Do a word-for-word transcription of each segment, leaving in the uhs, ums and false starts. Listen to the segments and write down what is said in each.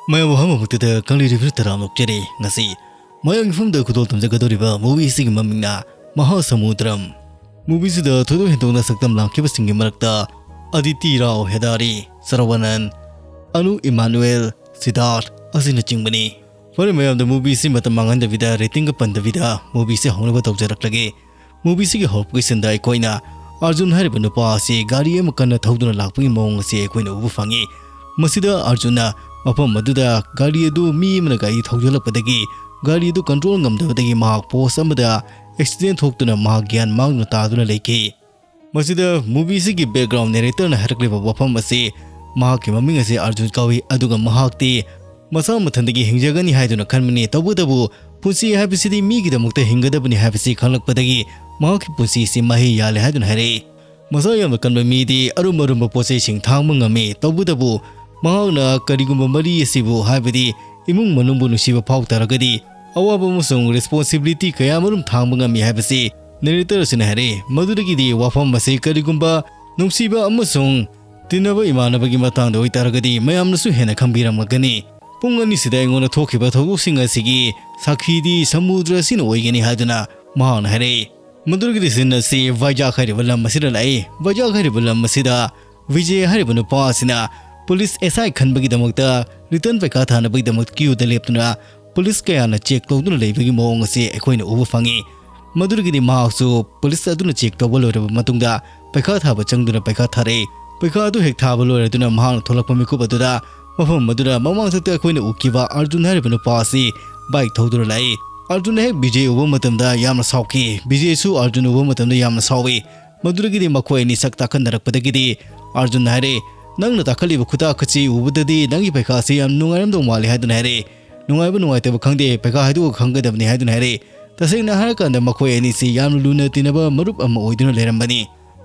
ꯃꯌꯥꯝ ꯑꯍꯥꯟꯕꯃꯛꯇꯗ ꯀꯪꯂꯩ ꯔꯤꯚꯤꯌꯨ ꯇꯔꯥꯝꯅ ꯑꯣꯛꯆꯔꯤ꯫ ꯉꯁꯤ ꯃꯌꯥꯝꯒꯤ ꯃꯐꯝꯗ ꯈꯨꯗꯣꯜ ꯇꯝꯖꯒꯗꯧꯔꯤꯕ movie ꯑꯁꯤꯒꯤ ꯃꯃꯤꯡꯅ ꯃꯍꯥꯁꯃꯨꯗ꯭ꯔꯝ꯫ Movie ꯑꯁꯤꯗ ꯊꯣꯏꯗꯣꯛ ꯍꯦꯟꯗꯣꯛꯅ ꯁꯛꯇꯝ ꯂꯥꯡꯈꯤꯕꯁꯤꯡꯒꯤ ꯃꯔꯛꯇ ꯑꯗꯤꯇꯤ ꯔꯥꯎ ꯍꯦꯗꯥꯔꯤ, ꯁꯔꯋꯥꯅꯟ, ꯑꯅꯨ ꯏꯃꯥꯅꯨꯑꯦꯜ, ꯁꯤꯗꯥꯔꯊ ꯑꯁꯤꯅꯆꯤꯡꯕꯅꯤ꯫ ꯐꯔꯦ ꯃꯌꯥꯝꯗ movie ꯑꯁꯤ ꯃꯇꯝ ꯃꯥꯡꯍꯟꯗꯕꯤꯗ, ꯔꯦꯇꯤꯡꯒ ꯄꯟꯗꯕꯤꯗ movie ꯑꯁꯤ ꯍꯧꯅꯕ ꯇꯧꯖꯔꯛꯂꯒꯦ꯫ Movie ꯑꯁꯤꯒꯤ ꯍꯧꯔꯛꯄꯒꯤ ꯁꯤꯟꯗ ꯑꯩꯈꯣꯏꯅ ꯑꯥꯔꯖꯨꯟ ꯍꯥꯏꯔꯤꯕ ꯅꯨꯄꯥ ꯑꯁꯤ ꯒꯥꯔꯤ ꯑꯃ ꯀꯟꯅ ꯊꯧꯗꯨꯅ ꯂꯥꯛꯄꯒꯤ ꯃꯑꯣꯡ ꯑꯁꯤ ꯑꯩꯈꯣꯏꯅ ꯎꯕ ꯐꯪꯉꯤ꯫ ꯃꯁꯤꯗ ꯑꯥꯔꯖꯨꯟꯅ ꯃꯐꯝ ꯑꯗꯨꯗ ꯒꯥꯔꯤ ꯑꯗꯨ ꯃꯤ ꯑꯃꯅ ꯒꯥꯔꯤ ꯊꯧꯖꯤꯜꯂꯛꯄꯗꯒꯤ ꯒꯥꯔꯤ ꯑꯗꯨ control ꯉꯝꯗꯕꯗꯒꯤ ꯃꯍꯥꯛ post ꯑꯃꯗ accident ꯊꯣꯛꯇꯨꯅ ꯃꯍꯥꯛ ꯒ꯭ꯌꯥꯟ ꯃꯥꯡꯗꯨꯅ ꯇꯥꯗꯨꯅ ꯂꯩꯈꯤ꯫ ꯃꯁꯤꯗ movie ꯑꯁꯤꯒꯤ background narratorꯅ ꯍꯥꯏꯔꯛꯂꯤꯕ ꯋꯥꯐꯝ ꯑꯁꯤ, ꯃꯍꯥꯛꯀꯤ ꯃꯃꯤꯡ ꯑꯁꯤ ꯑꯥꯔꯖꯨꯟ ꯀꯧꯏ, ꯑꯗꯨꯒ ꯃꯍꯥꯛꯇꯤ ꯃꯁꯥ ꯃꯊꯟꯇꯒꯤ ꯍꯤꯡꯖꯒꯅꯤ ꯍꯥꯏꯗꯨꯅ ꯈꯟꯕꯅꯤ꯫ ꯇꯧꯕꯇꯕꯨ ꯄꯨꯟꯁꯤ ꯍꯥꯏꯕꯁꯤꯗꯤ ꯃꯤꯒꯤꯗꯃꯛꯇ ꯍꯤꯡꯒꯗꯕꯅꯤ ꯍꯥꯏꯕꯁꯤ ꯈꯪꯂꯛꯄꯗꯒꯤ ꯃꯍꯥꯛꯀꯤ ꯄꯨꯟꯁꯤ ꯑꯁꯤ ꯃꯍꯩ ꯌꯥꯜꯂꯦ ꯍꯥꯏꯗꯨꯅ ꯍꯥꯏꯔꯛꯏ꯫ ꯃꯁꯥ ꯌꯥꯝꯅ ꯀꯟꯕ ꯃꯤꯗꯤ ꯑꯔꯨꯝ ꯑꯔꯨꯝꯕ ꯄꯣꯠ ꯆꯩꯁꯤꯡ ꯊꯥꯡꯕ ꯉꯝꯃꯤ꯫ ꯇꯧꯕꯇꯕꯨ ꯃꯍꯥꯛꯅ ꯀꯔꯤꯒꯨꯝꯕ ꯃꯔꯤ ꯑꯁꯤꯕꯨ, ꯍꯥꯏꯕꯗꯤ ꯏꯃꯨꯡ ꯃꯅꯨꯡꯕꯨ ꯅꯨꯡꯁꯤꯕ ꯐꯥꯎ ꯇꯥꯔꯒꯗꯤ ꯑꯋꯥꯕ ꯑꯃꯁꯨꯡ responsibility ꯀꯌꯥ ꯑꯃꯔꯣꯝ ꯊꯥꯡꯕ ꯉꯝꯃꯤ ꯍꯥꯏꯕꯁꯤ narrator ꯑꯁꯤꯅ ꯍꯥꯏꯔꯛꯏ꯫ ꯃꯗꯨꯗꯒꯤꯗꯤ ꯋꯥꯐꯝ ꯑꯁꯤ ꯀꯔꯤꯒꯨꯝꯕ ꯅꯨꯡꯁꯤꯕ ꯑꯃꯁꯨꯡ ꯇꯤꯟꯅꯕ ꯏꯃꯥꯟꯅꯕꯒꯤ ꯃꯇꯥꯡꯗ ꯑꯣꯏꯇꯥꯔꯒꯗꯤ ꯃꯌꯥꯝꯅꯁꯨ ꯍꯦꯟꯅ ꯈꯪꯕꯤꯔꯝꯂꯒꯅꯤ꯫ ꯄꯨꯡ ꯑꯅꯤꯁꯤꯗ ꯑꯩꯉꯣꯟꯗ ꯊꯣꯛꯈꯤꯕ ꯊꯧꯗꯣꯛꯁꯤꯡ ꯑꯁꯤꯒꯤ ꯁꯥꯈꯤꯗꯤ ꯁꯃꯨꯗ꯭ꯔ ꯑꯁꯤꯅ ꯑꯣꯏꯒꯅꯤ ꯍꯥꯏꯗꯨꯅ ꯃꯍꯥꯛꯅ ꯍꯥꯏꯔꯛꯏ꯫ ꯃꯗꯨꯗꯒꯤꯗꯤ scene ꯑꯁꯤ ꯚꯥꯏꯖꯥꯛ ꯍꯥꯏꯔꯤꯕ ꯂꯝ ꯑꯁꯤꯗ ꯂꯥꯛꯏ꯫ ꯚꯥꯏꯖꯥꯛ ꯍꯥꯏꯔꯤꯕ ꯂꯝ ꯑꯁꯤꯗ ꯚꯤꯖꯦ ꯍꯥꯏꯔꯤꯕ ꯅꯨꯄꯥ ꯑꯁꯤꯅ police S I ꯈꯟꯕꯒꯤꯗꯃꯛꯇ written ꯄꯩꯈꯥ ꯊꯥꯅꯕꯒꯤꯗꯃꯛ queueꯗ ꯂꯦꯞꯇꯨꯅ police ꯀꯌꯥꯅ check ꯇꯧꯗꯨꯅ ꯂꯩꯕꯒꯤ ꯃꯑꯣꯡ ꯑꯁꯤ ꯑꯩꯈꯣꯏꯅ ꯎꯕ ꯐꯪꯉꯤ꯫ ꯃꯗꯨꯗꯒꯤꯗꯤ ꯃꯍꯥꯛꯁꯨ police ꯑꯗꯨꯅ check ꯇꯧꯕ ꯂꯣꯏꯔꯕ ꯃꯇꯨꯡꯗ ꯄꯩꯈꯥ ꯊꯥꯕ ꯆꯪꯗꯨꯅ ꯄꯩꯈꯥ ꯊꯥꯔꯛꯏ꯫ ꯄꯩꯈꯥ ꯑꯗꯨ ꯍꯦꯛ ꯊꯥꯕ ꯂꯣꯏꯔꯗꯨꯅ ꯃꯍꯥꯛꯅ ꯊꯣꯛꯂꯛꯄ ꯃꯤꯀꯨꯞ ꯑꯗꯨꯗ ꯃꯐꯝ ꯑꯗꯨꯗ ꯃꯃꯥꯡꯊꯛꯇ ꯑꯩꯈꯣꯏꯅ ꯎꯈꯤꯕ ꯑꯥꯔꯖꯨꯟ ꯍꯥꯏꯔꯤꯕ ꯅꯨꯄꯥ ꯑꯁꯤ bike ꯊꯧꯗꯨꯅ ꯂꯥꯛꯏ꯫ ꯑꯥꯔꯖꯨꯟꯅ ꯍꯦꯛ ꯚꯤꯖꯦ ꯎꯕ ꯃꯇꯝꯗ ꯌꯥꯝꯅ ꯁꯥꯎꯈꯤ꯫ ꯚꯤꯖꯦꯁꯨ ꯑꯥꯔꯖꯨꯟ ꯎꯕ ꯃꯇꯝꯗ ꯌꯥꯝꯅ ꯁꯥꯎꯏ꯫ ꯃꯗꯨꯗꯒꯤꯗꯤ ꯃꯈꯣꯏ ꯑꯅꯤ ꯁꯛ ꯇꯥꯈꯠꯅꯔꯛꯄꯗꯒꯤꯗꯤ ꯑꯥꯔꯖꯨꯟꯅ ꯍꯥꯏꯔꯦ, "ꯅꯪꯅ ꯇꯥꯈꯠꯂꯤꯕ ꯈꯨꯇꯥꯛ ꯑꯁꯤ ꯎꯕꯗꯗꯤ ꯅꯪꯒꯤ ꯄꯩꯈꯥ ꯑꯁꯤ ꯌꯥꯝ ꯅꯨꯡꯉꯥꯏꯔꯝꯗꯧ ꯃꯥꯜꯂꯤ" ꯍꯥꯏꯗꯨꯅ ꯍꯥꯏꯔꯦ꯫ "ꯅꯨꯡꯉꯥꯏꯕ ꯅꯨꯡꯉꯥꯏꯇꯕ ꯈꯪꯗꯦ, ꯄꯩꯈꯥ ꯍꯥꯏꯗꯣꯛꯑꯒ ꯈꯪꯒꯗꯕꯅꯤ" ꯍꯥꯏꯗꯨꯅ ꯍꯥꯏꯔꯦ꯫ ꯇꯁꯦꯡꯅ ꯍꯥꯏꯔꯀꯥꯟꯗ ꯃꯈꯣꯏ ꯑꯅꯤꯁꯤ ꯌꯥꯝꯅ ꯂꯨꯅ ꯇꯤꯟꯅꯕ ꯃꯔꯨꯞ ꯑꯃ ꯑꯣꯏꯗꯨꯅ ꯂꯩꯔꯝꯕꯅꯤ꯫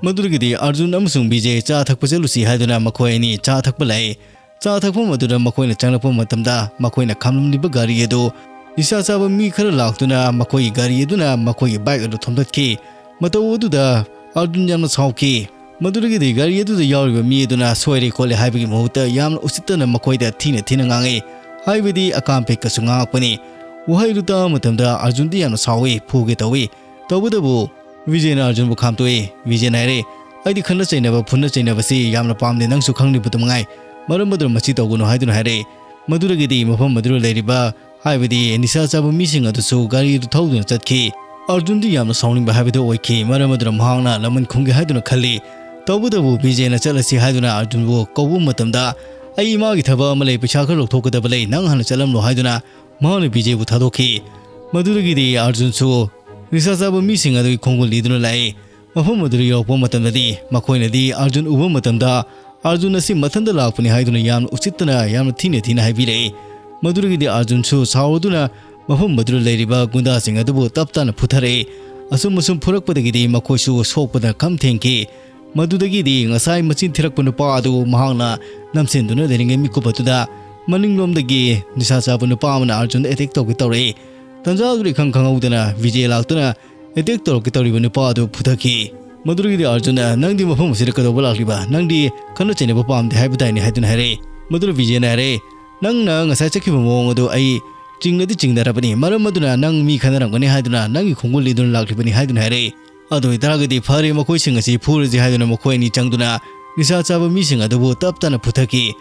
ꯃꯗꯨꯗꯒꯤꯗꯤ ꯑꯥꯔꯖꯨꯟ ꯑꯃꯁꯨꯡ ꯚꯤꯖꯦ ꯆꯥ ꯊꯛꯄ ꯆꯠꯂꯨꯁꯤ ꯍꯥꯏꯗꯨꯅ ꯃꯈꯣꯏ ꯑꯅꯤ ꯆꯥ ꯊꯛꯄ ꯂꯥꯛꯏ꯫ ꯆꯥ ꯊꯛꯐꯝ ꯑꯗꯨꯗ ꯃꯈꯣꯏꯅ ꯆꯪꯂꯛꯄ ꯃꯇꯝꯗ ꯃꯈꯣꯏꯅ ꯈꯥꯝꯂꯝꯂꯤꯕ ꯒꯥꯔꯤ ꯑꯗꯨ ꯅꯤꯁꯥ ꯆꯥꯕ ꯃꯤ ꯈꯔ ꯂꯥꯛꯇꯨꯅ ꯃꯈꯣꯏꯒꯤ ꯒꯥꯔꯤ ꯑꯗꯨꯅ ꯃꯈꯣꯏꯒꯤ bike ꯑꯗꯨ ꯊꯣꯝꯗꯠꯈꯤ꯫ ꯃꯇꯧ ꯑꯗꯨꯗ ꯑꯥꯔꯖꯨꯟ ꯌꯥꯝꯅ ꯁꯥꯎꯈꯤ꯫ ꯃꯗꯨꯗꯒꯤꯗꯤ ꯒꯥꯔꯤ ꯑꯗꯨꯗ ꯌꯥꯎꯔꯤꯕ ꯃꯤ ꯑꯗꯨꯅ ꯁꯣꯏꯔꯦ ꯈꯣꯠꯂꯦ ꯍꯥꯏꯕꯒꯤ ꯃꯍꯨꯠꯇ ꯌꯥꯝꯅ ꯎꯁꯤꯠꯇꯅ ꯃꯈꯣꯏꯗ ꯊꯤꯅ ꯊꯤꯅ ꯉꯥꯡꯉꯤ꯫ ꯍꯥꯏꯕꯗꯤ ꯑꯀꯥꯝꯄꯦꯠꯀꯁꯨ ꯉꯥꯡꯉꯛꯄꯅꯤ꯫ ꯋꯥꯍꯩꯗꯨ ꯇꯥꯕ ꯃꯇꯝꯗ ꯑꯔꯖꯨꯟꯗꯤ ꯌꯥꯝꯅ ꯁꯥꯎꯏ, ꯐꯨꯒꯦ ꯇꯧꯏ꯫ ꯇꯧꯕꯇꯕꯨ ꯕꯤꯖꯦꯅ ꯑꯔꯖꯨꯟꯕꯨ ꯈꯥꯝꯇꯣꯛꯏ꯫ ꯕꯤꯖꯦꯅ ꯍꯥꯏꯔꯦ, "ꯑꯩꯗꯤ ꯈꯠꯅ ꯆꯩꯅꯕ, ꯐꯨꯅ ꯆꯩꯅꯕꯁꯤ ꯌꯥꯝꯅ ꯄꯥꯝꯗꯦ, ꯅꯪꯁꯨ ꯈꯪꯂꯤꯕꯗꯨ ꯃꯉꯥꯏ꯫ ꯃꯔꯝ ꯑꯗꯨꯅ ꯃꯁꯤ ꯇꯧꯒꯅꯨ" ꯍꯥꯏꯗꯨꯅ ꯍꯥꯏꯔꯦ꯫ ꯃꯗꯨꯗꯒꯤꯗꯤ ꯃꯐꯝ ꯑꯗꯨꯗ ꯂꯩꯔꯤꯕ, ꯍꯥꯏꯕꯗꯤ ꯅꯤꯁꯥ ꯆꯥꯕ ꯃꯤꯁꯤꯡ ꯑꯗꯨꯁꯨ ꯒꯥꯔꯤ ꯑꯗꯨ ꯊꯧꯗꯨꯅ ꯆꯠꯈꯤ꯫ ꯑꯔꯖꯨꯟꯗꯤ ꯌꯥꯝꯅ ꯁꯥꯎꯅꯤꯡꯕ ꯍꯥꯏꯕꯗꯨ ꯑꯣꯏꯈꯤ꯫ ꯃꯔꯝ ꯑꯗꯨꯅ ꯃꯍꯥꯛꯅ ꯂꯃꯟ ꯈꯨꯝꯒꯦ ꯍꯥꯏꯗꯨꯅ ꯈꯜꯂꯤ꯫ ꯇꯧꯕꯇꯕꯨ ꯕꯤꯖꯦꯅ ꯆꯠꯂꯁꯤ ꯍꯥꯏꯗꯨꯅ ꯑꯔꯖꯨꯟꯕꯨ ꯀꯧꯕ ꯃꯇꯝꯗ, "ꯑꯩ ꯏꯃꯥꯒꯤ ꯊꯕꯛ ꯑꯃ ꯂꯩ, ꯄꯩꯁꯥ ꯈꯔ ꯂꯧꯊꯣꯛꯀꯗꯕ ꯂꯩ, ꯅꯪ ꯍꯥꯟꯅ ꯆꯠꯂꯝꯂꯣ" ꯍꯥꯏꯗꯨꯅ ꯃꯍꯥꯛꯅ ꯕꯤꯖꯦꯕꯨ ꯊꯥꯗꯣꯛꯈꯤ꯫ ꯃꯗꯨꯗꯒꯤꯗꯤ ꯑꯔꯖꯨꯟꯁꯨ ꯅꯤꯁꯥ ꯆꯥꯕ ꯃꯤꯁꯤꯡ ꯑꯗꯨꯒꯤ ꯈꯣꯡꯒꯨꯜ ꯂꯤꯗꯨꯅ ꯂꯥꯛꯏ꯫ ꯃꯐꯝ ꯑꯗꯨꯗ ꯌꯧꯔꯛꯄ ꯃꯇꯝꯗꯗꯤ ꯃꯈꯣꯏꯅꯗꯤ ꯑꯔꯖꯨꯟ ꯎꯕ ꯃꯇꯝꯗ ꯑꯔꯖꯨꯟ ꯑꯁꯤ ꯃꯊꯟꯇ ꯂꯥꯛꯄꯅꯤ ꯍꯥꯏꯗꯨꯅ ꯌꯥꯝꯅ ꯎꯁꯤꯠꯇꯅ ꯌꯥꯝꯅ ꯊꯤꯅ ꯊꯤꯅ ꯍꯥꯏꯕꯤꯔꯛꯏ꯫ ꯃꯗꯨꯗꯒꯤꯗꯤ ꯑꯔꯖꯨꯟꯁꯨ ꯁꯥꯎꯔꯗꯨꯅ ꯃꯐꯝ ꯑꯗꯨꯗ ꯂꯩꯔꯤꯕ ꯒꯨꯟꯗꯥꯁꯤꯡ ꯑꯗꯨꯕꯨ ꯇꯞ ꯇꯥꯅ ꯐꯨꯊꯔꯛꯏ꯫ ꯑꯁꯨꯝ ꯑꯁꯨꯝ ꯐꯨꯔꯛꯄꯗꯒꯤꯗꯤ ꯃꯈꯣꯏꯁꯨ ꯁꯣꯛꯄꯗ ꯈꯝ ꯊꯦꯡꯈꯤ꯫ ꯃꯗꯨꯗꯒꯤꯗꯤ ꯉꯁꯥꯏ ꯃꯆꯤꯟ ꯊꯤꯔꯛꯄ ꯅꯨꯄꯥ ꯑꯗꯨ ꯃꯍꯥꯛꯅ ꯅꯝꯁꯤꯟꯗꯨꯅ ꯂꯩꯔꯤꯉꯩ ꯃꯤꯀꯨꯞ ꯑꯗꯨꯗ ꯃꯅꯤꯡꯂꯣꯝꯗꯒꯤ ꯅꯤꯁꯥ ꯆꯥꯕ ꯅꯨꯄꯥ ꯑꯃꯅ ꯑꯔꯖꯨꯟꯗ ꯑꯦꯇꯦꯛ ꯇꯧꯒꯦ ꯇꯧꯔꯛꯏ꯫ ꯇꯟꯖꯥ ꯑꯗꯨꯗ ꯏꯈꯪ ꯈꯪꯍꯧꯗꯅ ꯕꯤꯖꯦ ꯂꯥꯛꯇꯨꯅ ꯑꯦꯇꯦꯛ ꯇꯧꯔꯛꯀꯦ ꯇꯧꯔꯤꯕ ꯅꯨꯄꯥ ꯑꯗꯨ ꯐꯨꯊꯈꯤ꯫ ꯃꯗꯨꯗꯒꯤꯗꯤ ꯑꯔꯖꯨꯟꯅ, "ꯅꯪꯗꯤ ꯃꯐꯝ ꯑꯁꯤꯗ ꯀꯩꯗꯧꯕ ꯂꯥꯛꯂꯤꯕ? ꯅꯪꯗꯤ ꯈꯠꯅ ꯆꯩꯅꯕ ꯄꯥꯝꯗꯦ ꯍꯥꯏꯕ ꯇꯥꯏꯅꯦ" ꯍꯥꯏꯗꯨꯅ ꯍꯥꯏꯔꯛꯏ꯫ ꯃꯗꯨꯗ ꯕꯤꯖꯦꯅ ꯍꯥꯏꯔꯛꯏ, "ꯅꯪꯅ ꯉꯁꯥꯏ ꯆꯠꯈꯤꯕ ꯃꯑꯣꯡ ꯑꯗꯨ ꯑꯩ ꯆꯤꯡꯅꯗꯤ ꯆꯤꯡꯅꯔꯕꯅꯤ, ꯃꯔꯝ ꯑꯗꯨꯅ ꯅꯪ ꯃꯤ ꯈꯠꯅꯔꯝꯒꯅꯤ ꯍꯥꯏꯗꯨꯅ ꯅꯪꯒꯤ ꯈꯣꯡꯒꯨꯜ ꯂꯤꯗꯨꯅ ꯂꯥꯛꯂꯤꯕꯅꯤ" ꯍꯥꯏꯗꯨꯅ ꯍꯥꯏꯔꯛꯏ꯫ "ꯑꯗꯨ ꯑꯣꯏꯇꯥꯔꯒꯗꯤ ꯐꯔꯦ, ꯃꯈꯣꯏꯁꯤꯡ ꯑꯁꯤ ꯐꯨꯔꯁꯤ" ꯍꯥꯏꯗꯨꯅ ꯃꯈꯣꯏ ꯑꯅꯤ ꯆꯪꯗꯨꯅ ꯅꯤꯁꯥ ꯆꯥꯕ ꯃꯤꯁꯤꯡ ꯑꯗꯨꯕꯨ ꯇꯞ ꯇꯞꯅ ꯐꯨꯊꯈꯤ꯫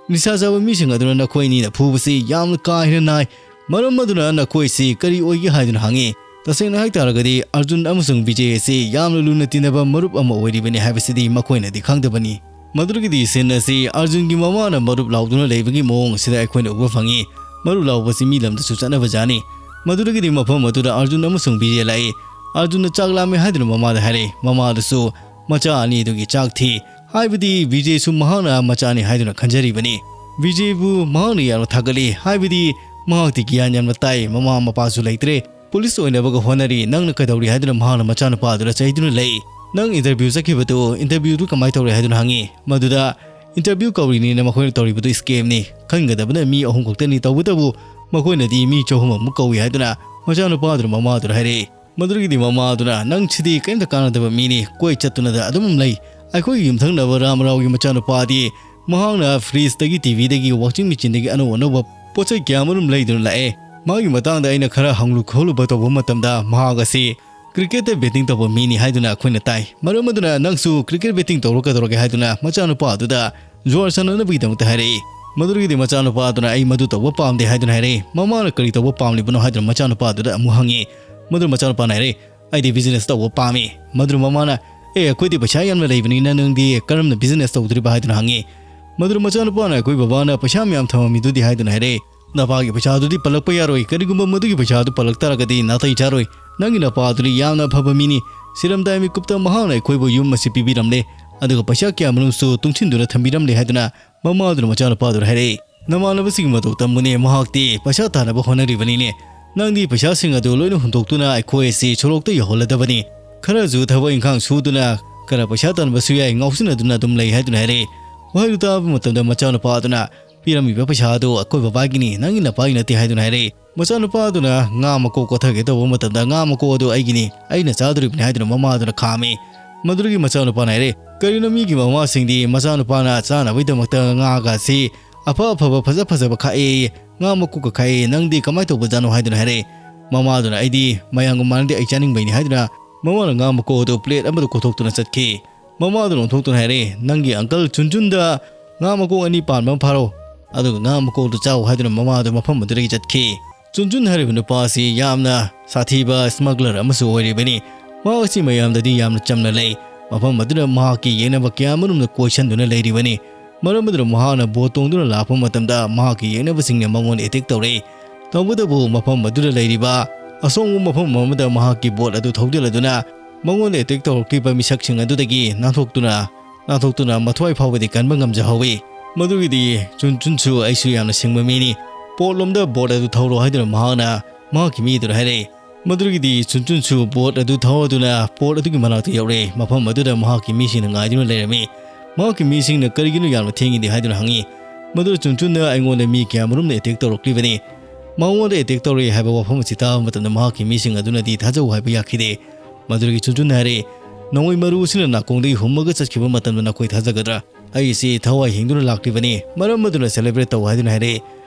ꯅꯤꯁꯥ ꯆꯥꯕ ꯃꯤꯁꯤꯡ ꯑꯗꯨꯅ ꯅꯈꯣꯏ ꯑꯅꯤꯅ ꯐꯨꯕꯁꯤ ꯌꯥꯝꯅ ꯀꯥ ꯍꯦꯟꯅ ꯅꯥꯏ, ꯃꯔꯝ ꯑꯗꯨꯅ ꯅꯈꯣꯏꯁꯤ ꯀꯔꯤ ꯑꯣꯏꯒꯦ ꯍꯥꯏꯗꯨꯅ ꯍꯪꯉꯤ꯫ ꯇꯁꯦꯡꯅ ꯍꯥꯏꯇꯥꯔꯒꯗꯤ ꯑꯔꯖꯨꯟ ꯑꯃꯁꯨꯡ ꯕꯤꯖꯦ ꯑꯁꯤ ꯌꯥꯝꯅ ꯂꯨꯅ ꯇꯤꯟꯅꯕ ꯃꯔꯨꯞ ꯑꯃ ꯑꯣꯏꯔꯤꯕꯅꯤ ꯍꯥꯏꯕꯁꯤꯗꯤ ꯃꯈꯣꯏꯅꯗꯤ ꯈꯪꯗꯕꯅꯤ꯫ ꯃꯗꯨꯗꯒꯤꯗꯤ ꯁꯤꯟ ꯑꯁꯤ ꯑꯔꯖꯨꯟꯒꯤ ꯃꯃꯥꯅ ꯃꯔꯨꯞ ꯂꯥꯎꯗꯨꯅ ꯂꯩꯕꯒꯤ ꯃꯑꯣꯡ ꯑꯁꯤꯗ ꯑꯩꯈꯣꯏꯅ ꯎꯕ ꯐꯪꯉꯤ꯫ ꯃꯔꯨꯞ ꯂꯥꯎꯕꯁꯤ ꯃꯤ ꯂꯝꯗꯁꯨ ꯆꯠꯅꯕꯖꯥꯠꯅꯤ꯫ ꯃꯗꯨꯗꯒꯤꯗꯤ ꯃꯐꯝ ꯑꯗꯨꯗ ꯑꯔꯖꯨꯟ ꯑꯃꯁꯨꯡ ꯕꯤꯖꯦ ꯂꯥꯛꯏ꯫ ꯑꯔꯖꯨꯟꯅ ꯆꯥꯛ ꯂꯥꯝꯃꯦ ꯍꯥꯏꯗꯨꯅ ꯃꯃꯥꯗ ꯍꯥꯏꯔꯛꯏ꯫ ꯃꯃꯥꯗꯨꯁꯨ ꯃꯆꯥ ꯑꯅꯤ ꯑꯗꯨꯒꯤ ꯆꯥꯛ ꯊꯤ꯫ ꯍꯥꯏꯕꯗꯤ ꯕꯤꯖꯦꯁꯨ ꯃꯍꯥꯛꯅ ꯃꯆꯥꯅꯤ ꯍꯥꯏꯗꯨꯅ ꯈꯟꯖꯔꯤꯕꯅꯤ꯫ ꯕꯤꯖꯦꯕꯨ ꯃꯍꯥꯛꯅ ꯌꯥꯝꯅ ꯊꯥꯒꯠꯂꯤ, ꯍꯥꯏꯕꯗꯤ ꯃꯍꯥꯛꯇꯤ ꯒ꯭ꯌꯥꯟ ꯌꯥꯝꯅ ꯇꯥꯏ, ꯃꯃꯥ ꯃꯄꯥꯁꯨ ꯂꯩꯇ꯭ꯔꯦ꯫ ꯄꯨꯂꯤꯁ ꯑꯣꯏꯅꯕꯒ ꯍꯣꯠꯅꯔꯤ, ꯅꯪꯅ ꯀꯩꯗꯧꯔꯤ ꯍꯥꯏꯗꯨꯅ ꯃꯍꯥꯛꯅ ꯃꯆꯥꯅꯨꯄꯥ ꯑꯗꯨꯗ ꯆꯩꯗꯨꯅ ꯂꯩ꯫ "ꯅꯪ ꯏꯟꯇꯔꯚ꯭ꯌꯨ ꯆꯠꯈꯤꯕꯗꯨ, ꯏꯟꯇꯔꯚ꯭ꯌꯨꯗꯨ ꯀꯃꯥꯏꯅ ꯇꯧꯔꯦ?" ꯍꯥꯏꯗꯨꯅ ꯍꯪꯉꯤ꯫ ꯃꯗꯨꯗ, "ꯏꯟꯇꯔꯚ꯭ꯌꯨ ꯀꯧꯔꯤꯅꯤꯅ ꯃꯈꯣꯏꯅ ꯇꯧꯔꯤꯕꯗꯨ ꯏꯁꯀꯦꯝꯅꯤ, ꯈꯟꯒꯗꯕꯅ ꯃꯤ ꯑꯍꯨꯝ ꯈꯛꯇꯅꯤ, ꯇꯧꯕꯇꯕꯨ ꯃꯈꯣꯏꯅꯗꯤ ꯃꯤ ꯆꯍꯨꯝ ꯑꯃꯨꯛ ꯀꯧꯏ" ꯍꯥꯏꯗꯨꯅ ꯃꯆꯥꯅꯨꯄꯥ ꯑꯗꯨꯅ ꯃꯃꯥ ꯑꯗꯨꯗ ꯍꯥꯏꯔꯛꯏ꯫ ꯃꯗꯨꯗꯒꯤꯗꯤ ꯃꯃꯥ ꯑꯗꯨꯅ, "ꯅꯪ ꯁꯤꯗꯤ ꯀꯔꯤꯝꯇ ꯀꯥꯟꯅꯗꯕ ꯃꯤꯅꯤ, ꯀꯣꯏ ꯆꯠꯇꯨꯅꯗ ꯑꯗꯨꯝ ꯂꯩ, ꯑꯩꯈꯣꯏꯒꯤ ꯌꯨꯝꯊꯪꯅꯕ ꯔꯥꯝꯔꯥꯎꯒꯤ ꯃꯆꯥꯅꯨꯄꯥꯗꯤ ꯃꯍꯥꯛꯅ ꯐ꯭ꯔꯤꯖꯇꯒꯤ, ꯇꯤꯚꯤꯗꯒꯤ, ꯋꯥꯁꯤꯡ ꯃꯦꯆꯤꯟꯗꯒꯤ ꯑꯅꯧ ꯑꯅꯧꯕ ꯄꯣꯠ ꯆꯩ ꯀꯌꯥ ꯑꯃꯔꯣꯝ ꯂꯩꯗꯨꯅ ꯂꯥꯛꯑꯦ꯫ ꯃꯥꯒꯤ ꯃꯇꯥꯡꯗ ꯑꯩꯅ ꯈꯔ ꯍꯪꯂꯨ ꯈꯣꯠꯂꯨꯕ ꯇꯧꯕ ꯃꯇꯝꯗ ꯃꯍꯥꯛ ꯑꯁꯤ ꯀ꯭ꯔꯤꯀꯦꯠꯇ ꯕꯦꯇꯤꯡ ꯇꯧꯕ ꯃꯤꯅꯤ ꯍꯥꯏꯗꯨꯅ ꯑꯩꯈꯣꯏꯅ ꯇꯥꯏ꯫ ꯃꯔꯝ ꯑꯗꯨꯅ ꯅꯪꯁꯨ ꯀ꯭ꯔꯤꯀꯦꯠ ꯕꯦꯇꯤꯡ ꯇꯧꯔꯣ ꯀꯩꯗꯧꯔꯒꯦ ꯍꯥꯏꯗꯨꯅ ꯃꯆꯥꯅꯨꯄꯥ ꯑꯗꯨꯗ ꯖꯨꯋꯥꯔ ꯁꯥꯟꯅꯅꯕꯒꯤꯗꯃꯛꯇ ꯍꯥꯏꯔꯛꯏ꯫ ꯃꯗꯨꯗꯒꯤꯗꯤ ꯃꯆꯥꯅꯨꯄꯥ ꯑꯗꯨꯅ ꯑꯩ ꯃꯗꯨ ꯇꯧꯕ ꯄꯥꯝꯗꯦ ꯍꯥꯏꯗꯨꯅ ꯍꯥꯏꯔꯛꯏ꯫ ꯃꯃꯥꯅ ꯀꯔꯤ ꯇꯧꯕ ꯄꯥꯝꯂꯤꯕꯅꯣ ꯍꯥꯏꯗꯨꯅ ꯃꯆꯥꯅꯨꯄꯥ ꯑꯗꯨꯗ ꯑꯃꯨꯛ ꯍꯪꯉꯤ꯫ ꯃꯗꯨ ꯃꯆꯥꯅꯨꯄꯥꯅ ꯍꯥꯏꯔꯛꯏ, "ꯑꯩꯗꯤ ꯕꯤꯖꯤꯅꯦꯁ ꯇꯧꯕ ꯄꯥꯝꯃꯤ꯫" ꯃꯗꯨ ꯃꯃꯥꯅ, "ꯑꯦ, ꯑꯩꯈꯣꯏꯗꯤ ꯄꯩꯁꯥ ꯌꯥꯝꯅ ꯂꯩꯕꯅꯤꯅ ꯅꯪꯗꯤ ꯀꯔꯝꯅ ꯕꯤꯖꯤꯅꯦꯁ ꯇꯧꯗꯣꯔꯤꯕ?" ꯍꯥꯏꯗꯨꯅ ꯍꯪꯉꯤ꯫ ꯃꯗꯨ ꯃꯆꯥꯅꯨꯄꯥꯅ, "ꯑꯩꯈꯣꯏ ꯕꯕꯥꯅ ꯄꯩꯁꯥ ꯃꯌꯥꯝ ꯊꯝꯃꯝꯃꯤꯗꯨꯗꯤ" ꯍꯥꯏꯗꯨꯅ ꯍꯥꯏꯔꯛꯏ꯫ "ꯅꯄꯥꯒꯤ ꯄꯩꯁꯥꯗꯨꯗꯤ ꯄꯜꯂꯛꯄ ꯌꯥꯔꯣꯏ꯫ ꯀꯔꯤꯒꯨꯝꯕ ꯃꯗꯨꯒꯤ ꯄꯩꯁꯥꯗꯨ ꯄꯜꯂꯛ ꯇꯥꯔꯒꯗꯤ ꯅꯥꯇꯩ ꯆꯥꯔꯣꯏ꯫ ꯅꯪꯒꯤ ꯅꯄꯥꯗꯨꯗꯤ ꯌꯥꯝꯅ ꯑꯐꯕ ꯃꯤꯅꯤ꯫ ꯁꯤꯔꯝꯗꯥꯏ ꯃꯤꯀꯨꯞꯇ ꯃꯍꯥꯛꯅ ꯑꯩꯈꯣꯏꯕꯨ ꯌꯨꯝ ꯑꯁꯤ ꯄꯤꯕꯤꯔꯝꯂꯦ, ꯑꯗꯨꯒ ꯄꯩꯁꯥ ꯀꯌꯥ ꯃꯔꯨꯝꯁꯨ ꯇꯨꯡꯁꯤꯟꯗꯨꯅ ꯊꯝꯕꯤꯔꯝꯂꯦ" ꯍꯥꯏꯗꯨꯅ ꯃꯃꯥꯗꯨꯅ ꯃꯆꯥꯅꯨꯄꯥꯗꯨꯗ ꯍꯥꯏꯔꯛꯏ꯫ "ꯅꯃꯥꯟꯅꯕꯁꯤꯡꯒꯤ ꯃꯇꯧ ꯇꯝꯃꯨꯅꯦ, ꯃꯍꯥꯛꯇꯤ ꯄꯩꯁꯥ ꯇꯥꯅꯕ ꯍꯣꯠꯅꯔꯤꯕꯅꯤꯅꯦ꯫ ꯅꯪꯗꯤ ꯄꯩꯁꯥꯁꯤꯡ ꯑꯗꯨ ꯂꯣꯏꯅ ꯍꯨꯟꯗꯣꯛꯇꯨꯅ ꯑꯩꯈꯣꯏ ꯑꯁꯤ ꯁꯣꯔꯣꯛꯇ ꯌꯧꯍꯜꯂꯗꯕꯅꯤ꯫ ꯈꯔꯁꯨ ꯊꯕꯛ ꯏꯪꯈꯥꯡ ꯁꯨꯗꯨꯅ ꯈꯔ ꯄꯩꯁꯥ ꯇꯥꯟꯕꯁꯨ ꯌꯥꯏ, ꯉꯥꯎꯁꯤꯟꯅꯗꯨꯅ ꯑꯗꯨꯝ ꯂꯩ" ꯍꯥꯏꯗꯨꯅ ꯍꯥꯏꯔꯛꯏ꯫ ꯋꯥꯍꯩꯗꯨ ꯇꯥꯕ ꯃꯇꯝꯗ ꯃꯆꯥꯅꯨꯄꯥ ꯑꯗꯨꯅ, "ꯄꯤꯔꯝꯃꯤꯕ ꯄꯩꯁꯥ ꯑꯗꯨ ꯑꯩꯈꯣꯏ ꯕꯕꯥꯒꯤꯅꯤ, ꯅꯪꯒꯤ ꯅꯄꯥꯒꯤ ꯅꯠꯇꯦ" ꯍꯥꯏꯗꯨꯅ ꯍꯥꯏꯔꯛꯏ꯫ ꯃꯆꯥꯅꯨꯄꯥ ꯑꯗꯨꯅ ꯉꯥ ꯃꯀꯣꯛ ꯀꯣꯊꯒꯦ ꯇꯧꯕ ꯃꯇꯝꯗ, "ꯉꯥ ꯃꯀꯣꯛ ꯑꯗꯨ ꯑꯩꯒꯤꯅꯤ, ꯑꯩꯅ ꯆꯥꯗꯣꯔꯤꯕꯅꯤ" ꯍꯥꯏꯗꯨꯅ ꯃꯃꯥ ꯑꯗꯨꯅ ꯈꯥꯝꯃꯤ꯫ ꯃꯗꯨꯗꯒꯤ ꯃꯆꯥꯅꯨꯄꯥꯅ ꯍꯥꯏꯔꯛꯏ, "ꯀꯔꯤꯅꯣ ꯃꯤꯒꯤ ꯃꯃꯥꯁꯤꯡꯗꯤ ꯃꯆꯥꯅꯨꯄꯥꯅ ꯆꯥꯅꯕꯒꯤꯗꯃꯛꯇ ꯉꯥꯒꯁꯤ ꯑꯐ ꯑꯐꯕ ꯐꯖ ꯐꯖꯕ ꯈꯥꯛꯑꯦꯌꯦ, ꯉꯥ ꯃꯀꯣꯛꯀ ꯈꯥꯛꯑꯦ, ꯅꯪꯗꯤ ꯀꯃꯥꯏꯅ ꯇꯧꯕꯖꯥꯠꯅꯣ?" ꯍꯥꯏꯗꯨꯅ ꯍꯥꯏꯔꯛꯏ꯫ ꯃꯃꯥ ꯑꯗꯨꯅ, "ꯑꯩꯗꯤ ꯃꯌꯥꯝꯒ ꯃꯥꯟꯅꯗꯦ, ꯑꯩ ꯆꯥꯅꯤꯡꯕꯩꯅꯤ" ꯍꯥꯏꯗꯨꯅ ꯃꯃꯥꯅ ꯉꯥ ꯃꯀꯣꯛ ꯑꯗꯨ ꯄ꯭ꯂꯦꯠ ꯑꯃꯗ ꯀꯣꯊꯣꯛꯇꯨꯅ ꯆꯠꯈꯤ꯫ ꯃꯃꯥꯗꯨꯅ ꯑꯣꯟꯊꯣꯛꯇꯨꯅ ꯍꯥꯏꯔꯛꯏ, "ꯅꯪꯒꯤ ꯑꯪꯀꯜ ꯆꯨꯟꯆꯨꯟꯗ ꯉꯥ ꯃꯀꯣꯛ ꯑꯅꯤ ꯄꯥꯟꯕ ꯑꯃ ꯐꯥꯔꯣ, ꯑꯗꯨꯒ ꯉꯥ ꯃꯀꯣꯛꯇꯨ ꯆꯥꯎ" ꯍꯥꯏꯗꯨꯅ ꯃꯃꯥꯗꯨ ꯃꯐꯝ ꯑꯗꯨꯗꯒꯤ ꯆꯠꯈꯤ꯫ ꯆꯨꯟꯆꯨꯟ ꯍꯥꯏꯔꯤꯕ ꯅꯨꯄꯥ ꯑꯁꯤ ꯌꯥꯝꯅ ꯁꯥꯊꯤꯕ ꯁ꯭ꯃꯒꯂꯔ ꯑꯃꯁꯨ ꯑꯣꯏꯔꯤꯕꯅꯤ꯫ ꯃꯍꯥꯛ ꯑꯁꯤ ꯃꯌꯥꯝꯗꯗꯤ ꯌꯥꯝꯅ ꯆꯝꯅ ꯂꯩ꯫ ꯃꯐꯝ ꯑꯗꯨꯗ ꯃꯍꯥꯛꯀꯤ ꯌꯦꯛꯅꯕ ꯀꯌꯥ ꯑꯃꯔꯣꯝꯅ ꯀꯣꯏꯁꯟꯗꯨꯅ ꯂꯩꯔꯤꯕꯅꯤ꯫ ꯃꯔꯝ ꯑꯗꯨꯅ ꯃꯍꯥꯛꯅ ꯕꯣꯠ ꯇꯣꯡꯗꯨꯅ ꯂꯥꯛꯄ ꯃꯇꯝꯗ ꯃꯍꯥꯛꯀꯤ ꯌꯦꯛꯅꯕꯁꯤꯡꯅ ꯃꯉꯣꯟꯗ ꯑꯦꯇꯦꯛ ꯇꯧꯔꯛꯏ꯫ ꯇꯧꯕꯇꯕꯨ ꯃꯐꯝ ꯑꯗꯨꯗ ꯂꯩꯔꯤꯕ ꯑꯁꯣꯡꯕ ꯃꯐꯝ ꯑꯃꯗ ꯃꯍꯥꯛꯀꯤ ꯕꯣꯠ ꯑꯗꯨ ꯊꯧꯖꯤꯜꯂꯗꯨꯅ ꯃꯉꯣꯟꯗ ꯑꯦꯇꯦꯛ ꯇꯧꯔꯛꯂꯤꯕ ꯃꯤꯁꯛꯁꯤꯡ ꯑꯗꯨꯗꯒꯤ ꯅꯥꯟꯊꯣꯛꯇꯨꯅ, ꯅꯥꯟꯊꯣꯛꯇꯨꯅ ꯃꯊ꯭ꯋꯥꯏ ꯐꯥꯎꯕꯗꯤ ꯀꯟꯕ ꯉꯝꯖꯍꯧꯋꯤ꯫ ꯃꯗꯨꯒꯤꯗꯤ ꯆꯨꯟꯆꯨꯟꯁꯨ ꯑꯩꯁꯨ ꯌꯥꯝꯅ ꯁꯤꯡꯕ ꯃꯤꯅꯤ, ꯄꯣꯠꯂꯣꯝꯗ ꯕꯣꯠ ꯑꯗꯨ ꯊꯧꯔꯣ ꯍꯥꯏꯗꯨꯅ ꯃꯍꯥꯛꯅ ꯃꯍꯥꯛꯀꯤ ꯃꯤꯗꯨꯗ ꯍꯥꯏꯔꯛꯏ꯫ ꯃꯗꯨꯗꯒꯤꯗꯤ ꯆꯨꯟꯆꯨꯟꯁꯨ ꯕꯣꯠ ꯑꯗꯨ ꯊꯧꯔꯗꯨꯅ ꯄꯣꯠ ꯑꯗꯨꯒꯤ ꯃꯅꯥꯛꯇ ꯌꯧꯔꯛꯏ꯫ ꯃꯐꯝ ꯑꯗꯨꯗ ꯃꯍꯥꯛꯀꯤ ꯃꯤꯁꯤꯡꯅ ꯉꯥꯏꯗꯨꯅ ꯂꯩꯔꯝꯃꯤ꯫ ꯃꯍꯥꯛꯀꯤ ꯃꯤꯁꯤꯡꯅ "ꯀꯔꯤꯒꯤꯅꯣ ꯌꯥꯝꯅ ꯊꯦꯡꯉꯤꯗꯤ?" ꯍꯥꯏꯗꯨꯅ ꯍꯪꯉꯤ꯫ ꯃꯗꯨꯗ ꯆꯨꯟꯆꯨꯟꯅ ꯑꯩꯉꯣꯟꯗ ꯃꯤ ꯀꯌꯥꯃꯔꯨꯝꯅ ꯑꯦꯇꯦꯛ ꯇꯧꯔꯛꯂꯤꯕꯅꯤ꯫ ꯃꯉꯣꯟꯗ ꯑꯦꯇꯦꯛ ꯇꯧꯔꯛꯏ ꯍꯥꯏꯕ ꯋꯥꯐꯝ ꯑꯁꯤ ꯇꯥꯕ ꯃꯇꯝꯗ ꯃꯍꯥꯛꯀꯤ ꯃꯤꯁꯤꯡ ꯑꯗꯨꯅꯗꯤ ꯊꯥꯖꯧ ꯍꯥꯏꯕ ꯌꯥꯈꯤꯗꯦ꯫ ꯃꯗꯨꯗꯒꯤ ꯆꯨꯟꯆꯨꯟꯅ ꯍꯥꯏꯔꯛꯏ, ꯅꯣꯡꯃꯩ ꯃꯔꯨ ꯑꯁꯤꯅ ꯅꯥꯀꯣꯡꯗꯒꯤ ꯍꯨꯝꯃꯒ ꯆꯠꯈꯤꯕ ꯃꯇꯝꯗ ꯅꯈꯣꯏ ꯊꯥꯖꯒꯗ꯭ꯔꯥ? ꯑꯩꯁꯤ ꯊꯋꯥꯏ ꯍꯤꯡꯗꯨꯅ ꯂꯥꯛꯂꯤꯕꯅꯤ, ꯃꯔꯝ ꯑꯗꯨꯅ celebrate ꯇꯧ" ꯍꯥꯏꯗꯨꯅ ꯍꯥꯏꯔꯛꯏ꯫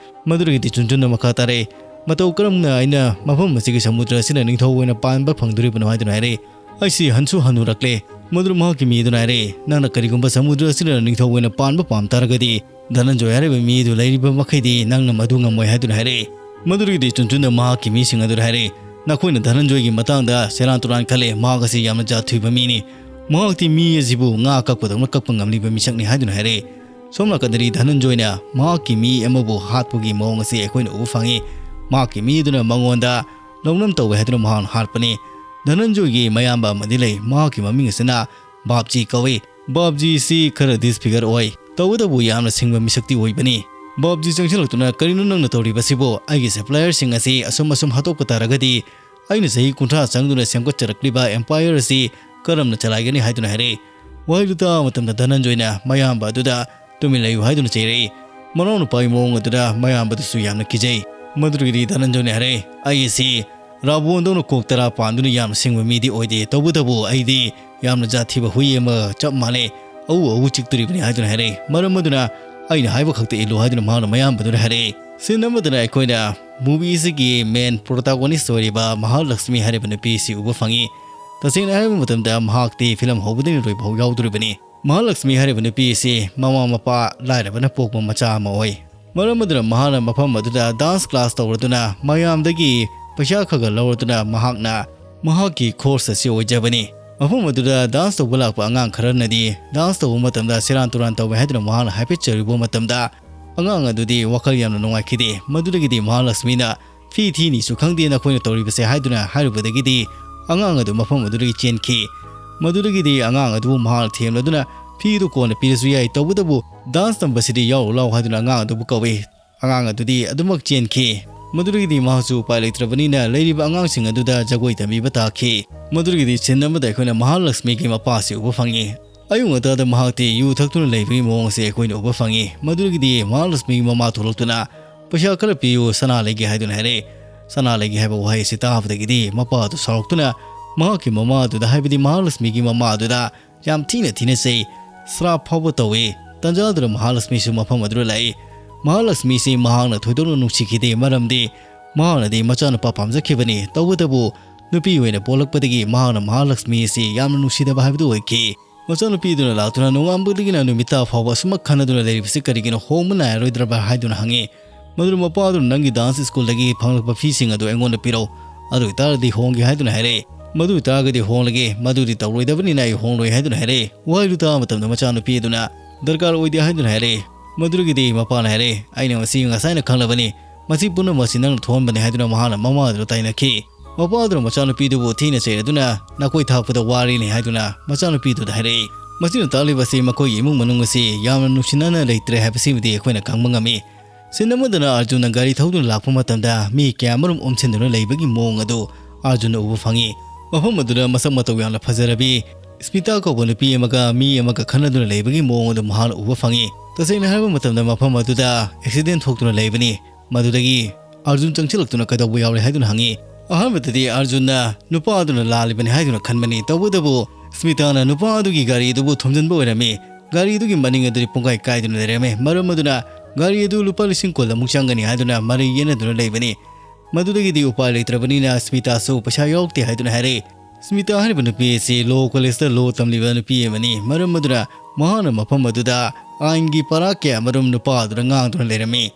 ꯃꯗꯨꯗꯒꯤꯗꯤ ꯆꯨꯟꯆꯨꯟꯅ ꯃꯈꯥ ꯇꯥꯔꯛꯏ, "ꯃꯇꯧ ꯀꯔꯝꯅ ꯑꯩꯅ ꯃꯐꯝ ꯑꯁꯤꯒꯤ ꯁꯃꯨꯗ꯭ꯔ ꯑꯁꯤꯅ ꯅꯤꯡꯊꯧ ꯑꯣꯏꯅ ꯄꯥꯟꯕ ꯐꯪꯗꯣꯔꯤꯕꯅꯣ?" ꯍꯥꯏꯗꯨꯅ ꯍꯥꯏꯔꯛꯏ꯫ "ꯑꯩꯁꯤ ꯍꯟꯁꯨ ꯍꯟꯅꯨꯔꯛꯂꯦ"꯫ ꯃꯗꯨꯗ ꯃꯍꯥꯛꯀꯤ ꯃꯤꯗꯨꯅ ꯍꯥꯏꯔꯛꯏ, "ꯅꯪꯅ ꯀꯔꯤꯒꯨꯝꯕ ꯁꯃꯨꯗ꯭ꯔ ꯑꯁꯤꯅ ꯅꯤꯡꯊꯧ ꯑꯣꯏꯅ ꯄꯥꯟꯕ ꯄꯥꯝ ꯇꯥꯔꯒꯗꯤ, ꯙꯅꯟꯖꯣꯏ ꯍꯥꯏꯔꯤꯕ ꯃꯤ ꯑꯗꯨ ꯂꯩꯔꯤꯕ ꯃꯈꯩꯗꯤ ꯅꯪꯅ ꯃꯗꯨ ꯉꯝꯃꯣꯏ" ꯍꯥꯏꯗꯨꯅ ꯍꯥꯏꯔꯛꯏ꯫ ꯃꯗꯨꯗꯒꯤꯗꯤ ꯆꯨꯟꯆꯨꯟꯅ ꯃꯍꯥꯛꯀꯤ ꯃꯤꯁꯤꯡ ꯑꯗꯨꯗ ꯍꯥꯏꯔꯛꯏ, "ꯅꯈꯣꯏꯅ ꯙꯅꯟꯖꯣꯏꯒꯤ ꯃꯇꯥꯡꯗ ꯁꯦꯔꯥꯟ ꯇꯨꯔꯥꯟ ꯈꯜꯂꯦ, ꯃꯍꯥꯛ ꯑꯁꯤ ꯌꯥꯝꯅ ꯖꯥꯠ ꯊꯤꯕ ꯃꯤꯅꯤ꯫ ꯃꯍꯥꯛꯇꯤ ꯃꯤ ꯑꯁꯤꯕꯨ ꯉꯥ ꯀꯛꯄꯗꯧꯅ ꯀꯛꯄ ꯉꯝꯂꯤꯕ ꯃꯤꯁꯛꯅꯤ" ꯍꯥꯏꯗꯨꯅ ꯍꯥꯏꯔꯛꯏ꯫ ꯁꯣꯝ ꯅꯥꯀꯟꯗꯗꯤ ꯙꯅꯟꯖꯣꯏꯅ ꯃꯍꯥꯛꯀꯤ ꯃꯤ ꯑꯃꯕꯨ ꯍꯥꯠꯄꯒꯤ ꯃꯑꯣꯡ ꯑꯁꯤ ꯑꯩꯈꯣꯏꯅ ꯎꯕ ꯐꯪꯉꯤ꯫ ꯃꯍꯥꯛꯀꯤ ꯃꯤ ꯑꯗꯨꯅ ꯃꯉꯣꯟꯗ ꯂꯧꯅꯝ ꯇꯧꯋꯦ ꯍꯥꯏꯗꯨꯅ ꯃꯍꯥꯛꯅ ꯍꯥꯠꯄꯅꯤ꯫ ꯙꯅꯟꯖꯣꯏꯒꯤ ꯃꯌꯥꯝꯕ ꯑꯃꯗꯤ ꯂꯩ, ꯃꯍꯥꯛꯀꯤ ꯃꯃꯤꯡ ꯑꯁꯤꯅ ꯕꯥꯞꯖꯤ ꯀꯧꯏ꯫ ꯕꯥꯞꯖꯤꯁꯤ ꯈꯔ disfigure ꯑꯣꯏ, ꯇꯧꯕꯇꯕꯨ ꯌꯥꯝꯅ ꯁꯤꯡꯕ ꯃꯤꯁꯛꯇꯤ ꯑꯣꯏꯕꯅꯤ꯫ ꯕꯥꯞꯖꯤ ꯆꯪꯁꯤꯜꯂꯛꯇꯨꯅ, "ꯀꯔꯤꯅꯣ ꯅꯪꯅ ꯇꯧꯔꯤꯕꯁꯤꯕꯨ? ꯑꯩꯒꯤ supplierꯁꯤꯡ ꯑꯁꯤ ꯑꯁꯨꯝ ꯑꯁꯨꯝ ꯍꯥꯠꯇꯣꯛꯄ ꯇꯥꯔꯒꯗꯤ, ꯑꯩꯅ ꯆꯍꯤ ꯀꯨꯟꯊ꯭ꯔꯥ ꯆꯪꯗꯨꯅ ꯁꯦꯝꯒꯠꯆꯔꯛꯂꯤꯕ empire ꯑꯁꯤ ꯀꯔꯝꯅ ꯆꯂꯥꯏꯒꯅꯤ?" ꯍꯥꯏꯗꯨꯅ ꯍꯥꯏꯔꯛꯏ꯫ ꯋꯥꯍꯩꯗꯨ ꯇꯥꯕ ꯃꯇꯝꯗ ꯙꯅꯟꯖꯣꯏꯅ ꯃꯌꯥꯝꯕ ꯑꯗꯨꯗ "ꯇꯨꯃꯤꯟ ꯂꯩꯌꯨ" ꯍꯥꯏꯗꯨꯅ ꯆꯩꯔꯛꯏ꯫ ꯃꯅꯥꯎꯅꯨꯄꯥꯒꯤ ꯃꯑꯣꯡ ꯑꯗꯨꯗ ꯃꯌꯥꯝꯕꯗꯨꯁꯨ ꯌꯥꯝꯅ ꯀꯤꯖꯩ꯫ ꯃꯗꯨꯗꯒꯤꯗꯤ ꯙꯅꯟꯖꯣꯏꯅ ꯍꯥꯏꯔꯛꯏ, "ꯑꯩ ꯑꯁꯤ ꯔꯥꯕꯣꯟꯗꯧꯅ ꯀꯣꯛ ꯇꯔꯥ ꯄꯥꯟꯗꯨꯅ ꯌꯥꯝꯅ ꯁꯤꯡꯕ ꯃꯤꯗꯤ ꯑꯣꯏꯗꯦ, ꯇꯧꯕꯇꯕꯨ ꯑꯩꯗꯤ ꯌꯥꯝꯅ ꯖꯥꯠ ꯊꯤꯕ ꯍꯨꯏ ꯑꯃꯒ ꯆꯞ ꯃꯥꯟꯅꯩ, ꯑꯎ ꯑꯎ ꯆꯤꯛꯇꯣꯔꯤꯕꯅꯤ" ꯍꯥꯏꯗꯨꯅ ꯍꯥꯏꯔꯛꯏ꯫ ꯃꯔꯝ ꯑꯗꯨꯅ "ꯑꯩꯅ ꯍꯥꯏꯕ ꯈꯛꯇ ꯏꯜꯂꯨ" ꯍꯥꯏꯗꯨꯅ ꯃꯍꯥꯛꯅ ꯃꯌꯥꯝꯕꯗꯨꯗ ꯍꯥꯏꯔꯛꯏ꯫ Scene ꯑꯃꯗꯅ ꯑꯩꯈꯣꯏꯅ movie ꯑꯁꯤꯒꯤ main protagonist ꯑꯣꯏꯔꯤꯕ ꯃꯍꯥꯂꯛꯁꯃꯤ ꯍꯥꯏꯔꯤꯕ ꯅꯨꯄꯤ ꯑꯁꯤ ꯎꯕ ꯐꯪꯉꯤ꯫ ꯇꯁꯦꯡꯅ ꯍꯥꯏꯕ ꯃꯇꯝꯗ ꯃꯍꯥꯛꯇꯤ film ꯍꯧꯕꯗꯒꯤ ꯂꯣꯏꯕ ꯐꯥꯎ ꯌꯥꯎꯗꯣꯔꯤꯕꯅꯤ꯫ ꯃꯍꯥꯂꯛꯁꯃꯤ ꯍꯥꯏꯔꯤꯕ ꯅꯨꯄꯤ ꯑꯁꯤ ꯃꯃꯥ ꯃꯄꯥ ꯂꯥꯏꯔꯕꯅ ꯄꯣꯛꯄ ꯃꯆꯥ ꯑꯃ ꯑꯣꯏ꯫ ꯃꯔꯝ ꯑꯗꯨꯅ ꯃꯍꯥꯛꯅ ꯃꯐꯝ ꯑꯗꯨꯗ dance class ꯇꯧꯔꯗꯨꯅ ꯃꯌꯥꯝꯗꯒꯤ ꯄꯩꯁꯥ ꯈꯔ ꯈꯔ ꯂꯧꯔꯗꯨꯅ ꯃꯍꯥꯛꯅ ꯃꯍꯥꯛꯀꯤ course ꯑꯁꯤ ꯑꯣꯏꯖꯕꯅꯤ꯫ ꯃꯐꯝ ꯑꯗꯨꯗ dance ꯇꯧꯕ ꯂꯥꯛꯄ ꯑꯉꯥꯡ ꯈꯔꯅꯗꯤ dance ꯇꯧꯕ ꯃꯇꯝꯗ ꯁꯦꯔꯥꯟ ꯇꯨꯔꯥꯟ ꯇꯧꯋꯦ ꯍꯥꯏꯗꯨꯅ ꯃꯍꯥꯛꯅ ꯍꯥꯏꯐꯦꯠ ꯆꯩꯔꯨꯕ ꯃꯇꯝꯗ ꯑꯉꯥꯡ ꯑꯗꯨꯗꯤ ꯋꯥꯈꯜ ꯌꯥꯝꯅ ꯅꯨꯡꯉꯥꯏꯈꯤꯗꯦ꯫ ꯃꯗꯨꯗꯒꯤꯗꯤ ꯃꯍꯥꯂꯛꯁꯃꯤꯅ "ꯐꯤ ꯊꯤꯅꯤꯁꯨ ꯈꯪꯗꯦ ꯅꯈꯣꯏꯅ ꯇꯧꯔꯤꯕꯁꯦ" ꯍꯥꯏꯗꯨꯅ ꯍꯥꯏꯔꯨꯕꯗꯒꯤꯗꯤ ꯑꯉꯥꯡ ꯑꯗꯨ ꯃꯐꯝ ꯑꯗꯨꯗꯒꯤ ꯆꯦꯟꯈꯤ꯫ ꯃꯗꯨꯗꯒꯤꯗꯤ ꯑꯉꯥꯡ ꯑꯗꯨꯕꯨ ꯃꯍꯥꯛꯅ ꯊꯦꯝꯂꯗꯨꯅ "ꯐꯤꯗꯨ ꯀꯣꯟꯅ ꯄꯤꯔꯁꯨ ꯌꯥꯏ, ꯇꯧꯕꯇꯕꯨ dance ꯇꯝꯕꯁꯤꯗꯤ ꯌꯥꯎꯔꯨ ꯂꯥꯎ" ꯍꯥꯏꯗꯨꯅ ꯑꯉꯥꯡ ꯑꯗꯨꯕꯨ ꯀꯧꯏ꯫ ꯑꯉꯥꯡ ꯑꯗꯨꯗꯤ ꯑꯗꯨꯃꯛ ꯆꯦꯟꯈꯤ꯫ ꯃꯗꯨꯗꯒꯤꯗꯤ ꯃꯍꯥꯛꯁꯨ ꯎꯄꯥꯏ ꯂꯩꯇ꯭ꯔꯕꯅꯤꯅ ꯂꯩꯔꯤꯕ ꯑꯉꯥꯡꯁꯤꯡ ꯑꯗꯨꯗ ꯖꯒꯣꯏ ꯇꯝꯕꯤꯕ ꯇꯥꯈꯤ꯫ ꯃꯗꯨꯗꯒꯤꯗꯤ scene ꯑꯃꯗ ꯑꯩꯈꯣꯏꯅ ꯃꯍꯥꯂꯛꯁꯃꯤꯒꯤ ꯃꯄꯥ ꯑꯁꯤ ꯎꯕ ꯐꯪꯉꯤ꯫ ꯑꯌꯨꯛ ꯉꯟꯇꯥꯗ ꯃꯍꯥꯛꯇꯤ ꯌꯨ ꯊꯛꯇꯨꯅ ꯂꯩꯕꯒꯤ ꯃꯑꯣꯡ ꯑꯁꯤ ꯑꯩꯈꯣꯏꯅ ꯎꯕ ꯐꯪꯉꯤ꯫ ꯃꯗꯨꯗꯒꯤꯗꯤ ꯃꯍꯥꯂꯛꯁꯃꯤꯒꯤ ꯃꯃꯥ ꯊꯣꯛꯂꯛꯇꯨꯅ "ꯄꯩꯁꯥ ꯈꯔ ꯄꯤꯌꯨ, ꯁꯅꯥ ꯂꯩꯒꯦ" ꯍꯥꯏꯗꯨꯅ ꯍꯥꯏꯔꯛꯏ꯫ ꯁꯅꯥ ꯂꯩꯒꯦ ꯍꯥꯏꯕ ꯋꯥꯍꯩ ꯑꯁꯤ ꯇꯥꯕꯗꯒꯤꯗꯤ ꯃꯄꯥ ꯑꯗꯨ ꯁꯥꯎꯔꯛꯇꯨꯅ ꯃꯍꯥꯛꯀꯤ ꯃꯃꯥ ꯑꯗꯨꯗ, ꯍꯥꯏꯕꯗꯤ ꯃꯍꯥꯂꯛꯁꯃꯤꯒꯤ ꯃꯃꯥ ꯑꯗꯨꯗ ꯌꯥꯝ ꯊꯤꯅ ꯊꯤꯅ ꯆꯩ, ꯁ꯭ꯔꯥꯞ ꯐꯥꯎꯕ ꯇꯧꯏ꯫ ꯇꯟꯖꯥ ꯑꯗꯨꯗ ꯃꯍꯥꯂꯛꯁꯃꯤꯁꯨ ꯃꯐꯝ ꯑꯗꯨꯗ ꯂꯥꯛꯏ꯫ ꯃꯍꯥꯂꯛꯁꯃꯤꯁꯤ ꯃꯍꯥꯛꯅ ꯊꯣꯏꯗꯣꯛꯅ ꯅꯨꯡꯁꯤꯈꯤꯗꯦ, ꯃꯔꯝꯗꯤ ꯃꯍꯥꯛꯅꯗꯤ ꯃꯆꯥꯅꯨꯄꯥ ꯄꯥꯝꯖꯈꯤꯕꯅꯤ꯫ ꯇꯧꯕꯇꯕꯨ ꯅꯨꯄꯤ ꯑꯣꯏꯅ ꯄꯣꯛꯂꯛꯄꯗꯒꯤ ꯃꯍꯥꯛꯅ ꯃꯍꯥꯂꯛꯁꯃꯤ ꯑꯁꯤ ꯌꯥꯝꯅ ꯅꯨꯡꯁꯤꯗꯕ ꯍꯥꯏꯕꯗꯨ ꯑꯣꯏꯈꯤ꯫ ꯃꯆꯥꯅꯨꯄꯤꯗꯨꯅ ꯂꯥꯛꯇꯨꯅ ꯅꯣꯡꯉꯥꯟꯕꯗꯒꯤꯅ ꯅꯨꯃꯤꯠ ꯇꯥ ꯐꯥꯎꯕ ꯑꯁꯨꯃꯛ ꯈꯟꯅꯗꯨꯅ ꯂꯩꯔꯤꯕꯁꯤ ꯀꯔꯤꯒꯤꯅꯣ? ꯍꯣꯡꯕ ꯅꯥꯏꯔꯔꯣꯏꯗ꯭ꯔꯕ ꯍꯥꯏꯗꯨꯅ ꯍꯪꯉꯤ꯫ ꯃꯗꯨꯗ ꯃꯄꯥꯗꯨꯅ ꯅꯪꯒꯤ ꯗꯥꯟꯁ ꯁ꯭ꯀꯨꯜꯗꯒꯤ ꯐꯪꯂꯛꯄ ꯐꯤꯁꯤꯡ ꯑꯗꯨ ꯑꯩꯉꯣꯟꯗ ꯄꯤꯔꯛꯎ, ꯑꯗꯨ ꯑꯣꯏꯇꯥꯔꯗꯤ ꯍꯣꯡꯒꯦ ꯍꯥꯏꯗꯨꯅ ꯍꯥꯏꯔꯛꯏ꯫ ꯃꯗꯨ ꯑꯣꯏꯇꯥꯔꯒꯗꯤ ꯍꯣꯡꯂꯒꯦ, ꯃꯗꯨꯗꯤ ꯇꯧꯔꯣꯏꯗꯕꯅꯤꯅ ꯑꯩ ꯍꯣꯡꯂꯣꯏ ꯍꯥꯏꯗꯨꯅ ꯍꯥꯏꯔꯛꯏ꯫ ꯋꯥꯍꯩꯗꯨ ꯇꯥꯕ ꯃꯇꯝꯗ ꯃꯆꯥꯅꯨꯄꯤ ꯑꯗꯨꯅ ꯗꯔꯀꯥꯔ ꯑꯣꯏꯗꯦ ꯍꯥꯏꯗꯨꯅ ꯍꯥꯏꯔꯛꯏ꯫ ꯃꯗꯨꯗꯒꯤꯗꯤ ꯃꯄꯥꯅ ꯍꯥꯏꯔꯛꯏ, ꯑꯩꯅ ꯃꯁꯤ ꯉꯁꯥꯏꯅ ꯈꯪꯂꯕꯅꯤ, ꯃꯁꯤ ꯄꯨꯝꯅꯃꯛ ꯑꯁꯤ ꯅꯪꯅ ꯊꯣꯛꯍꯟꯕꯅꯤ ꯍꯥꯏꯗꯨꯅ ꯃꯍꯥꯛꯅ ꯃꯃꯥ ꯑꯗꯨꯗ ꯇꯥꯏꯅꯈꯤ꯫ ꯃꯄꯥ ꯑꯗꯨꯅ ꯃꯆꯥꯅꯨꯄꯤꯗꯨꯕꯨ ꯊꯤꯅ ꯆꯩꯔꯗꯨꯅ ꯅꯥꯀꯣꯏ ꯊꯥꯛꯄꯗ ꯋꯥꯔꯤꯅꯤ ꯍꯥꯏꯗꯨꯅ ꯃꯆꯥꯅꯨꯄꯤꯗꯨꯗ ꯍꯥꯏꯔꯛꯏ꯫ ꯃꯁꯤꯅ ꯇꯥꯛꯂꯤꯕꯁꯤ ꯃꯈꯣꯏꯒꯤ ꯏꯃꯨꯡ ꯃꯅꯨꯡ ꯑꯁꯤ ꯌꯥꯝꯅ ꯅꯨꯡꯁꯤꯅꯅ ꯂꯩꯇ꯭ꯔꯦ ꯍꯥꯏꯕꯁꯤꯃꯗꯤ ꯑꯩꯈꯣꯏꯅ ꯈꯪꯕ ꯉꯝꯃꯤ꯫ ꯁꯤꯟ ꯑꯃꯗꯅ ꯑꯥꯔꯖꯨꯟꯅ ꯒꯥꯔꯤ ꯊꯧꯗꯨꯅ ꯂꯥꯛꯄ ꯃꯇꯝꯗ ꯃꯤ ꯀꯌꯥꯃꯔꯨꯝ ꯑꯣꯝꯁꯤꯟꯗꯨꯅ ꯂꯩꯕꯒꯤ ꯃꯑꯣꯡ ꯑꯗꯨ ꯑꯥꯔꯖꯨꯟꯅ ꯎꯕ ꯐꯪꯉꯤ꯫ ꯃꯐꯝ ꯑꯗꯨꯗ ꯃꯁꯛ ꯃꯇꯧ ꯌꯥꯝꯅ ꯐꯖꯔꯕꯤ ꯁ꯭ꯃꯤꯇꯥ ꯀꯧꯕ ꯅꯨꯄꯤ ꯑꯃꯒ ꯃꯤ ꯑꯃꯒ ꯈꯟꯅꯗꯨꯅ ꯂꯩꯕꯒꯤ ꯃꯑꯣꯡ ꯑꯗꯨ ꯃꯍꯥꯛꯅ ꯎꯕ ꯐꯪꯉꯤ꯫ ꯇꯁꯦꯡꯅ ꯍꯥꯏꯔꯕ ꯃꯇꯝꯗ ꯃꯐꯝ ꯑꯗꯨꯗ ꯑꯦꯛꯁꯤꯗꯦꯟ ꯊꯣꯛꯇꯨꯅ ꯂꯩꯕꯅꯤ꯫ ꯃꯗꯨꯗꯒꯤ ꯑꯥꯔꯖꯨꯟ ꯆꯪꯁꯤꯜꯂꯛꯇꯨꯅ ꯀꯩꯗꯧꯕ ꯌꯥꯎꯔꯦ ꯍꯥꯏꯗꯨꯅ ꯍꯪꯉꯤ꯫ ꯑꯍꯥꯟꯕꯗꯗꯤ ꯑꯥꯔꯖꯨꯟꯅ ꯅꯨꯄꯥ ꯑꯗꯨꯅ ꯂꯥꯜꯂꯤꯕꯅꯤ ꯍꯥꯏꯗꯨꯅ ꯈꯟꯕꯅꯤ꯫ ꯇꯧꯕꯇꯕꯨ ꯁ꯭ꯃꯤꯇꯥꯅ ꯅꯨꯄꯥ ꯑꯗꯨꯒꯤ ꯒꯥꯔꯤ ꯑꯗꯨꯕꯨ ꯊꯣꯝꯖꯤꯟꯕ ꯑꯣꯏꯔꯝꯃꯤ꯫ ꯒꯥꯔꯤ ꯑꯗꯨꯒꯤ ꯃꯅꯤꯡ ꯑꯗꯨꯗꯤ ꯄꯨꯡꯀꯥꯏ ꯀꯥꯏꯗꯨꯅ ꯂꯩꯔꯝꯃꯤ꯫ ꯃꯔꯝ ꯑꯗꯨꯅ ꯒꯥꯔꯤ ꯑꯗꯨ ꯂꯨꯄꯥ ꯂꯤꯁꯤꯡ ꯀꯨꯟ ꯑꯃꯨꯛ ꯆꯪꯒꯅꯤ ꯍꯥꯏꯗꯨꯅ ꯃꯔꯩ ꯌꯦꯠꯅꯗꯨꯅ ꯂꯩꯕꯅꯤ꯫ ꯃꯗꯨꯗꯒꯤꯗꯤ ꯎꯄꯥꯏ ꯂꯩꯇ꯭ꯔꯕꯅꯤꯅ ꯁ꯭ꯃꯤꯇꯥꯁꯨ ꯄꯩꯁꯥ ꯌꯥꯎꯔꯛꯇꯦ ꯍꯥꯏꯗꯨꯅ ꯍꯥꯏꯔꯛꯏ꯫ ꯁ꯭ꯃꯤꯇꯥ ꯍꯥꯏꯔꯤꯕ ꯅꯨꯄꯤ ꯑꯁꯤ ꯂꯣ ꯀꯣꯂꯦꯖꯇ ꯂꯣ ꯇꯝꯂꯤꯕ ꯅꯨꯄꯤ ꯑꯃꯅꯤ꯫ ꯃꯔꯝ ꯑꯗꯨꯅ ꯃꯍꯥꯛꯅ ꯃꯐꯝ ꯑꯗꯨꯗ ꯑꯥꯏꯟꯒꯤ ꯄꯔꯥ ꯀꯌꯥ ꯃꯔꯨꯝ ꯅꯨꯄꯥ ꯑꯗꯨꯗ ꯉꯥꯡꯗꯨꯅ ꯂꯩꯔꯝꯃꯤ꯫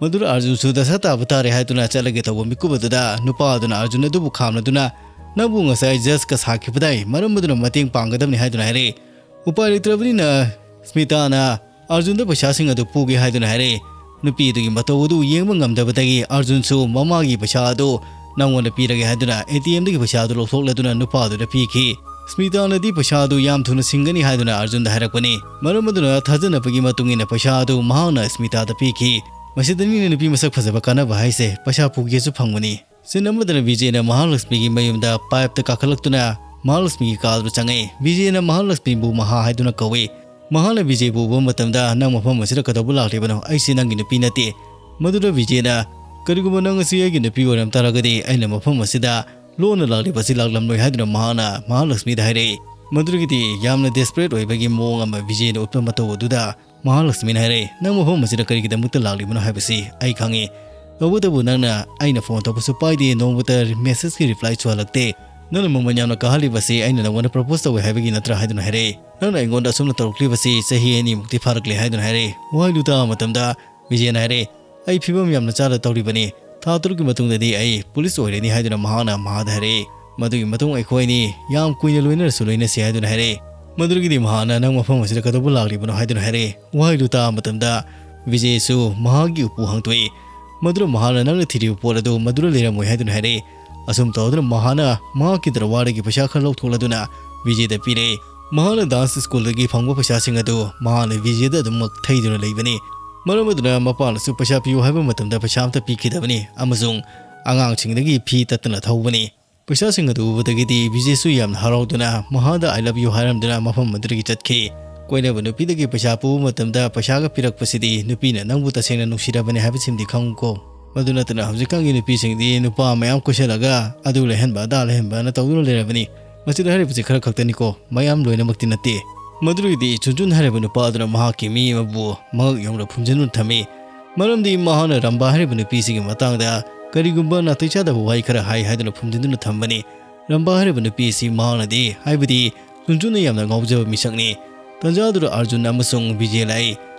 ꯃꯗꯨꯗ ꯑꯥꯔꯖꯨꯟꯁꯨ ꯗꯁꯥ ꯇꯥꯕ ꯇꯥꯔꯦ ꯍꯥꯏꯗꯨꯅ ꯆꯠꯂꯒꯦ ꯇꯧꯕ ꯃꯤꯀꯨꯞ ꯑꯗꯨꯗ ꯅꯨꯄꯥ ꯑꯗꯨꯅ ꯑꯥꯔꯖꯨꯟ ꯑꯗꯨꯕꯨ ꯈꯥꯝꯂꯗꯨꯅ, "ꯅꯪꯕꯨ ꯉꯁꯥꯏ ꯖꯁꯀ ꯁꯥꯈꯤꯕꯗꯥꯏ? ꯃꯔꯝ ꯑꯗꯨꯅ ꯃꯇꯦꯡ ꯄꯥꯡꯒꯗꯕꯅꯤ" ꯍꯥꯏꯗꯨꯅ ꯍꯥꯏꯔꯛꯏ꯫ ꯎꯄꯥꯏ ꯂꯩꯇ꯭ꯔꯕꯅꯤꯅ ꯁ꯭ꯃꯤꯇꯥꯅ ꯑꯥꯔꯖꯨꯟꯗ ꯄꯩꯁꯥꯁꯤꯡ ꯑꯗꯨ ꯄꯨꯒꯦ ꯍꯥꯏꯗꯨꯅ ꯍꯥꯏꯔꯛꯏ꯫ ꯅꯨꯄꯤ ꯑꯗꯨꯒꯤ ꯃꯇꯧ ꯑꯗꯨ ꯌꯦꯡꯕ ꯉꯝꯗꯕꯗꯒꯤ ꯑꯥꯔꯖꯨꯟꯁꯨ ꯃꯃꯥꯒꯤ ꯄꯩꯁꯥ ꯑꯗꯨ ꯅꯪꯉꯣꯟꯗ ꯄꯤꯔꯒꯦ ꯍꯥꯏꯗꯨꯅ ꯑꯦ ꯇꯤ ꯑꯦꯝꯗꯒꯤ ꯄꯩꯁꯥ ꯑꯗꯨ ꯂꯧꯊꯣꯛꯂꯗꯨꯅ ꯅꯨꯄꯥ ꯑꯗꯨꯗ ꯄꯤꯈꯤ꯫ ꯁ꯭ꯃꯤꯇꯥꯅꯗꯤ ꯄꯩꯁꯥ ꯑꯗꯨ ꯌꯥꯝ ꯊꯨꯅ ꯁꯤꯡꯒꯅꯤ ꯍꯥꯏꯗꯨꯅ ꯑꯥꯔꯖꯨꯟꯗ ꯍꯥꯏꯔꯛꯄꯅꯤ꯫ ꯃꯔꯝ ꯑꯗꯨꯅ ꯊꯥꯖꯅꯕꯒꯤ ꯃꯇꯨꯡ ꯏꯟꯅ ꯄꯩꯁꯥ ꯑꯗꯨ ꯃꯍꯥꯛꯅ ꯁ꯭ꯃꯤꯇꯥꯗ ꯄꯤꯈꯤ꯫ ꯃꯁꯤꯗꯅꯤꯅꯦ ꯅꯨꯄꯤ ꯃꯁꯛ ꯐꯖꯕ ꯀꯥꯟꯅꯕ ꯍꯥꯏꯁꯦ, ꯄꯩꯁꯥ ꯄꯨꯒꯦꯁꯨ ꯐꯪꯕꯅꯤ꯫ ꯁꯤꯟ ꯑꯃꯗꯅ ꯕꯤꯖꯦꯅ ꯃꯍꯥꯂꯛꯁꯃꯤꯒꯤ ꯃꯌꯨꯝꯗ ꯄꯥꯏꯞꯇ ꯀꯥꯈꯠꯂꯛꯇꯨꯅ ꯃꯍꯥꯂꯛꯁꯃꯤꯒꯤ ꯀꯥ ꯑꯗꯨ ꯆꯪꯉꯛꯏ꯫ ꯕꯤꯖꯦꯅ ꯃꯍꯥꯂꯛꯁꯃꯤꯕꯨ ꯃꯍꯥ ꯍꯥꯏꯗꯨꯅ ꯀꯧꯏ꯫ ꯃꯍꯥꯛꯅ ꯕꯤꯖꯦꯕꯨ ꯎꯕ ꯃꯇꯝꯗ, "ꯅꯪ ꯃꯐꯝ ꯑꯁꯤꯗ ꯀꯩꯗꯧꯕ ꯂꯥꯛꯂꯤꯕꯅꯣ? ꯑꯩꯁꯤ ꯅꯪꯒꯤ ꯅꯨꯄꯤ ꯅꯠꯇꯦ"꯫ ꯃꯗꯨꯗ ꯕꯤꯖꯦꯅ, "ꯀꯔꯤꯒꯨꯝꯕ ꯅꯪ ꯑꯁꯤ ꯑꯩꯒꯤ ꯅꯨꯄꯤ ꯑꯣꯏꯔꯝ ꯇꯥꯔꯒꯗꯤ ꯑꯩꯅ ꯃꯐꯝ ꯑꯁꯤꯗ ꯂꯣꯟꯅ ꯂꯥꯛꯂꯤꯕ ꯑꯁꯤ ꯂꯥꯛꯂꯝꯂꯣꯏ ꯍꯥꯏꯗꯨꯅ ꯃꯍꯥꯛꯅ ꯃꯍꯥꯂꯛꯁꯃꯤꯗ ꯍꯥꯏꯔꯛꯏ꯫ ꯃꯗꯨꯗꯒꯤꯗꯤ ꯌꯥꯝꯅ desperate ꯑꯣꯏꯕꯒꯤ ꯃꯑꯣꯡ ꯑꯃ ꯕꯤꯖꯦꯅ ꯎꯠꯄ ꯃꯇꯧ ꯑꯗꯨꯗ ꯃꯍꯥꯂꯛꯁꯃꯤꯅ ꯍꯥꯏꯔꯛꯏ, "ꯅꯪ ꯃꯐꯝ ꯑꯁꯤꯗ ꯀꯔꯤꯒꯤꯗꯃꯛꯇ ꯂꯥꯛꯂꯤꯕꯅꯣ ꯍꯥꯏꯕꯁꯤ ꯑꯩ ꯈꯪꯏ꯫ ꯇꯧꯕꯇꯕꯨ ꯅꯪꯅ ꯑꯩꯅ phone ꯇꯧꯕꯁꯨ ꯄꯥꯏꯗꯦ, ꯅꯣꯡꯃꯇ messageꯀꯤ replyꯁꯨ ꯍꯜꯂꯛꯇꯦ꯫ ꯅꯪꯅ ꯃꯃꯜ ꯌꯥꯝꯅ ꯀꯥꯍꯜꯂꯤꯕꯁꯤ ꯑꯩꯅ ꯅꯪꯉꯣꯟꯗ propose ꯇꯧꯋꯦ ꯍꯥꯏꯕꯒꯤ ꯅꯠꯇ꯭ꯔꯥ?" ꯍꯥꯏꯗꯨꯅ ꯍꯥꯏꯔꯛꯏ꯫ "ꯅꯪꯅ ꯑꯩꯉꯣꯟꯗ ꯑꯁꯨꯝꯅ ꯇꯧꯔꯛꯂꯤꯕꯁꯤ ꯆꯍꯤ ꯑꯅꯤꯃꯨꯛꯇꯤ ꯐꯥꯔꯛꯂꯦ" ꯍꯥꯏꯗꯨꯅ ꯍꯥꯏꯔꯛꯏ꯫ ꯋꯥꯍꯩꯗꯨ ꯇꯥꯕ ꯃꯇꯝꯗ ꯕꯤꯖꯦꯅ ꯍꯥꯏꯔꯛꯏ, "ꯑꯩ ꯐꯤꯕꯝ ꯌꯥꯝꯅ ꯆꯥꯗ ꯇꯧꯔꯤꯕꯅꯤ꯫ ꯊꯥ ꯇꯔꯨꯛꯀꯤ ꯃꯇꯨꯡꯗꯗꯤ ꯑꯩ police ꯑꯣꯏꯔꯅꯤ" ꯍꯥꯏꯗꯨꯅ ꯃꯍꯥꯛꯅ ꯃꯍꯥꯗ ꯍꯥꯏꯔꯛꯏ꯫ "ꯃꯗꯨꯒꯤ ꯃꯇꯨꯡ ꯑꯩꯈꯣꯏ ꯑꯅꯤ ꯌꯥꯝ ꯀꯨꯏꯅ ꯂꯣꯏꯅꯔꯁꯨ ꯂꯣꯏꯅꯁꯤ" ꯍꯥꯏꯗꯨꯅ ꯍꯥꯏꯔꯛꯏ꯫ ꯃꯗꯨꯗꯒꯤꯗꯤ ꯃꯍꯥꯛꯅ "ꯅꯪ ꯃꯐꯝ ꯑꯁꯤꯗ ꯀꯩꯗꯧꯕ ꯂꯥꯛꯂꯤꯕꯅꯣ?" ꯍꯥꯏꯗꯨꯅ ꯍꯥꯏꯔꯛꯏ꯫ ꯋꯥꯍꯩꯗꯨ ꯇꯥꯕ ꯃꯇꯝꯗ ꯕꯤꯖꯦꯁꯨ ꯃꯍꯥꯛꯀꯤ ꯎꯄꯨ ꯍꯥꯡꯗꯣꯛꯏ꯫ ꯃꯗꯨꯗ ꯃꯍꯥꯛꯅ "ꯅꯪꯅ ꯊꯤꯔꯤꯕ ꯄꯣꯠ ꯑꯗꯨ ꯃꯗꯨꯗ ꯂꯩꯔꯝꯃꯣꯏ" ꯍꯥꯏꯗꯨꯅ ꯍꯥꯏꯔꯛꯏ꯫ ꯑꯁꯨꯝ ꯇꯧꯗꯨꯅ ꯃꯍꯥꯛꯅ ꯃꯍꯥꯛꯀꯤ drawerꯗꯒꯤ ꯄꯩꯁꯥ ꯈꯔ ꯂꯧꯊꯣꯛꯂꯗꯨꯅ ꯕꯤꯖꯦꯗ ꯄꯤꯔꯛꯏ꯫ ꯃꯍꯥꯛꯅ dance schoolꯗꯒꯤ ꯐꯪꯕ ꯄꯩꯁꯥꯁꯤꯡ ꯑꯗꯨ ꯃꯍꯥꯛꯅ ꯕꯤꯖꯦꯗ ꯑꯗꯨꯃꯛ ꯊꯩꯗꯨꯅ ꯂꯩꯕꯅꯤ꯫ ꯃꯔꯝ ꯑꯗꯨꯅ ꯃꯄꯥꯅꯁꯨ ꯄꯩꯁꯥ ꯄꯤꯌꯨ ꯍꯥꯏꯕ ꯃꯇꯝꯗ ꯄꯩꯁꯥ ꯑꯝꯇ ꯄꯤꯈꯤꯗꯕꯅꯤ ꯑꯃꯁꯨꯡ ꯑꯉꯥꯡꯁꯤꯡꯗꯒꯤ ꯐꯤ ꯇꯠꯇꯅ ꯊꯧꯕꯅꯤ꯫ ꯄꯩꯁꯥꯁꯤꯡ ꯑꯗꯨ ꯎꯕꯗꯒꯤꯗꯤ ꯕꯤꯖꯦꯁꯨ ꯌꯥꯝꯅ ꯍꯔꯥꯎꯗꯨꯅ ꯃꯍꯥꯗ "I love you" ꯍꯥꯏꯔꯝꯗꯨꯅ ꯃꯐꯝ ꯑꯗꯨꯗꯒꯤ ꯆꯠꯈꯤ꯫ ꯀꯣꯏꯅꯕ ꯅꯨꯄꯤꯗꯒꯤ ꯄꯩꯁꯥ ꯄꯨꯕ ꯃꯇꯝꯗ ꯄꯩꯁꯥꯒ ꯄꯤꯔꯛꯄꯁꯤꯗꯤ ꯅꯨꯄꯤꯅ ꯅꯪꯕꯨ ꯇꯁꯦꯡꯅ ꯅꯨꯡꯁꯤꯔꯕꯅꯤ ꯍꯥꯏꯕꯁꯤꯃꯗꯤ ꯈꯪꯉꯨꯀꯣ꯫ ꯃꯗꯨ ꯅꯠꯇꯅ ꯍꯧꯖꯤꯛꯀꯥꯟꯒꯤ ꯅꯨꯄꯤꯁꯤꯡꯗꯤ ꯅꯨꯄꯥ ꯃꯌꯥꯝ ꯀꯣꯏꯁꯜꯂꯒ ꯑꯗꯨ ꯂꯩꯍꯟꯕ ꯑꯗꯥ ꯂꯩꯍꯟꯕꯅ ꯇꯧꯗꯨꯅ ꯂꯩꯔꯕꯅꯤ꯫ ꯃꯁꯤꯗ ꯍꯥꯏꯔꯤꯕꯁꯤ ꯈꯔ ꯈꯛꯇꯅꯤꯀꯣ, ꯃꯌꯥꯝ ꯂꯣꯏꯅꯃꯛꯇꯤ ꯅꯠꯇꯦ꯫ ꯃꯗꯨꯗꯒꯤꯗꯤ ꯆꯨꯟꯆꯨꯟ ꯍꯥꯏꯔꯤꯕ ꯅꯨꯄꯥ ꯑꯗꯨꯅ ꯃꯍꯥꯛꯀꯤ ꯃꯤ ꯑꯃꯕꯨ ꯃꯉꯛ ꯌꯧꯅ ꯐꯨꯝꯖꯤꯟꯗꯨꯅ ꯊꯝꯃꯤ꯫ ꯃꯔꯝꯗꯤ ꯃꯍꯥꯛꯅ ꯔꯝꯕꯥ ꯍꯥꯏꯔꯤꯕ ꯅꯨꯄꯤꯁꯤꯒꯤ ꯃꯇꯥꯡꯗ ꯀꯔꯤꯒꯨꯝꯕ ꯅꯥꯇꯩ ꯆꯥꯗꯕ ꯋꯥꯍꯩ ꯈꯔ ꯍꯥꯏ ꯍꯥꯏꯗꯨꯅ ꯐꯨꯝꯖꯤꯟꯗꯨꯅ ꯊꯝꯕꯅꯤ꯫ ꯔꯝꯕꯥ ꯍꯥꯏꯔꯤꯕ ꯅꯨꯄꯤ ꯑꯁꯤ ꯃꯍꯥꯛꯅꯗꯤ, ꯍꯥꯏꯕꯗꯤ ꯆꯨꯟꯆꯨꯟꯅ ꯌꯥꯝꯅ ꯉꯥꯎꯖꯕ ꯃꯤꯁꯛꯅꯤ꯫ ꯇꯟꯖꯥ ꯑꯗꯨꯗ ꯑꯔꯖꯨꯟ ꯑꯃꯁꯨꯡ ꯕꯤꯖꯦ ꯂꯥꯛꯏ꯫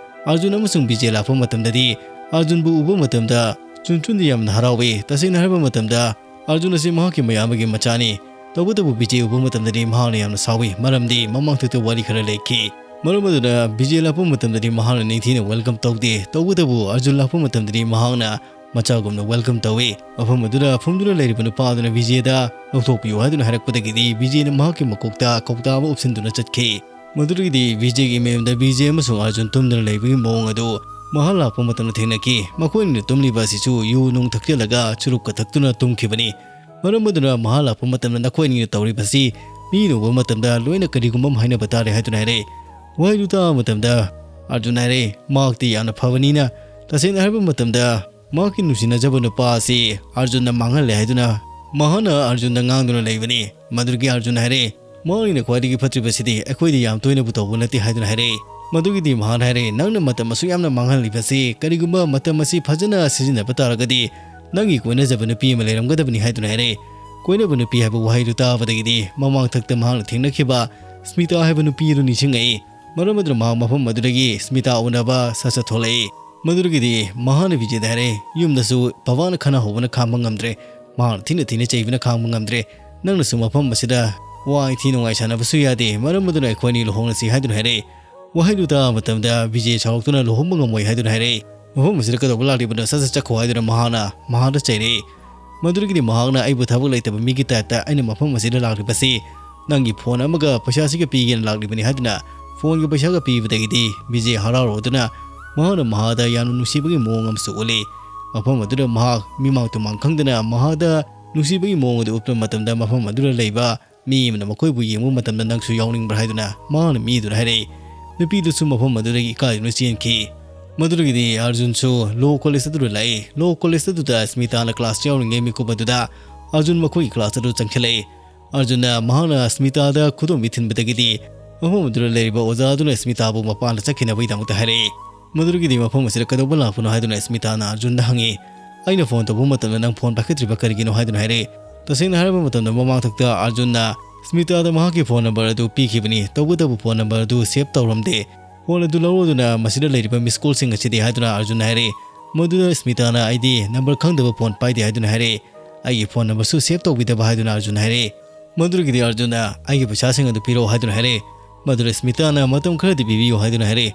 ꯑꯔꯖꯨꯟ ꯑꯃꯁꯨꯡ ꯕꯤꯖꯦ ꯂꯥꯛꯄ ꯃꯇꯝꯗꯗꯤ ꯑꯔꯖꯨꯟꯕꯨ ꯎꯕ ꯃꯇꯝꯗ ꯆꯨꯟꯆꯨꯟꯗꯤ ꯌꯥꯝꯅ ꯍꯔꯥꯎꯏ꯫ ꯇꯁꯦꯡꯅ ꯍꯥꯏꯔꯕ ꯃꯇꯝꯗ ꯑꯔꯖꯨꯟ ꯑꯁꯤ ꯃꯍꯥꯛꯀꯤ ꯃꯌꯥꯝꯕꯒꯤ ꯃꯆꯥꯅꯤ꯫ ꯇꯧꯕꯇꯕꯨ ꯕꯤꯖꯦ ꯎꯕ ꯃꯇꯝꯗꯗꯤ ꯃꯍꯥꯛꯅ ꯌꯥꯝꯅ ꯁꯥꯎꯏ, ꯃꯔꯝꯗꯤ ꯃꯃꯥꯡꯊꯛꯇ ꯋꯥꯔꯤ ꯈꯔ ꯂꯩꯈꯤ꯫ ꯃꯔꯝ ꯑꯗꯨꯅ ꯕꯤꯖꯦ ꯂꯥꯛꯄ ꯃꯇꯝꯗꯗꯤ ꯃꯍꯥꯛꯅ ꯅꯤꯡꯊꯤꯅ welcome ꯇꯧꯗꯦ꯫ ꯇꯧꯕꯇꯕꯨ ꯑꯔꯖꯨꯟ ꯂꯥꯛꯄ ꯃꯇꯝꯗꯗꯤ ꯃꯍꯥꯛꯅ ꯃꯆꯥꯒꯨꯝꯅ welcome ꯇꯧꯏ꯫ ꯃꯐꯝ ꯑꯗꯨꯗ ꯐꯝꯗꯨꯅ ꯂꯩꯔꯤꯕ ꯅꯨꯄꯥ ꯑꯗꯨꯅ ꯕꯤꯖꯦꯗ "ꯂꯧꯊꯣꯛꯄꯤꯌꯨ" ꯍꯥꯏꯗꯨꯅ ꯍꯥꯏꯔꯛꯄꯗꯒꯤꯗꯤ ꯕꯤꯖꯦꯅ ꯃꯍꯥꯛꯀꯤ ꯃꯀꯣꯛꯇ ꯀꯧꯇꯥ ꯑꯃ ꯎꯞꯁꯤꯟꯗꯨꯅ ꯆꯠꯈꯤ꯫ ꯃꯗꯨꯗꯒꯤꯗꯤ ꯕꯤꯖꯦꯒꯤ ꯃꯌꯨꯝꯗ ꯕꯤꯖꯦ ꯑꯃꯁꯨꯡ ꯑꯔꯖꯨꯟ ꯇꯨꯝꯗꯨꯅ ꯂꯩꯕꯒꯤ ꯃꯑꯣꯡ ꯑꯗꯨ ꯃꯍꯥꯛ ꯂꯥꯛꯄ ꯃꯇꯝꯗ ꯊꯦꯡꯅꯈꯤ꯫ ꯃꯈꯣꯏ ꯑꯅꯤꯅ ꯇꯨꯝꯂꯤꯕ ꯑꯁꯤꯁꯨ ꯌꯨ ꯅꯨꯡ ꯊꯛꯆꯤꯜꯂꯒ ꯆꯨꯔꯨꯞꯀ ꯊꯛꯇꯨꯅ ꯇꯨꯝꯈꯤꯕꯅꯤ꯫ ꯃꯔꯝ ꯑꯗꯨꯅ ꯃꯍꯥꯛ ꯂꯥꯛꯄ ꯃꯇꯝꯗ ꯅꯈꯣꯏ ꯑꯅꯤꯅ ꯇꯧꯔꯤꯕꯁꯤ ꯃꯤꯅ ꯎꯕ ꯃꯇꯝꯗ ꯂꯣꯏꯅ ꯀꯔꯤꯒꯨꯝꯕ ꯑꯃ ꯍꯥꯏꯅꯕ ꯇꯥꯔꯦ ꯍꯥꯏꯗꯨꯅ ꯍꯥꯏꯔꯛꯏ꯫ ꯋꯥꯍꯩꯗꯨ ꯇꯥꯕ ꯃꯇꯝꯗ ꯑꯔꯖꯨꯟ ꯍꯥꯏꯔꯛꯏ, ꯃꯍꯥꯛꯇꯤ ꯌꯥꯝꯅ ꯐꯕꯅꯤꯅ, ꯇꯁꯦꯡꯅ ꯍꯥꯏꯔꯕ ꯃꯇꯝꯗ ꯃꯍꯥꯛꯀꯤ ꯅꯨꯡꯁꯤꯅꯖꯕ ꯅꯨꯄꯥ ꯑꯁꯤ ꯑꯔꯖꯨꯟꯅ ꯃꯥꯡꯍꯜꯂꯦ ꯍꯥꯏꯗꯨꯅ ꯃꯍꯥꯛꯅ ꯑꯥꯔꯖꯨꯟꯗ ꯉꯥꯡꯗꯨꯅ ꯂꯩꯕꯅꯤ꯫ ꯃꯗꯨꯗꯒꯤ ꯑꯥꯔꯖꯨꯟ ꯍꯥꯏꯔꯦ, "ꯃꯍꯥꯛꯅ ꯈ꯭ꯋꯥꯏꯗꯒꯤ ꯐꯠꯇ꯭ꯔꯤꯕꯁꯤꯗꯤ ꯑꯩꯈꯣꯏꯗꯤ ꯌꯥꯝ ꯇꯣꯏꯅꯕꯨ ꯇꯧꯕ ꯅꯠꯇꯦ" ꯍꯥꯏꯗꯨꯅ ꯍꯥꯏꯔꯦ꯫ ꯃꯗꯨꯒꯤꯗꯤ ꯃꯍꯥꯛꯅ ꯍꯥꯏꯔꯦ, "ꯅꯪꯅ ꯃꯇꯝ ꯑꯁꯨꯛ ꯌꯥꯝꯅ ꯃꯥꯡꯍꯜꯂꯤꯕꯁꯤ, ꯀꯔꯤꯒꯨꯝꯕ ꯃꯇꯝ ꯑꯁꯤ ꯐꯖꯅ ꯁꯤꯖꯤꯟꯅꯕ ꯇꯥꯔꯒꯗꯤ ꯅꯪꯒꯤ ꯀꯣꯏꯅꯖꯕ ꯅꯨꯄꯤ ꯑꯃ ꯂꯩꯔꯝꯒꯗꯕꯅꯤ" ꯍꯥꯏꯗꯨꯅ ꯍꯥꯏꯔꯦ꯫ ꯀꯣꯏꯅꯕ ꯅꯨꯄꯤ ꯍꯥꯏꯕ ꯋꯥꯍꯩꯗꯨ ꯇꯥꯕꯗꯒꯤꯗꯤ ꯃꯃꯥꯡꯊꯛꯇ ꯃꯍꯥꯛꯅ ꯊꯦꯡꯅꯈꯤꯕ ꯁ꯭ꯃꯤꯇꯥ ꯍꯥꯏꯕ ꯅꯨꯄꯤ ꯑꯗꯨ ꯅꯤꯡꯁꯤꯡꯉꯛꯏ꯫ ꯃꯔꯝ ꯑꯗꯨꯅ ꯃꯍꯥꯛ ꯃꯐꯝ ꯑꯗꯨꯗꯒꯤ ꯁ꯭ꯃꯤꯇꯥ ꯎꯅꯕ ꯁꯠ ꯁꯠ ꯊꯣꯛꯂꯛꯏ꯫ ꯃꯗꯨꯗꯒꯤꯗꯤ ꯃꯍꯥꯛꯅ ꯕꯤꯖꯦꯗ ꯍꯥꯏꯔꯦ, "ꯌꯨꯝꯗꯁꯨ ꯕꯕꯥꯅ ꯈꯠꯅꯍꯧꯕꯅ ꯈꯥꯡꯕ ꯉꯝꯗ꯭ꯔꯦ꯫ ꯃꯍꯥꯛꯅ ꯊꯤꯅ ꯊꯤꯅ ꯆꯩꯕꯅ ꯈꯥꯡꯕ ꯉꯝꯗ꯭ꯔꯦ꯫ ꯅꯪꯅꯁꯨ ꯃꯐꯝ ꯑꯁꯤꯗ ꯋꯥ ꯏꯊꯤ ꯅꯨꯡꯉꯥꯏ ꯁꯥꯟꯅꯕꯁꯨ ꯌꯥꯗꯦ꯫ ꯃꯔꯝ ꯑꯗꯨꯅ ꯑꯩꯈꯣꯏ ꯑꯅꯤ ꯂꯨꯍꯣꯡꯂꯁꯤ" ꯍꯥꯏꯗꯨꯅ ꯍꯥꯏꯔꯛꯏ꯫ ꯋꯥꯍꯩꯗꯨ ꯇꯥꯕ ꯃꯇꯝꯗ ꯕꯤꯖꯦ ꯁꯥꯎꯔꯛꯇꯨꯅ ꯂꯨꯍꯣꯡꯕ ꯉꯝꯃꯣꯏ ꯍꯥꯏꯗꯨꯅ ꯍꯥꯏꯔꯛꯏ꯫ "ꯃꯐꯝ ꯑꯁꯤꯗ ꯀꯩꯗꯧꯕ ꯂꯥꯛꯂꯤꯕꯅꯣ? ꯁꯠ ꯁꯠ ꯆꯠꯈꯣ" ꯍꯥꯏꯗꯨꯅ ꯃꯍꯥꯛꯅ ꯃꯍꯥꯛꯇ ꯆꯩꯔꯛꯏ꯫ ꯃꯗꯨꯗꯒꯤꯗꯤ ꯃꯍꯥꯛꯅ, "ꯑꯩꯕꯨ ꯊꯕꯛ ꯂꯩꯇꯕ ꯃꯤꯒꯤ ꯇꯥꯏꯞꯇ ꯑꯩꯅ ꯃꯐꯝ ꯑꯁꯤꯗ ꯂꯥꯛꯂꯤꯕꯁꯤ ꯅꯪꯒꯤ ꯐꯣꯟ ꯑꯃꯒ ꯄꯩꯁꯥꯁꯤꯒ ꯄꯤꯒꯦꯅ ꯂꯥꯛꯂꯤꯕꯅꯤ" ꯍꯥꯏꯗꯨꯅ ꯐꯣꯟꯒꯤ ꯄꯩꯁꯥꯒ ꯄꯤꯕꯗꯒꯤꯗꯤ ꯕꯤꯖꯦ ꯍꯔꯥꯎꯔꯗꯨꯅ ꯃꯍꯥꯛꯅ ꯃꯍꯥꯛꯇ ꯌꯥꯝꯅ ꯅꯨꯡꯁꯤꯕꯒꯤ ꯃꯑꯣꯡ ꯑꯃꯁꯨ ꯎꯠꯂꯤ꯫ ꯃꯐꯝ ꯑꯗꯨꯗ ꯃꯍꯥꯛ ꯃꯤꯃꯥꯡ ꯇꯨꯃꯥꯡ ꯈꯪꯗꯅ ꯃꯍꯥꯛꯇ ꯅꯨꯡꯁꯤꯕꯒꯤ ꯃꯑꯣꯡ ꯑꯗꯨ ꯎꯠꯄ ꯃꯇꯝꯗ ꯃꯐꯝ ꯑꯗꯨꯗ ꯂꯩꯕ ꯃꯤ ꯑꯃꯅ ꯃꯈꯣꯏꯕꯨ ꯌꯦꯡꯕ ꯃꯇꯝꯗ "ꯅꯪꯁꯨ ꯌꯥꯎꯅꯤꯡꯕ꯭ꯔꯥ?" ꯍꯥꯏꯗꯨꯅ ꯃꯍꯥꯛꯅ ꯃꯤꯗꯨꯗ ꯍꯥꯏꯔꯛꯏ꯫ ꯅꯨꯄꯤꯗꯨꯁꯨ ꯃꯐꯝ ꯑꯗꯨꯗꯒꯤ ꯏꯀꯥꯏꯗꯨꯅ ꯆꯦꯟꯈꯤ꯫ ꯃꯗꯨꯗꯒꯤꯗꯤ ꯑꯥꯔꯖꯨꯟꯁꯨ ꯂꯣ ꯀꯣꯂꯦꯖ ꯑꯗꯨꯗ ꯂꯥꯛꯏ꯫ ꯂꯣ ꯀꯣꯂꯦꯖ ꯑꯗꯨꯗ ꯁ꯭ꯃꯤꯇꯥꯅ ꯀ꯭ꯂꯥꯁ ꯌꯥꯎꯔꯤꯉꯩ ꯃꯤꯀꯨꯞ ꯑꯗꯨꯗ ꯑꯥꯔꯖꯨꯟ ꯃꯈꯣꯏꯒꯤ ꯀ꯭ꯂꯥꯁ ꯑꯗꯨ ꯆꯪꯁꯤꯜꯂꯛꯏ꯫ ꯑꯥꯔꯖꯨꯟꯅ ꯃꯍꯥꯛꯅ ꯁ꯭ꯃꯤꯇꯥꯗ ꯈꯨꯗꯣꯝꯕꯤ ꯊꯤꯟꯕꯗꯒꯤꯗꯤ ꯃꯐꯝ ꯑꯗꯨꯗ ꯂꯩꯔꯤꯕ ꯑꯣꯖꯥ ꯑꯗꯨꯅ ꯁ꯭ꯃꯤꯇꯥꯕꯨ ꯃꯄꯥꯟꯗ ꯆꯠꯈꯤꯅꯕꯒꯤꯗꯃꯛꯇ ꯍꯥꯏꯔꯛꯏ꯫ ꯃꯗꯨꯗꯒꯤꯗꯤ ꯃꯐꯝ ꯑꯁꯤꯗ ꯀꯩꯗꯧꯕ ꯂꯥꯛꯄꯅꯣ ꯍꯥꯏꯗꯨꯅ ꯁ꯭ꯃꯤꯇꯥꯅ ꯑꯥꯔꯖꯨꯟꯗ ꯍꯪꯉꯤ꯫ "ꯑꯩꯅ ꯐꯣꯟ ꯇꯧꯕ ꯃꯇꯝꯗ ꯅꯪ ꯐꯣꯟ ꯄꯥꯏꯈꯠꯇ꯭ꯔꯤꯕ ꯀꯔꯤꯒꯤꯅꯣ?" ꯍꯥꯏꯗꯨꯅ ꯍꯥꯏꯔꯛꯏ꯫ ꯇꯁꯦꯡꯅ ꯍꯥꯏꯔꯕ ꯃꯇꯝꯗ ꯃꯃꯥꯡꯊꯛꯇ ꯑꯥꯔꯖꯨꯟꯅ ꯁ꯭ꯃꯤꯇꯥꯗ ꯃꯍꯥꯛꯀꯤ ꯐꯣꯟ ꯅꯝꯕꯔ ꯑꯗꯨ ꯄꯤꯈꯤꯕꯅꯤ, ꯇꯧꯕꯇꯕꯨ ꯐꯣꯟ ꯅꯝꯕꯔ ꯑꯗꯨ ꯁꯦꯚ ꯇꯧꯔꯝꯗꯦ꯫ "ꯐꯣꯟ ꯑꯗꯨ ꯂꯧꯔꯗꯨꯅ ꯃꯁꯤꯗ ꯂꯩꯔꯤꯕ ꯃꯤꯁ ꯀꯣꯜꯁꯤꯡ ꯑꯁꯤꯗꯤ?" ꯍꯥꯏꯗꯨꯅ ꯑꯥꯔꯖꯨꯟꯅ ꯍꯥꯏꯔꯛꯏ꯫ ꯃꯗꯨꯗ ꯁ꯭ꯃꯤꯇꯥꯅ, "ꯑꯩꯗꯤ ꯅꯝꯕꯔ ꯈꯪꯗꯕ ꯐꯣꯟ ꯄꯥꯏꯗꯦ" ꯍꯥꯏꯗꯨꯅ ꯍꯥꯏꯔꯛꯏ꯫ "ꯑꯩꯒꯤ ꯐꯣꯟ ꯅꯝꯕꯔꯁꯨ ꯁꯦꯚ ꯇꯧꯕꯤꯗꯕ" ꯍꯥꯏꯗꯨꯅ ꯑꯥꯔꯖꯨꯟꯅ ꯍꯥꯏꯔꯛꯏ꯫ ꯃꯗꯨꯗꯒꯤꯗꯤ ꯑꯥꯔꯖꯨꯟꯅ, "ꯑꯩꯒꯤ ꯄꯩꯁꯥꯁꯤꯡ ꯑꯗꯨ ꯄꯤꯔꯛꯑꯣ" ꯍꯥꯏꯗꯨꯅ ꯍꯥꯏꯔꯛꯏ꯫ ꯃꯗꯨꯗ ꯁ꯭ꯃꯤꯇꯥꯅ, "ꯃꯇꯝ ꯈꯔꯗꯤ ꯄꯤꯕꯤꯌꯨ" ꯍꯥꯏꯗꯨꯅ ꯍꯥꯏꯔꯛꯏ꯫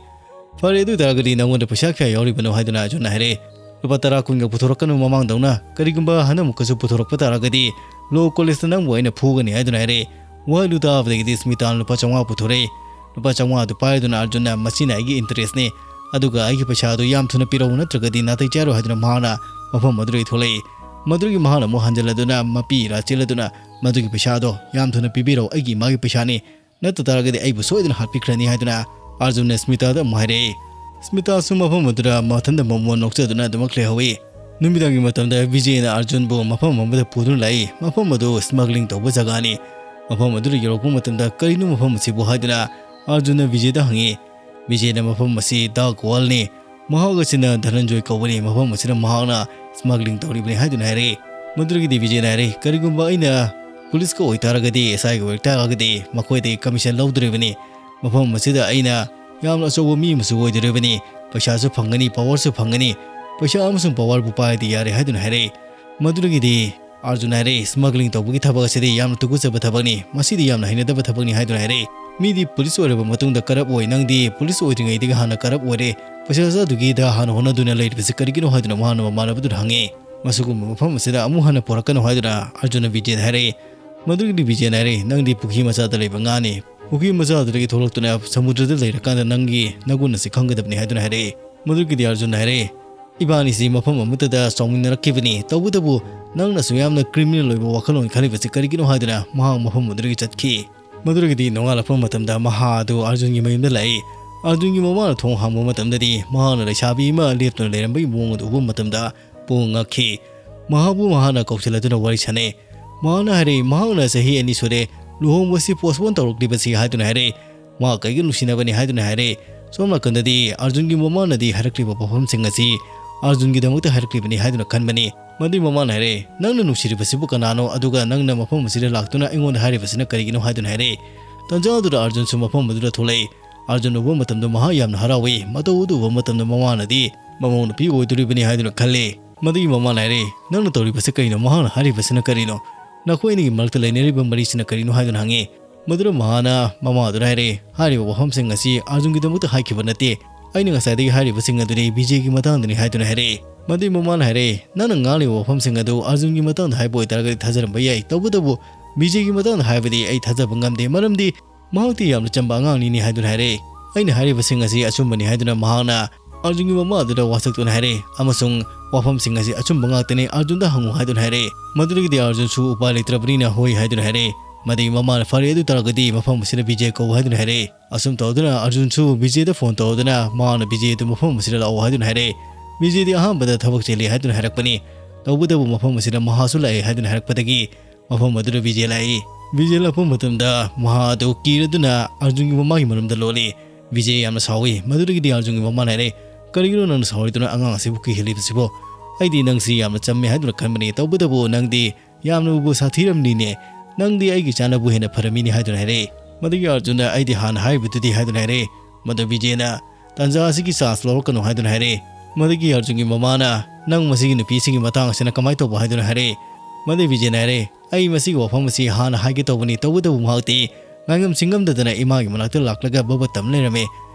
"ꯐꯔꯦ, ꯑꯗꯨ ꯑꯣꯏꯇꯥꯔꯒꯗꯤ ꯅꯉꯣꯟꯗ ꯄꯩꯁꯥ ꯀꯌꯥ ꯌꯥꯎꯔꯤꯕꯅꯣ?" ꯍꯥꯏꯗꯨꯅ ꯑꯥꯔꯖꯨꯟꯅ ꯍꯥꯏꯔꯛꯏ꯫ "ꯂꯨꯄꯥ ꯇꯔꯥ ꯀꯨꯟꯒ ꯄꯨꯊꯣꯔꯛꯀꯅꯨ ꯃꯃꯥꯡꯗꯧꯅ꯫ ꯀꯔꯤꯒꯨꯝꯕ ꯍꯟꯗꯛꯃꯨꯛꯀꯁꯨ ꯄꯨꯊꯣꯔꯛꯄ ꯇꯥꯔꯒꯗꯤ ꯂꯣ ꯀꯣꯂꯦꯖꯇ ꯅꯪꯕꯨ ꯑꯩꯅ ꯐꯨꯒꯅꯤ" ꯍꯥꯏꯗꯨꯅ ꯍꯥꯏꯔꯛꯏ꯫ ꯋꯥꯍꯩꯗꯨ ꯇꯥꯕꯗꯒꯤꯗꯤ ꯁ꯭ꯃꯤꯇꯥꯅ ꯂꯨꯄꯥ ꯆꯥꯝꯃꯉꯥ ꯄꯨꯊꯣꯔꯛꯏ꯫ ꯂꯨꯄꯥ ꯆꯥꯝꯃꯉꯥꯗꯨ ꯄꯥꯏꯗꯨꯅ ꯑꯥꯔꯖꯨꯟꯅ, "ꯃꯁꯤꯅ ꯑꯩꯒꯤ ꯏꯟꯇꯔꯦꯁꯅꯤ, ꯑꯗꯨꯒ ꯑꯩꯒꯤ ꯄꯩꯁꯥꯗꯨ ꯌꯥꯝ ꯊꯨꯅ ꯄꯤꯔꯛꯎ, ꯅꯠꯇ꯭ꯔꯒꯗꯤ ꯅꯥꯇꯩ ꯆꯥꯔꯣꯏ" ꯍꯥꯏꯗꯨꯅ ꯃꯍꯥꯛꯅ ꯃꯐꯝ ꯑꯗꯨꯗꯒꯤ ꯊꯣꯛꯂꯛꯏ꯫ ꯃꯗꯨꯗꯒꯤ ꯃꯍꯥꯛꯅ ꯑꯃꯨꯛ ꯍꯟꯖꯤꯜꯂꯗꯨꯅ ꯃꯄꯤ ꯏꯔꯥ ꯆꯦꯜꯂꯗꯨꯅ, "ꯃꯗꯨꯒꯤ ꯄꯩꯁꯥꯗꯣ ꯌꯥꯝ ꯊꯨꯅ ꯄꯤꯕꯤꯔꯛꯎ, ꯑꯩꯒꯤ ꯏꯃꯥꯒꯤ ꯄꯩꯁꯥꯅꯤ, ꯅꯠꯇ ꯇꯥꯔꯒꯗꯤ ꯑꯩꯕꯨ ꯁꯣꯏꯗꯅ ꯍꯥꯠꯄꯤꯈ꯭ꯔꯅꯤ" ꯍꯥꯏꯗꯨꯅ ꯑꯥꯔꯖꯨꯟꯅ ꯁ꯭ꯃꯤꯇꯥꯗ ꯑꯃꯨꯛ ꯍꯥꯏꯔꯛꯏ꯫ ꯁ꯭ꯃꯤꯇꯥꯁꯨ ꯃꯐꯝ ꯑꯗꯨꯗ ꯃꯊꯟꯇ ꯃꯃꯣꯟ ꯅꯣꯛꯆꯗꯨꯅ ꯑꯗꯨꯃꯛ ꯂꯩꯍꯧꯏ꯫ ꯅꯨꯃꯤꯗꯥꯡꯒꯤ ꯃꯇꯝꯗ ꯕꯤꯖꯦꯅ ꯑꯥꯔꯖꯨꯟꯕꯨ ꯃꯐꯝ ꯑꯃꯗ ꯄꯨꯗꯨꯅ ꯂꯥꯛꯏ꯫ ꯃꯐꯝ ꯑꯗꯨ smuggling ꯇꯧꯕ ꯖꯒꯥꯅꯤ꯫ ꯃꯐꯝ ꯑꯗꯨꯗ ꯌꯧꯔꯛꯄ ꯃꯇꯝꯗ, "ꯀꯔꯤꯅꯣ ꯃꯐꯝ ꯑꯁꯤꯕꯨ?" ꯍꯥꯏꯗꯨꯅ ꯑꯥꯔꯖꯨꯟꯅ ꯕꯤꯖꯦꯗ ꯍꯪꯉꯤ꯫ ꯕꯤꯖꯦꯅ ꯃꯐꯝ ꯑꯁꯤ dark worldꯅꯤ, ꯃꯍꯥꯛ ꯑꯁꯤꯅ ꯙꯅꯟꯖꯣꯏ ꯀꯧꯕꯅꯤ, ꯃꯐꯝ ꯑꯁꯤꯗ ꯃꯍꯥꯛꯅ smuggling ꯇꯧꯔꯤꯕꯅꯤ ꯍꯥꯏꯗꯨꯅ ꯍꯥꯏꯔꯛꯏ꯫ ꯃꯗꯨꯗꯒꯤꯗꯤ ꯕꯤꯖꯦꯅ ꯍꯥꯏꯔꯛꯏ, "ꯀꯔꯤꯒꯨꯝꯕ ꯑꯩꯅ ꯄꯨꯂꯤꯁꯀ ꯑꯣꯏꯇꯥꯔꯒꯗꯤ, ꯑꯦꯁ ꯑꯥꯏꯒ ꯑꯣꯏꯇꯥꯔꯒꯗꯤ, ꯃꯈꯣꯏꯗꯒꯤ commission ꯂꯧꯗꯣꯔꯤꯕꯅꯤ꯫ ꯃꯐꯝ ꯑꯁꯤꯗ ꯑꯩꯅ ꯌꯥꯝꯅ ꯑꯆꯧꯕ ꯃꯤ ꯑꯃꯁꯨ ꯑꯣꯏꯗꯣꯔꯤꯕꯅꯤ, ꯄꯩꯁꯥꯁꯨ ꯐꯪꯒꯅꯤ, powerꯁꯨ ꯐꯪꯒꯅꯤ꯫ ꯄꯩꯁꯥ ꯑꯃꯁꯨꯡ powerꯕꯨ ꯄꯥꯏꯔꯗꯤ ꯌꯥꯔꯦ" ꯍꯥꯏꯗꯨꯅ ꯍꯥꯏꯔꯛꯏ꯫ ꯃꯗꯨꯗꯒꯤꯗꯤ ꯑꯥꯔꯖꯨꯟ ꯍꯥꯏꯔꯛꯏ, "Smuggling ꯇꯧꯕꯒꯤ ꯊꯕꯛ ꯑꯁꯤꯗꯤ ꯌꯥꯝꯅ ꯇꯨꯀꯠꯆꯕ ꯊꯕꯛꯅꯤ, ꯃꯁꯤꯗꯤ ꯌꯥꯝꯅ ꯍꯩꯅꯗꯕ ꯊꯕꯛꯅꯤ" ꯍꯥꯏꯗꯨꯅ ꯍꯥꯏꯔꯛꯏ꯫ "ꯃꯤꯗꯤ ꯄꯨꯂꯤꯁ ꯑꯣꯏꯔꯕ ꯃꯇꯨꯡꯗ ꯀꯔꯞ ꯑꯣꯏ, ꯅꯪꯗꯤ ꯄꯨꯂꯤꯁ ꯑꯣꯏꯗ꯭ꯔꯤꯉꯩꯗꯒꯤ ꯍꯥꯟꯅ ꯀꯔꯞ ꯑꯣꯏꯔꯦ, ꯄꯩꯁꯥ ꯆꯥꯗꯨꯒꯤꯗ ꯍꯥꯟꯅ ꯍꯣꯠꯅꯗꯨꯅ ꯂꯩꯔꯤꯕꯁꯤ ꯀꯔꯤꯒꯤꯅꯣ?" ꯍꯥꯏꯗꯨꯅ ꯃꯍꯥꯛꯅ ꯃꯃꯥꯟꯅꯕꯗꯨꯗ ꯍꯪꯉꯤ꯫ "ꯃꯁꯤꯒꯨꯝꯕ ꯃꯐꯝ ꯑꯁꯤꯗ ꯑꯃꯨꯛ ꯍꯟꯅ ꯄꯨꯔꯛꯀꯅꯨ" ꯍꯥꯏꯗꯨꯅ ꯑꯥꯔꯖꯨꯟꯅ ꯕꯤꯖꯦꯗ ꯍꯥꯏꯔꯛꯏ꯫ ꯃꯗꯨꯒꯤꯗꯤ ꯕꯤꯖꯦꯅ ꯍꯥꯏꯔꯛꯏ, "ꯅꯪꯗꯤ ꯄꯨꯈ꯭ꯔꯤ ꯃꯆꯥꯗ ꯂꯩꯕ ꯉꯥꯅꯤ, ꯄꯨꯈ꯭ꯔꯤ ꯃꯆꯥꯗꯨꯗꯒꯤ ꯊꯣꯛꯂꯛꯇꯨꯅ ꯁꯃꯨꯗ꯭ꯔꯗ ꯂꯩꯔꯀꯥꯟꯗ ꯅꯪꯒꯤ ꯅꯒꯨꯟ ꯑꯁꯤ ꯈꯪꯒꯗꯕꯅꯤ" ꯍꯥꯏꯗꯨꯅ ꯍꯥꯏꯔꯛꯏ꯫ ꯃꯗꯨꯒꯤꯗꯤ ꯑꯥꯔꯖꯨꯟꯅ ꯍꯥꯏꯔꯛꯏ, "ꯏꯕꯥꯅꯤꯁꯤ ꯃꯐꯝ ꯑꯃꯠꯇꯗ ꯆꯥꯎꯃꯤꯟꯅꯔꯛꯈꯤꯕꯅꯤ, ꯇꯧꯕꯇꯕꯨ ꯅꯪꯅꯁꯨ ꯌꯥꯝꯅ criminal ꯑꯣꯏꯕ ꯋꯥꯈꯜꯂꯣꯟ ꯈꯜꯂꯤꯕꯁꯤ ꯀꯔꯤꯒꯤꯅꯣ?" ꯍꯥꯏꯗꯨꯅ ꯃꯍꯥꯛ ꯃꯐꯝ ꯑꯗꯨꯗꯒꯤ ꯆꯠꯈꯤ꯫ ꯃꯗꯨꯗꯒꯤꯗꯤ ꯅꯣꯡꯉꯥꯜꯂꯛꯄ ꯃꯇꯝꯗ ꯃꯍꯥ ꯑꯗꯨ ꯑꯥꯔꯖꯨꯟꯒꯤ ꯃꯌꯨꯝꯗ ꯂꯥꯛꯏ꯫ ꯑꯥꯔꯖꯨꯟꯒꯤ ꯃꯃꯥꯅ ꯊꯣꯡ ꯍꯥꯡꯕ ꯃꯇꯝꯗꯗꯤ ꯃꯍꯥꯛꯅ ꯂꯩꯁꯥꯕꯤ ꯑꯃ ꯂꯦꯞꯇꯨꯅ ꯂꯩꯔꯝꯕꯒꯤ ꯃꯑꯣꯡ ꯑꯗꯨ ꯎꯕ ꯃꯇꯝꯗ ꯄꯨꯡ ꯉꯛꯈꯤ꯫ ꯃꯍꯥꯕꯨ ꯃꯍꯥꯛꯅ ꯀꯧꯁꯤꯜꯂꯗꯨꯅ ꯋꯥꯔꯤ ꯁꯥꯟꯅꯩ꯫ ꯃꯍꯥꯛꯅ ꯍꯥꯏꯔꯛꯏ, ꯃꯍꯥꯛꯅ ꯆꯍꯤ ꯑꯅꯤ ꯁꯨꯔꯦ ꯂꯨꯍꯣꯡꯕꯁꯤ postpone ꯇꯧꯔꯛꯂꯤꯕꯁꯤ ꯍꯥꯏꯗꯨꯅ ꯍꯥꯏꯔꯛꯏ꯫ ꯃꯍꯥꯛ ꯀꯩꯒꯤ ꯅꯨꯡꯁꯤꯅꯕꯅꯤ ꯍꯥꯏꯗꯨꯅ ꯍꯥꯏꯔꯛꯏ꯫ ꯁꯣꯝ ꯅꯥꯀꯟꯗꯗꯤ ꯑꯥꯔꯖꯨꯟꯒꯤ ꯃꯃꯥꯅꯗꯤ ꯍꯥꯏꯔꯛꯂꯤꯕ ꯋꯥꯐꯝꯁꯤꯡ ꯑꯁꯤ ꯑꯥꯔꯖꯨꯟꯒꯤꯗꯃꯛꯇ ꯍꯥꯏꯔꯛꯂꯤꯕꯅꯤ ꯍꯥꯏꯗꯨꯅ ꯈꯟꯕꯅꯤ꯫ ꯃꯗꯨꯒꯤ ꯃꯃꯥꯅ ꯍꯥꯏꯔꯛꯏ, "ꯅꯪꯅ ꯅꯨꯡꯁꯤꯔꯤꯕꯁꯤꯕꯨ ꯀꯅꯥꯅꯣ? ꯑꯗꯨꯒ ꯅꯪꯅ ꯃꯐꯝ ꯑꯁꯤꯗ ꯂꯥꯛꯇꯨꯅ ꯑꯩꯉꯣꯟꯗ ꯍꯥꯏꯔꯤꯕꯁꯤꯅ ꯀꯔꯤꯒꯤꯅꯣ?" ꯍꯥꯏꯗꯨꯅ ꯍꯥꯏꯔꯛꯏ꯫ ꯇꯟꯖꯥ ꯑꯗꯨꯗ ꯑꯥꯔꯖꯨꯟꯁꯨ ꯃꯐꯝ ꯑꯗꯨꯗ ꯊꯣꯛꯂꯛꯏ꯫ ꯑꯥꯔꯖꯨꯟ ꯎꯕ ꯃꯇꯝꯗ ꯃꯍꯥꯛ ꯌꯥꯝꯅ ꯍꯔꯥꯎꯏ꯫ ꯃꯇꯧ ꯑꯗꯨ ꯎꯕ ꯃꯇꯝꯗ ꯃꯃꯥ ꯅꯨꯄꯤ ꯑꯣꯏꯗꯣꯔꯤꯕꯅꯤ ꯍꯥꯏꯗꯨꯅ ꯈꯜꯂꯤ꯫ ꯃꯗꯨꯒꯤ ꯃꯃꯥꯅ ꯍꯥꯏꯔꯛꯏ, "ꯅꯪꯅ ꯇꯧꯔꯤꯕꯁꯤ ꯀꯔꯤꯅꯣ? ꯃꯍꯥꯛꯅ ꯍꯥꯏꯔꯤꯕꯁꯤꯅ ꯀꯔꯤꯅꯣ? ꯅꯈꯣꯏ ꯑꯅꯤꯒꯤ ꯃꯔꯛꯇ ꯂꯩꯅꯔꯤꯕ ꯃꯔꯤꯁꯤꯅ ꯀꯔꯤꯅꯣ?" ꯍꯥꯏꯗꯨꯅ ꯍꯪꯉꯤ꯫ ꯃꯗꯨꯗ ꯃꯍꯥꯅ ꯃꯃꯥ ꯑꯗꯨꯗ ꯍꯥꯏꯔꯛꯏ, "ꯍꯥꯏꯔꯤꯕ ꯋꯥꯐꯝꯁꯤꯡ ꯑꯁꯤ ꯑꯥꯔꯖꯨꯟꯒꯤꯗꯃꯛꯇ ꯍꯥꯏꯈꯤꯕ ꯅꯠꯇꯦ꯫ ꯑꯩꯅ ꯉꯁꯥꯏꯗꯒꯤ ꯍꯥꯏꯔꯤꯕꯁꯤꯡ ꯑꯗꯨꯗꯤ ꯕꯤꯖꯦꯒꯤ ꯃꯇꯥꯡꯗꯅꯤ" ꯍꯥꯏꯗꯨꯅ ꯍꯥꯏꯔꯛꯏ꯫ ꯃꯗꯨꯒꯤ ꯃꯃꯥꯅ ꯍꯥꯏꯔꯛꯏ, "ꯅꯪꯅ ꯉꯥꯡꯂꯤꯕ ꯋꯥꯐꯝꯁꯤꯡ ꯑꯗꯨ ꯑꯥꯔꯖꯨꯟꯒꯤ ꯃꯇꯥꯡꯗ ꯍꯥꯏꯕ ꯑꯣꯏꯇꯥꯔꯒꯗꯤ ꯊꯥꯖꯔꯝꯕ ꯌꯥꯏ, ꯇꯧꯕꯇꯕꯨ ꯕꯤꯖꯦꯒꯤ ꯃꯇꯥꯡꯗ ꯍꯥꯏꯕꯗꯤ ꯑꯩ ꯊꯥꯖꯕ ꯉꯝꯗꯦ, ꯃꯔꯝꯗꯤ ꯃꯍꯥꯛꯇꯤ ꯌꯥꯝꯅ ꯆꯝꯕ ꯑꯉꯥꯡꯅꯤꯅꯤ" ꯍꯥꯏꯗꯨꯅ ꯍꯥꯏꯔꯛꯏ꯫ "ꯑꯩꯅ ꯍꯥꯏꯔꯤꯕꯁꯤꯡ ꯑꯁꯤ ꯑꯆꯨꯝꯕꯅꯤ" ꯍꯥꯏꯗꯨꯅ ꯃꯍꯥꯛꯅ ꯑꯥꯔꯖꯨꯟꯒꯤ ꯃꯃꯥ ꯑꯗꯨꯗ ꯋꯥꯁꯛꯇꯨꯅ ꯍꯥꯏꯔꯛꯏ, ꯑꯃꯁꯨꯡ "ꯋꯥꯐꯝꯁꯤꯡ ꯑꯁꯤ ꯑꯆꯨꯝꯕ ꯉꯥꯛꯇꯅꯤ, ꯑꯥꯔꯖꯨꯟꯗ ꯍꯪꯉꯨ" ꯍꯥꯏꯗꯨꯅ ꯍꯥꯏꯔꯛꯏ꯫ ꯃꯗꯨꯗꯒꯤꯗꯤ ꯑꯥꯔꯖꯨꯟꯁꯨ ꯎꯄꯥꯏ ꯂꯩꯇ꯭ꯔꯕꯅꯤꯅ "ꯍꯣꯏ" ꯍꯥꯏꯗꯨꯅ ꯍꯥꯏꯔꯛꯏ꯫ ꯃꯗꯨꯒꯤ ꯃꯃꯥꯅ "ꯐꯔꯦ, ꯑꯗꯨ ꯇꯥꯔꯒꯗꯤ ꯃꯐꯝ ꯑꯁꯤꯗ ꯕꯤꯖꯦ ꯀꯧ" ꯍꯥꯏꯗꯨꯅ ꯍꯥꯏꯔꯛꯏ꯫ ꯑꯁꯨꯝ ꯇꯧꯗꯨꯅ ꯑꯥꯔꯖꯨꯟꯁꯨ ꯕꯤꯖꯦꯗ ꯐꯣꯟ ꯇꯧꯗꯨꯅ ꯃꯍꯥꯛꯅ ꯕꯤꯖꯦꯗꯨ ꯃꯐꯝ ꯑꯁꯤꯗ ꯂꯥꯛꯑꯣ ꯍꯥꯏꯗꯨꯅ ꯍꯥꯏꯔꯛꯏ꯫ ꯕꯤꯖꯦꯗꯤ ꯑꯍꯥꯟꯕꯗ ꯊꯕꯛ ꯆꯤꯜꯂꯤ ꯍꯥꯏꯗꯨꯅ ꯍꯥꯏꯔꯛꯄꯅꯤ꯫ ꯇꯧꯕꯇꯕꯨ ꯃꯐꯝ ꯑꯁꯤꯗ ꯃꯍꯥꯁꯨ ꯂꯥꯛꯑꯦ ꯍꯥꯏꯗꯨꯅ ꯍꯥꯏꯔꯛꯄꯗꯒꯤ ꯃꯐꯝ ꯑꯗꯨꯗ ꯕꯤꯖꯦ ꯂꯥꯛꯏ꯫ ꯕꯤꯖꯦ ꯂꯥꯛꯄ ꯃꯇꯝꯗ ꯃꯍꯥ ꯑꯗꯨ ꯀꯤꯔꯗꯨꯅ ꯑꯔꯖꯨꯟꯒꯤ ꯃꯃꯥꯒꯤ ꯃꯔꯨꯝꯗ ꯂꯣꯜꯂꯤ꯫ ꯕꯤꯖꯦ ꯌꯥꯝꯅ ꯁꯥꯎꯏ꯫ ꯃꯗꯨꯗꯒꯤꯗꯤ ꯑꯔꯖꯨꯟꯒꯤ ꯃꯃꯥꯅ ꯍꯥꯏꯔꯦ, "ꯀꯔꯤꯒꯤꯅꯣ ꯅꯪꯅ ꯁꯥꯎꯔꯤꯗꯨꯅ ꯑꯉꯥꯡ ꯑꯁꯤꯕꯨ ꯀꯤꯍꯜꯂꯤꯕꯁꯤꯕꯣ? ꯑꯩꯗꯤ ꯅꯪꯁꯤ ꯌꯥꯝꯅ ꯆꯝꯃꯦ ꯍꯥꯏꯗꯨꯅ ꯈꯟꯕꯅꯤ꯫ ꯇꯧꯕꯇꯕꯨ ꯅꯪꯗꯤ ꯌꯥꯝꯅꯕꯨ ꯁꯥꯊꯤꯔꯝꯂꯤꯅꯦ꯫ ꯅꯪꯗꯤ ꯑꯩꯒꯤ ꯆꯥꯅꯕꯨ ꯍꯦꯟꯅ ꯐꯔꯝꯃꯤꯅꯤ" ꯍꯥꯏꯗꯨꯅ ꯍꯥꯏꯔꯦ꯫ ꯃꯗꯨꯒꯤ ꯑꯔꯖꯨꯟꯅ "ꯑꯩꯗꯤ ꯍꯥꯟꯅ ꯍꯥꯏꯔꯤꯕꯗꯨꯗꯤ" ꯍꯥꯏꯗꯨꯅ ꯍꯥꯏꯔꯦ꯫ ꯃꯗꯨ ꯕꯤꯖꯦꯅ "ꯇꯥꯟꯖꯥ ꯑꯁꯤꯒꯤ ꯆꯥꯟꯁ ꯂꯧꯔꯛꯀꯅꯨ" ꯍꯥꯏꯗꯨꯅ ꯍꯥꯏꯔꯦ꯫ ꯃꯗꯨꯒꯤ ꯑꯔꯖꯨꯟꯒꯤ ꯃꯃꯥꯅ "ꯅꯪ ꯃꯁꯤꯒꯤ ꯅꯨꯄꯤꯁꯤꯡꯒꯤ ꯃꯇꯥꯡ ꯑꯁꯤꯅ ꯀꯃꯥꯏꯅ ꯇꯧꯕ?" ꯍꯥꯏꯗꯨꯅ ꯍꯥꯏꯔꯦ꯫ ꯃꯗꯨꯒꯤ ꯕꯤꯖꯦꯅ ꯍꯥꯏꯔꯦ, "ꯑꯩ ꯃꯁꯤꯒꯤ ꯋꯥꯐꯝ ꯑꯁꯤ ꯍꯥꯟꯅ ꯍꯥꯏꯒꯦ ꯇꯧꯕꯅꯤ, ꯇꯧꯕꯇꯕꯨ ꯃꯍꯥꯛꯇꯤ ꯉꯥꯏꯉꯝ ꯆꯤꯡꯉꯝꯗꯗꯅ ꯏꯃꯥꯒꯤ ꯃꯅꯥꯛꯇ ꯂꯥꯛꯂꯒ ꯕꯕ ꯇꯝ ꯂꯩꯔꯝꯃꯦ꯫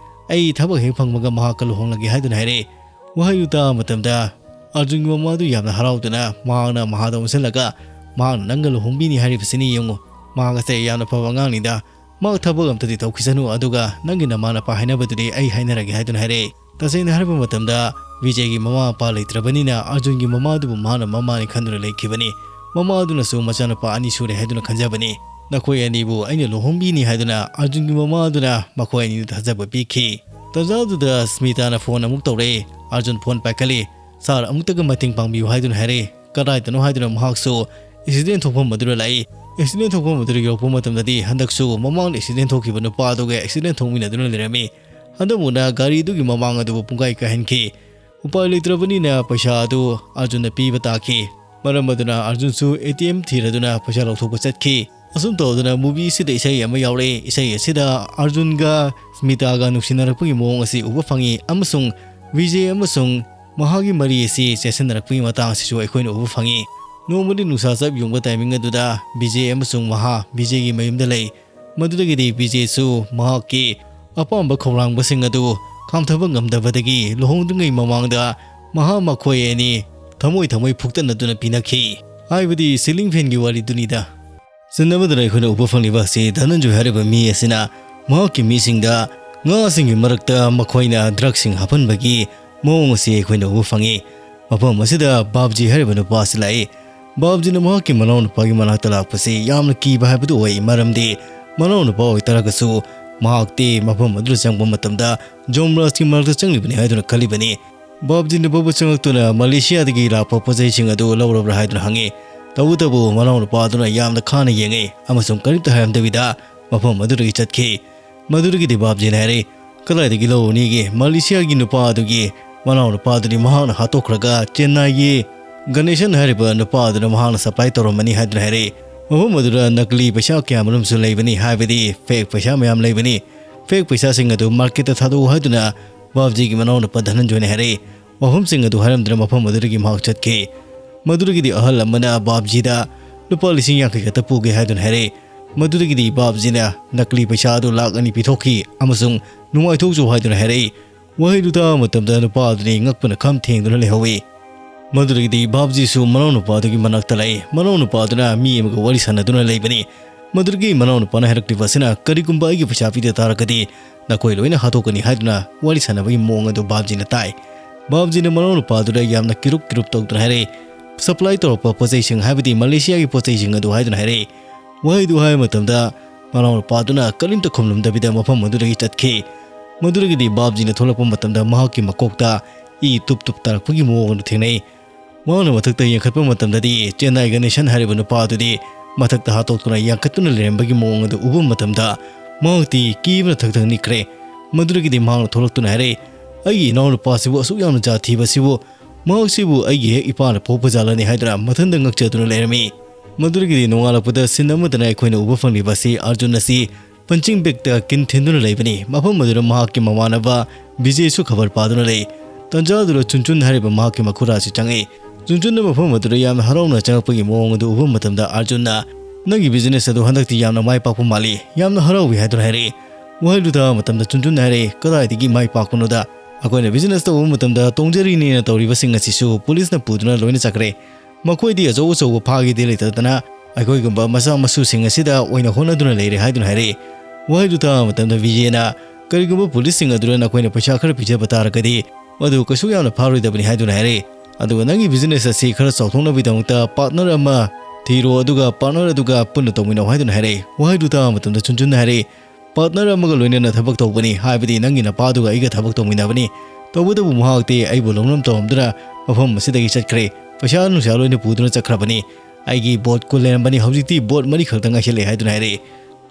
ꯑꯩ ꯊꯕꯛ ꯍꯦꯛ ꯐꯪꯕꯒ ꯃꯍꯥꯛꯀ ꯂꯨꯍꯣꯡꯂꯒꯦ" ꯍꯥꯏꯗꯨꯅ ꯍꯥꯏꯔꯦ꯫ ꯋꯥꯍꯩꯗꯨ ꯇꯥꯕ ꯃꯇꯝꯗ ꯑꯔꯖꯨꯟꯒꯤ ꯃꯃꯥꯗꯨ ꯌꯥꯝꯅ ꯍꯔꯥꯎꯗꯨꯅ ꯃꯍꯥꯛꯅ ꯃꯍꯥꯗ ꯑꯣꯟꯁꯤꯜꯂꯒ, "ꯃꯍꯥꯛꯅ ꯅꯪꯒ ꯂꯨꯍꯣꯡꯕꯤꯅꯤ ꯍꯥꯏꯔꯤꯕꯁꯤꯅꯤ ꯌꯦꯡꯉꯨ꯫ ꯃꯍꯥꯛ ꯑꯁꯦ ꯌꯥꯝꯅ ꯐꯕ ꯑꯉꯥꯡꯅꯤꯗ꯫ ꯃꯍꯥꯛ ꯊꯕꯛ ꯑꯝꯇꯗꯤ ꯇꯧꯈꯤꯁꯅꯨ, ꯑꯗꯨꯒ ꯅꯪꯒꯤ ꯅꯃꯥ ꯅꯄꯥ ꯍꯥꯏꯅꯕꯗꯨꯗꯤ ꯑꯩ ꯍꯥꯏꯅꯔꯒꯦ" ꯍꯥꯏꯗꯨꯅ ꯍꯥꯏꯔꯛꯑꯦ꯫ ꯇꯁꯦꯡꯅ ꯍꯥꯏꯔꯕ ꯃꯇꯝꯗ ꯕꯤꯖꯦꯒꯤ ꯃꯃꯥ ꯃꯄꯥ ꯂꯩꯇ꯭ꯔꯕꯅꯤꯅ ꯑꯔꯖꯨꯟꯒꯤ ꯃꯃꯥꯗꯨꯕꯨ ꯃꯍꯥꯛꯅ ꯃꯃꯥꯅꯤ ꯈꯟꯗꯨꯅ ꯂꯩꯈꯤꯕꯅꯤ꯫ ꯃꯃꯥꯗꯨꯅꯁꯨ ꯃꯆꯥꯅꯨꯄꯥ ꯑꯅꯤ ꯁꯨꯔꯦ ꯍꯥꯏꯗꯨꯅ ꯈꯟꯖꯕꯅꯤ꯫ "ꯅꯈꯣꯏ ꯑꯅꯤꯕꯨ ꯑꯩꯅ ꯂꯨꯍꯣꯡꯕꯤꯅꯤ" ꯍꯥꯏꯗꯨꯅ ꯑꯔꯖꯨꯟꯒꯤ ꯃꯃꯥꯗꯨꯅ ꯃꯈꯣꯏ ꯑꯅꯤꯗꯨ ꯊꯥꯖꯕ ꯄꯤꯈꯤ꯫ ꯇꯥꯟꯖꯥꯗꯨꯗ ꯁ꯭ꯃꯤꯇꯥꯅ ꯐꯣꯟ ꯑꯃꯨꯛ ꯇꯧꯔꯛꯑꯦ꯫ ꯑꯔꯖꯨꯟ ꯐꯣꯟ ꯄꯥꯏꯈꯠꯂꯤ꯫ "ꯁꯥꯔ, ꯑꯃꯨꯛꯇꯒ ꯃꯇꯦꯡ ꯄꯥꯡꯕꯤꯌꯨ" ꯍꯥꯏꯗꯨꯅ ꯍꯥꯏꯔꯛꯏ꯫ "ꯀꯗꯥꯏꯗꯅꯣ?" ꯍꯥꯏꯗꯨꯅ ꯃꯍꯥꯛꯁꯨ ꯑꯦꯛꯁꯤꯗꯦꯟ ꯊꯣꯛꯐꯝ ꯑꯗꯨꯗ ꯂꯥꯛꯏ꯫ ꯑꯦꯛꯁꯤꯗꯦꯟ ꯊꯣꯛꯐꯝ ꯑꯗꯨꯗ ꯌꯧꯔꯛꯄ ꯃꯇꯝꯗꯗꯤ ꯍꯟꯗꯛꯁꯨ ꯃꯃꯥꯡꯗ ꯑꯦꯛꯁꯤꯗꯦꯟ ꯊꯣꯛꯈꯤꯕ ꯅꯨꯄꯥ ꯑꯗꯨꯒ ꯑꯦꯛꯁꯤꯗꯦꯟ ꯊꯣꯛꯃꯤꯟꯅꯗꯨꯅ ꯂꯩꯔꯝꯃꯤ꯫ ꯍꯟꯗꯛꯃꯨꯛꯅ ꯒꯥꯔꯤ ꯑꯗꯨꯒꯤ ꯃꯃꯥꯡ ꯑꯗꯨꯕꯨ ꯄꯨꯡꯀꯥꯏ ꯀꯥꯏꯍꯟꯈꯤ꯫ ꯎꯄꯥꯏ ꯂꯩꯇ꯭ꯔꯕꯅꯤꯅ ꯄꯩꯁꯥ ꯑꯗꯨ ꯑꯔꯖꯨꯟꯅ ꯄꯤꯕ ꯇꯥꯈꯤ꯫ ꯃꯔꯝ ꯑꯗꯨꯅ ꯑꯔꯖꯨꯟꯁꯨ ꯑꯦ ꯇꯤ ꯑꯦꯝ ꯊꯤꯔꯗꯨꯅ ꯄꯩꯁꯥ ꯂꯧꯊꯣꯛꯄ ꯆꯠꯈꯤ꯫ ꯑꯁꯨꯝ ꯇꯧꯗꯨꯅ movie ꯑꯁꯤꯗ ꯏꯁꯩ ꯑꯃ ꯌꯥꯎꯔꯛꯏ꯫ ꯏꯁꯩ ꯑꯁꯤꯗ ꯑꯔꯖꯨꯟꯒ ꯁ꯭ꯃꯤꯇꯥꯒ ꯅꯨꯡꯁꯤꯅꯔꯛꯄꯒꯤ ꯃꯑꯣꯡ ꯑꯁꯤ ꯎꯕ ꯐꯪꯉꯤ ꯑꯃꯁꯨꯡ ꯕꯤꯖꯦ ꯑꯃꯁꯨꯡ ꯃꯍꯥꯛꯀꯤ ꯃꯔꯤ ꯑꯁꯤ ꯆꯦꯠꯁꯤꯟꯅꯔꯛꯄꯒꯤ ꯃꯇꯥꯡ ꯑꯁꯤꯁꯨ ꯑꯩꯈꯣꯏꯅ ꯎꯕ ꯐꯪꯉꯤ꯫ ꯅꯣꯡꯃꯗꯤ ꯅꯨꯡꯁꯥ ꯆꯞ ꯌꯨꯡꯕ timing ꯑꯗꯨꯗ ꯕꯤꯖꯦ ꯑꯃꯁꯨꯡ ꯃꯍꯥ ꯕꯤꯖꯦꯒꯤ ꯃꯌꯨꯝꯗ ꯂꯩ꯫ ꯃꯗꯨꯗꯒꯤꯗꯤ ꯕꯤꯖꯦꯁꯨ ꯃꯍꯥꯛꯀꯤ ꯑꯄꯥꯝꯕ ꯈꯧꯔꯥꯡꯕꯁꯤꯡ ꯑꯗꯨ ꯈꯥꯝꯊꯕ ꯉꯝꯗꯕꯗꯒꯤ ꯂꯨꯍꯣꯡꯗ꯭ꯔꯤꯉꯩ ꯃꯃꯥꯡꯗ ꯃꯍꯥꯛ ꯃꯈꯣꯏ ꯑꯅꯤ ꯊꯃꯣꯏ ꯊꯃꯣꯏ ꯐꯨꯛꯇꯠꯅꯗꯨꯅ ꯄꯤꯅꯈꯤ꯫ ꯍꯥꯏꯕꯗꯤ ceiling fanꯒꯤ ꯋꯥꯔꯤꯗꯨꯅꯤꯗ꯫ ꯁꯤꯟ ꯑꯃꯗꯅ ꯑꯩꯈꯣꯏꯅ ꯎꯕ ꯐꯪꯂꯤꯕ ꯑꯁꯤ ꯙꯅꯟꯖꯣꯏ ꯍꯥꯏꯔꯤꯕ ꯃꯤ ꯑꯁꯤꯅ ꯃꯍꯥꯛꯀꯤ ꯃꯤꯁꯤꯡꯗ ꯉꯥꯁꯤꯡꯒꯤ ꯃꯔꯛꯇ ꯃꯈꯣꯏꯅ drugꯁꯤꯡ ꯍꯥꯞꯍꯟꯕꯒꯤ ꯃꯑꯣꯡ ꯑꯁꯤ ꯑꯩꯈꯣꯏꯅ ꯎꯕ ꯐꯪꯉꯤ꯫ ꯃꯐꯝ ꯑꯁꯤꯗ ꯕꯥꯞꯖꯤ ꯍꯥꯏꯔꯤꯕ ꯅꯨꯄꯥ ꯑꯁꯤ ꯂꯥꯛꯏ꯫ ꯕꯥꯞꯖꯤꯅ ꯃꯍꯥꯛꯀꯤ ꯃꯅꯥꯎꯅꯨꯄꯥꯒꯤ ꯃꯅꯥꯛꯇ ꯂꯥꯛꯄꯁꯤ ꯌꯥꯝꯅ ꯀꯤꯕ ꯍꯥꯏꯕꯗꯨ ꯑꯣꯏ, ꯃꯔꯝꯗꯤ ꯃꯅꯥꯎꯅꯨꯄꯥ ꯑꯣꯏꯇꯥꯔꯒꯁꯨ ꯃꯍꯥꯛꯇꯤ ꯃꯐꯝ ꯑꯗꯨꯗ ꯆꯪꯕ ꯃꯇꯝꯗ ꯖꯣꯝꯔꯥꯖꯀꯤ ꯃꯔꯛꯇ ꯆꯪꯂꯤꯕꯅꯤ ꯍꯥꯏꯗꯨꯅ ꯈꯜꯂꯤꯕꯅꯤ꯫ ꯕꯥꯞꯖꯤꯅ ꯕꯕ ꯆꯪꯂꯛꯇꯨꯅ ꯃꯂꯦꯁꯤꯌꯥꯗꯒꯤ ꯂꯥꯛꯄ ꯄꯣꯠꯆꯩꯁꯤꯡ ꯑꯗꯨ ꯂꯧꯔꯕ꯭ꯔꯥ ꯍꯥꯏꯗꯨꯅ ꯍꯪꯉꯤ꯫ ꯇꯧꯕꯇꯕꯨ ꯃꯅꯥꯎꯅꯨꯄꯥ ꯑꯗꯨꯅ ꯌꯥꯝꯅ ꯈꯥꯅ ꯌꯦꯡꯉꯤ ꯑꯃꯁꯨꯡ ꯀꯔꯤꯝꯇ ꯍꯥꯏꯔꯝꯗꯕꯤꯗ ꯃꯐꯝ ꯑꯗꯨꯗꯒꯤ ꯆꯠꯈꯤ꯫ ꯃꯗꯨꯗꯒꯤꯗꯤ ꯕꯥꯞꯖꯤꯅ ꯍꯥꯏꯔꯛꯏ, "ꯀꯗꯥꯏꯗꯒꯤ ꯂꯧꯔꯨꯅꯤꯒꯦ? ꯃꯂꯦꯁꯤꯌꯥꯒꯤ ꯅꯨꯄꯥ ꯑꯗꯨꯒꯤ ꯃꯅꯥꯎꯅꯨꯄꯥ ꯑꯗꯨꯗꯤ ꯃꯍꯥꯛꯅ ꯍꯥꯠꯇꯣꯛꯈ꯭ꯔꯒ ꯆꯦꯟꯅꯥꯏꯒꯤ ꯒꯅꯦꯁꯟ ꯍꯥꯏꯔꯤꯕ ꯅꯨꯄꯥ ꯑꯗꯨꯅ ꯃꯍꯥꯛꯅ ꯁꯄ꯭ꯂꯥꯏ ꯇꯧꯔꯝꯕꯅꯤ" ꯍꯥꯏꯗꯨꯅ ꯍꯥꯏꯔꯛꯏ꯫ ꯃꯐꯝ ꯑꯗꯨꯗ ꯅꯀꯂꯤ ꯄꯩꯁꯥ ꯀꯌꯥꯃꯔꯨꯝꯁꯨ ꯂꯩꯕꯅꯤ, ꯍꯥꯏꯕꯗꯤ ꯐꯦꯛ ꯄꯩꯁꯥ ꯃꯌꯥꯝ ꯂꯩꯕꯅꯤ꯫ ꯐꯦꯛ ꯄꯩꯁꯥꯁꯤꯡ ꯑꯗꯨ ꯃꯥꯔꯀꯦꯠꯇ ꯊꯥꯗꯣꯛꯎ ꯍꯥꯏꯗꯨꯅ ꯕꯥꯞꯖꯤꯒꯤ ꯃꯅꯥꯎꯅꯨꯄꯥ ꯙꯅꯟꯖꯣꯏꯅ ꯍꯥꯏꯔꯛꯏ꯫ ꯋꯥꯐꯝꯁꯤꯡ ꯑꯗꯨ ꯍꯥꯏꯔꯝꯗꯨꯅ ꯃꯐꯝ ꯑꯗꯨꯗꯒꯤ ꯃꯍꯥꯛ ꯆꯠꯈꯤ꯫ ꯃꯗꯨꯗꯒꯤꯗꯤ ꯑꯍꯜ ꯑꯃꯅ ꯕꯥꯞꯖꯤꯗ ꯂꯨꯄꯥ ꯂꯤꯁꯤꯡ ꯌꯥꯡꯈꯩ ꯈꯛꯇ ꯄꯨꯒꯦ ꯍꯥꯏꯗꯨꯅ ꯍꯥꯏꯔꯛꯏ꯫ ꯃꯗꯨꯗꯒꯤꯗꯤ ꯕꯥꯞꯖꯤꯅ ꯅꯀꯂꯤ ꯄꯩꯁꯥ ꯑꯗꯨ ꯂꯥꯛ ꯑꯅꯤ ꯄꯤꯊꯣꯛꯈꯤ ꯑꯃꯁꯨꯡ "ꯅꯨꯡꯉꯥꯏꯊꯣꯛꯆꯧ" ꯍꯥꯏꯗꯨꯅ ꯍꯥꯏꯔꯛꯏ꯫ ꯋꯥꯍꯩꯗꯨ ꯇꯥꯕ ꯃꯇꯝꯗ ꯅꯨꯄꯥ ꯑꯗꯨꯗꯤ ꯉꯛꯄꯅ ꯈꯝ ꯊꯦꯡꯗꯨꯅ ꯂꯩꯍꯧꯏ꯫ ꯃꯗꯨꯗꯒꯤꯗꯤ ꯕꯥꯞꯖꯤꯁꯨ ꯃꯅꯥꯎꯅꯨꯄꯥ ꯑꯗꯨꯒꯤ ꯃꯅꯥꯛꯇ ꯂꯥꯛꯏ꯫ ꯃꯅꯥꯎꯅꯨꯄꯥ ꯑꯗꯨꯅ ꯃꯤ ꯑꯃꯒ ꯋꯥꯔꯤ ꯁꯥꯟꯅꯗꯨꯅ ꯂꯩꯕꯅꯤ꯫ ꯃꯗꯨꯗꯒꯤ ꯃꯅꯥꯎꯅꯨꯄꯥꯅ ꯍꯥꯏꯔꯛꯂꯤꯕ ꯑꯁꯤꯅ, "ꯀꯔꯤꯒꯨꯝꯕ ꯑꯩꯒꯤ ꯄꯩꯁꯥ ꯄꯤꯗ ꯇꯥꯔꯒꯗꯤ ꯅꯈꯣꯏ ꯂꯣꯏꯅ ꯍꯥꯠꯇꯣꯛꯀꯅꯤ" ꯍꯥꯏꯗꯨꯅ ꯋꯥꯔꯤ ꯁꯥꯟꯅꯕꯒꯤ ꯃꯑꯣꯡ ꯑꯗꯨ ꯕꯥꯞꯖꯤꯅ ꯇꯥꯏ꯫ ꯕꯥꯞꯖꯤꯅ ꯃꯅꯥꯎꯅꯨꯄꯥ ꯑꯗꯨꯗ ꯌꯥꯝꯅ ꯀꯤꯔꯨꯞ ꯀꯤꯔꯨꯞ ꯇꯧꯗꯨꯅ ꯍꯥꯏꯔꯛꯏ, "ꯁꯄ꯭ꯂꯥꯏ ꯇꯧꯔꯛꯄ ꯄꯣꯠꯆꯩꯁꯤꯡ, ꯍꯥꯏꯕꯗꯤ ꯃꯂꯦꯁꯤꯌꯥꯒꯤ ꯄꯣꯠꯆꯩꯁꯤꯡ ꯑꯗꯨ" ꯍꯥꯏꯗꯨꯅ ꯍꯥꯏꯔꯛꯏ꯫ ꯋꯥꯍꯩꯗꯨ ꯍꯥꯏꯕ ꯃꯇꯝꯗ ꯃꯅꯥꯎꯅꯨꯄꯥ ꯑꯗꯨꯅ ꯀꯔꯤꯝꯇ ꯈꯨꯝꯂꯝꯗꯕꯤꯗ ꯃꯐꯝ ꯑꯗꯨꯗꯒꯤ ꯆꯠꯈꯤ꯫ ꯃꯗꯨꯗꯒꯤꯗꯤ ꯕꯥꯞꯖꯤꯅ ꯊꯣꯛꯂꯛꯄ ꯃꯇꯝꯗ ꯃꯍꯥꯛꯀꯤ ꯃꯀꯣꯛꯇ ꯏ ꯇꯨꯞ ꯇꯨꯞ ꯇꯥꯔꯛꯄꯒꯤ ꯃꯑꯣꯡ ꯑꯗꯨ ꯊꯦꯡꯅꯩ꯫ ꯃꯍꯥꯛꯅ ꯃꯊꯛꯇ ꯌꯦꯡꯈꯠꯄ ꯃꯇꯝꯗꯗꯤ ꯆꯦꯟꯅꯥꯏ ꯒꯅꯦꯁꯟ ꯍꯥꯏꯔꯤꯕ ꯅꯨꯄꯥ ꯑꯗꯨꯗꯤ ꯃꯊꯛꯇ ꯍꯥꯠꯇꯣꯛꯇꯨꯅ ꯌꯥꯡꯈꯠꯇꯨꯅ ꯂꯩꯔꯝꯕꯒꯤ ꯃꯑꯣꯡ ꯑꯗꯨ ꯎꯕ ꯃꯇꯝꯗ ꯃꯍꯥꯛꯇꯤ ꯀꯤꯕꯅ ꯊꯛ ꯊꯛ ꯅꯤꯛꯈ꯭ꯔꯦ꯫ ꯃꯗꯨꯗꯒꯤꯗꯤ ꯃꯍꯥꯛꯅ ꯊꯣꯛꯂꯛꯇꯨꯅ ꯍꯥꯏꯔꯛꯏ, "ꯑꯩꯒꯤ ꯏꯅꯥꯎꯅꯨꯄꯥꯁꯤꯕꯨ ꯑꯁꯨꯛ ꯌꯥꯝꯅ ꯖꯥꯠ ꯊꯤꯕꯁꯤꯕꯨ, ꯃꯍꯥꯛꯁꯤꯕꯨ ꯑꯩꯒꯤ ꯍꯦꯛ ꯏꯄꯥꯅ ꯄꯣꯛꯄ ꯖꯥꯠꯂꯅꯦ" ꯍꯥꯏꯗꯨꯅ ꯃꯊꯟꯇ ꯉꯛꯆꯗꯨꯅ ꯂꯩꯔꯝꯃꯤ꯫ ꯃꯗꯨꯗꯒꯤꯗꯤ ꯅꯣꯡꯉꯥꯜꯂꯛꯄꯗ ꯁꯤꯟ ꯑꯃꯗꯅ ꯑꯩꯈꯣꯏꯅ ꯎꯕ ꯐꯪꯂꯤꯕ ꯑꯁꯤ ꯑꯥꯔꯖꯨꯟ ꯑꯁꯤ ꯄꯟꯆꯤꯡ ꯕꯦꯒꯇ ꯀꯤꯟ ꯊꯤꯟꯗꯨꯅ ꯂꯩꯕꯅꯤ꯫ ꯃꯐꯝ ꯑꯗꯨꯗ ꯃꯍꯥꯛꯀꯤ ꯃꯃꯥꯟꯅꯕ ꯕꯤꯖꯦꯁꯨ ꯈꯕꯔ ꯄꯥꯗꯨꯅ ꯂꯩ꯫ ꯇꯟꯖꯥ ꯑꯗꯨꯗ ꯆꯨꯟꯆꯨꯟ ꯍꯥꯏꯔꯤꯕ ꯃꯍꯥꯛꯀꯤ ꯃꯈꯨꯔꯥꯁꯤ ꯆꯪꯉꯛꯏ꯫ ꯆꯨꯟꯆꯨꯟꯅ ꯃꯐꯝ ꯑꯗꯨꯗ ꯌꯥꯝꯅ ꯍꯔꯥꯎꯅ ꯆꯪꯉꯛꯄꯒꯤ ꯃꯑꯣꯡ ꯑꯗꯨ ꯎꯕ ꯃꯇꯝꯗ ꯑꯥꯔꯖꯨꯟꯅ, "ꯅꯪꯒꯤ ꯕꯤꯖꯤꯅꯦꯁ ꯑꯗꯨ ꯍꯟꯗꯛꯇꯤ ꯌꯥꯝꯅ ꯃꯥꯏ ꯄꯥꯛꯄ ꯃꯥꯜꯂꯤ, ꯌꯥꯝꯅ ꯍꯔꯥꯎꯏ" ꯍꯥꯏꯗꯨꯅ ꯍꯥꯏꯔꯛꯏ꯫ ꯋꯥꯍꯩꯗꯨ ꯇꯥꯕ ꯃꯇꯝꯗ ꯆꯨꯟꯆꯨꯟꯅ ꯍꯥꯏꯔꯛꯏ, "ꯀꯗꯥꯏꯗꯒꯤ ꯃꯥꯏ ꯄꯥꯛꯄꯅꯣꯗ? ꯑꯩꯈꯣꯏꯅ ꯕꯤꯖꯤꯅꯦꯁ ꯇꯧꯕ ꯃꯇꯝꯗ ꯇꯣꯡꯖꯔꯤꯅꯦꯅ ꯇꯧꯔꯤꯕꯁꯤꯡ ꯑꯁꯤꯁꯨ ꯄꯨꯂꯤꯁꯅ ꯄꯨꯗꯨꯅ ꯂꯣꯏꯅ ꯆꯠꯈ꯭ꯔꯦ꯫ ꯃꯈꯣꯏꯗꯤ ꯑꯆꯧ ꯑꯆꯧꯕ ꯐꯥꯒꯦꯗꯤ ꯂꯩꯇꯗꯅ ꯑꯩꯈꯣꯏꯒꯨꯝꯕ ꯃꯆꯥ ꯃꯁꯨꯁꯤꯡ ꯑꯁꯤꯗ ꯑꯣꯏꯅ ꯍꯣꯠꯅꯗꯨꯅ ꯂꯩꯔꯦ" ꯍꯥꯏꯗꯨꯅ ꯍꯥꯏꯔꯛꯏ꯫ ꯋꯥꯍꯩꯗꯨ ꯇꯥꯕ ꯃꯇꯝꯗ ꯕꯤꯖꯦꯅ, "ꯀꯔꯤꯒꯨꯝꯕ ꯄꯨꯂꯤꯁꯁꯤꯡ ꯑꯗꯨꯅ ꯅꯈꯣꯏꯅ ꯄꯩꯁꯥ ꯈꯔ ꯄꯤꯖꯕ ꯇꯥꯔꯒꯗꯤ ꯃꯗꯨ ꯀꯩꯁꯨ ꯌꯥꯝꯅ ꯐꯥꯔꯣꯏꯗꯕꯅꯤ" ꯍꯥꯏꯗꯨꯅ ꯍꯥꯏꯔꯛꯏ꯫ "ꯑꯗꯨꯒ ꯅꯪꯒꯤ ꯕꯤꯖꯤꯅꯦꯁ ꯑꯁꯤ ꯈꯔ ꯆꯥꯎꯊꯣꯛꯅꯕꯒꯤꯗꯃꯛꯇ ꯄꯥꯔꯠꯅꯔ ꯑꯃ ꯊꯤꯔꯣ, ꯑꯗꯨꯒ ꯄꯥꯔꯠꯅꯔ ꯑꯗꯨꯒ ꯄꯨꯟꯅ ꯇꯧꯃꯤꯟꯅꯧ" ꯍꯥꯏꯗꯨꯅ ꯍꯥꯏꯔꯛꯏ꯫ ꯋꯥꯍꯩꯗꯨ ꯇꯥꯕ ꯃꯇꯝꯗ ꯆꯨꯟꯆꯨꯟꯅ ꯍꯥꯏꯔꯛꯏ, "ꯄꯥꯔꯠꯅꯔ ꯑꯃꯒ ꯂꯣꯏꯅꯅ ꯊꯕꯛ ꯇꯧꯕꯅꯤ, ꯍꯥꯏꯕꯗꯤ ꯅꯪꯒꯤ ꯅꯄꯥꯗꯨꯒ ꯑꯩꯒ ꯊꯕꯛ ꯇꯧꯃꯤꯟꯅꯕꯅꯤ꯫ ꯇꯧꯕꯇꯕꯨ ꯃꯍꯥꯛꯇꯤ ꯑꯩꯕꯨ ꯂꯧꯅꯝ ꯇꯧꯔꯝꯗꯨꯅ ꯃꯐꯝ ꯑꯁꯤꯗꯒꯤ ꯆꯠꯈ꯭ꯔꯦ꯫ ꯄꯩꯁꯥ ꯅꯨꯡꯁꯥ ꯂꯣꯏꯅ ꯄꯨꯗꯨꯅ ꯆꯠꯈ꯭ꯔꯕꯅꯤ꯫ ꯑꯩꯒꯤ ꯕꯣꯠ ꯀꯨꯟ ꯂꯩꯔꯝꯕꯅꯤ, ꯍꯧꯖꯤꯛꯇꯤ ꯕꯣꯠ ꯃꯔꯤ ꯈꯛꯇ ꯉꯥꯏꯁꯤꯜꯂꯦ ꯍꯥꯏꯗꯨꯅ ꯍꯥꯏꯔꯛꯏ꯫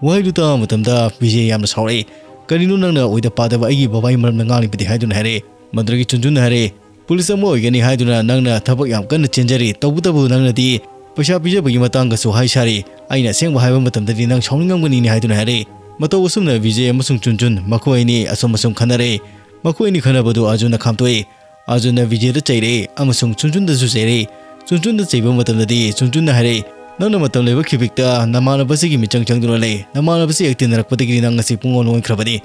ꯋꯥꯍꯩꯗꯨ ꯇꯥꯕ ꯃꯇꯝꯗ ꯕꯤꯖꯦ ꯌꯥꯝꯅ ꯁꯥꯎꯔꯛꯏ꯫ "ꯀꯔꯤꯅꯣ ꯅꯪꯅ ꯑꯣꯏꯗ ꯄꯥꯗꯕ ꯑꯩꯒꯤ ꯕꯕꯥꯒꯤ ꯃꯔꯝꯗ ꯉꯥꯡꯂꯤꯕꯗꯤ?" ꯍꯥꯏꯗꯨꯅ ꯍꯥꯏꯔꯛꯏ꯫ ꯃꯗꯨꯗꯒꯤ ꯆꯨꯟꯆꯨꯟꯅ ꯍꯥꯏꯔꯛꯏ, "ꯄꯨꯂꯤꯁ ꯑꯃ ꯑꯣꯏꯒꯅꯤ ꯍꯥꯏꯗꯨꯅ ꯅꯪꯅ ꯊꯕꯛ ꯌꯥꯝ ꯀꯟꯅ ꯆꯦꯟꯖꯔꯤ, ꯇꯧꯕꯇꯕꯨ ꯅꯪꯅꯗꯤ ꯄꯩꯁꯥ ꯄꯤꯖꯕꯒꯤ ꯃꯇꯥꯡꯒꯁꯨ ꯍꯥꯏ ꯁꯥꯔꯤ꯫ ꯑꯩꯅ ꯑꯁꯦꯡꯕ ꯍꯥꯏꯕ ꯃꯇꯝꯗꯗꯤ ꯅꯪ ꯁꯥꯎꯅꯤꯡꯉꯝꯒꯅꯤꯅꯦ" ꯍꯥꯏꯗꯨꯅ ꯍꯥꯏꯔꯛꯏ꯫ ꯃꯇꯧ ꯑꯁꯨꯝꯅ ꯕꯤꯖꯦ ꯑꯃꯁꯨꯡ ꯆꯨꯟꯆꯨꯟ ꯃꯈꯣꯏ ꯑꯅꯤ ꯑꯁꯨꯝ ꯑꯁꯨꯝ ꯈꯟꯅꯔꯛꯏ꯫ ꯃꯈꯣꯏ ꯑꯅꯤ ꯈꯟꯅꯕꯗꯨ ꯑꯥꯔꯖꯨꯟꯅ ꯈꯥꯝꯇꯣꯛꯏ꯫ ꯑꯥꯔꯖꯨꯟꯅ ꯕꯤꯖꯦꯗ ꯆꯩꯔꯛꯏ ꯑꯃꯁꯨꯡ ꯆꯨꯟꯆꯨꯟꯗꯁꯨ ꯆꯩꯔꯛꯏ꯫ ꯆꯨꯟꯆꯨꯟꯗ ꯆꯩꯕ ꯃꯇꯝꯗꯗꯤ ꯆꯨꯟꯆꯨꯟꯅ ꯍꯥꯏꯔꯛꯏ, "ꯅꯪꯅ ꯃꯇꯝ ꯂꯩꯕ ꯈꯤꯕꯤꯛꯇ ꯅꯃꯥꯟꯅꯕꯁꯤꯒꯤ ꯃꯤꯆꯪ ꯆꯪꯗꯨꯅ ꯂꯩ꯫ ꯅꯃꯥꯟꯅꯕꯁꯤ ꯍꯦꯛ ꯇꯤꯟꯅꯔꯛꯄꯗꯒꯤ ꯅꯪ ꯉꯁꯤ ꯄꯨꯡꯑꯣꯟ ꯑꯣꯟꯈ꯭ꯔꯕꯅꯤ꯫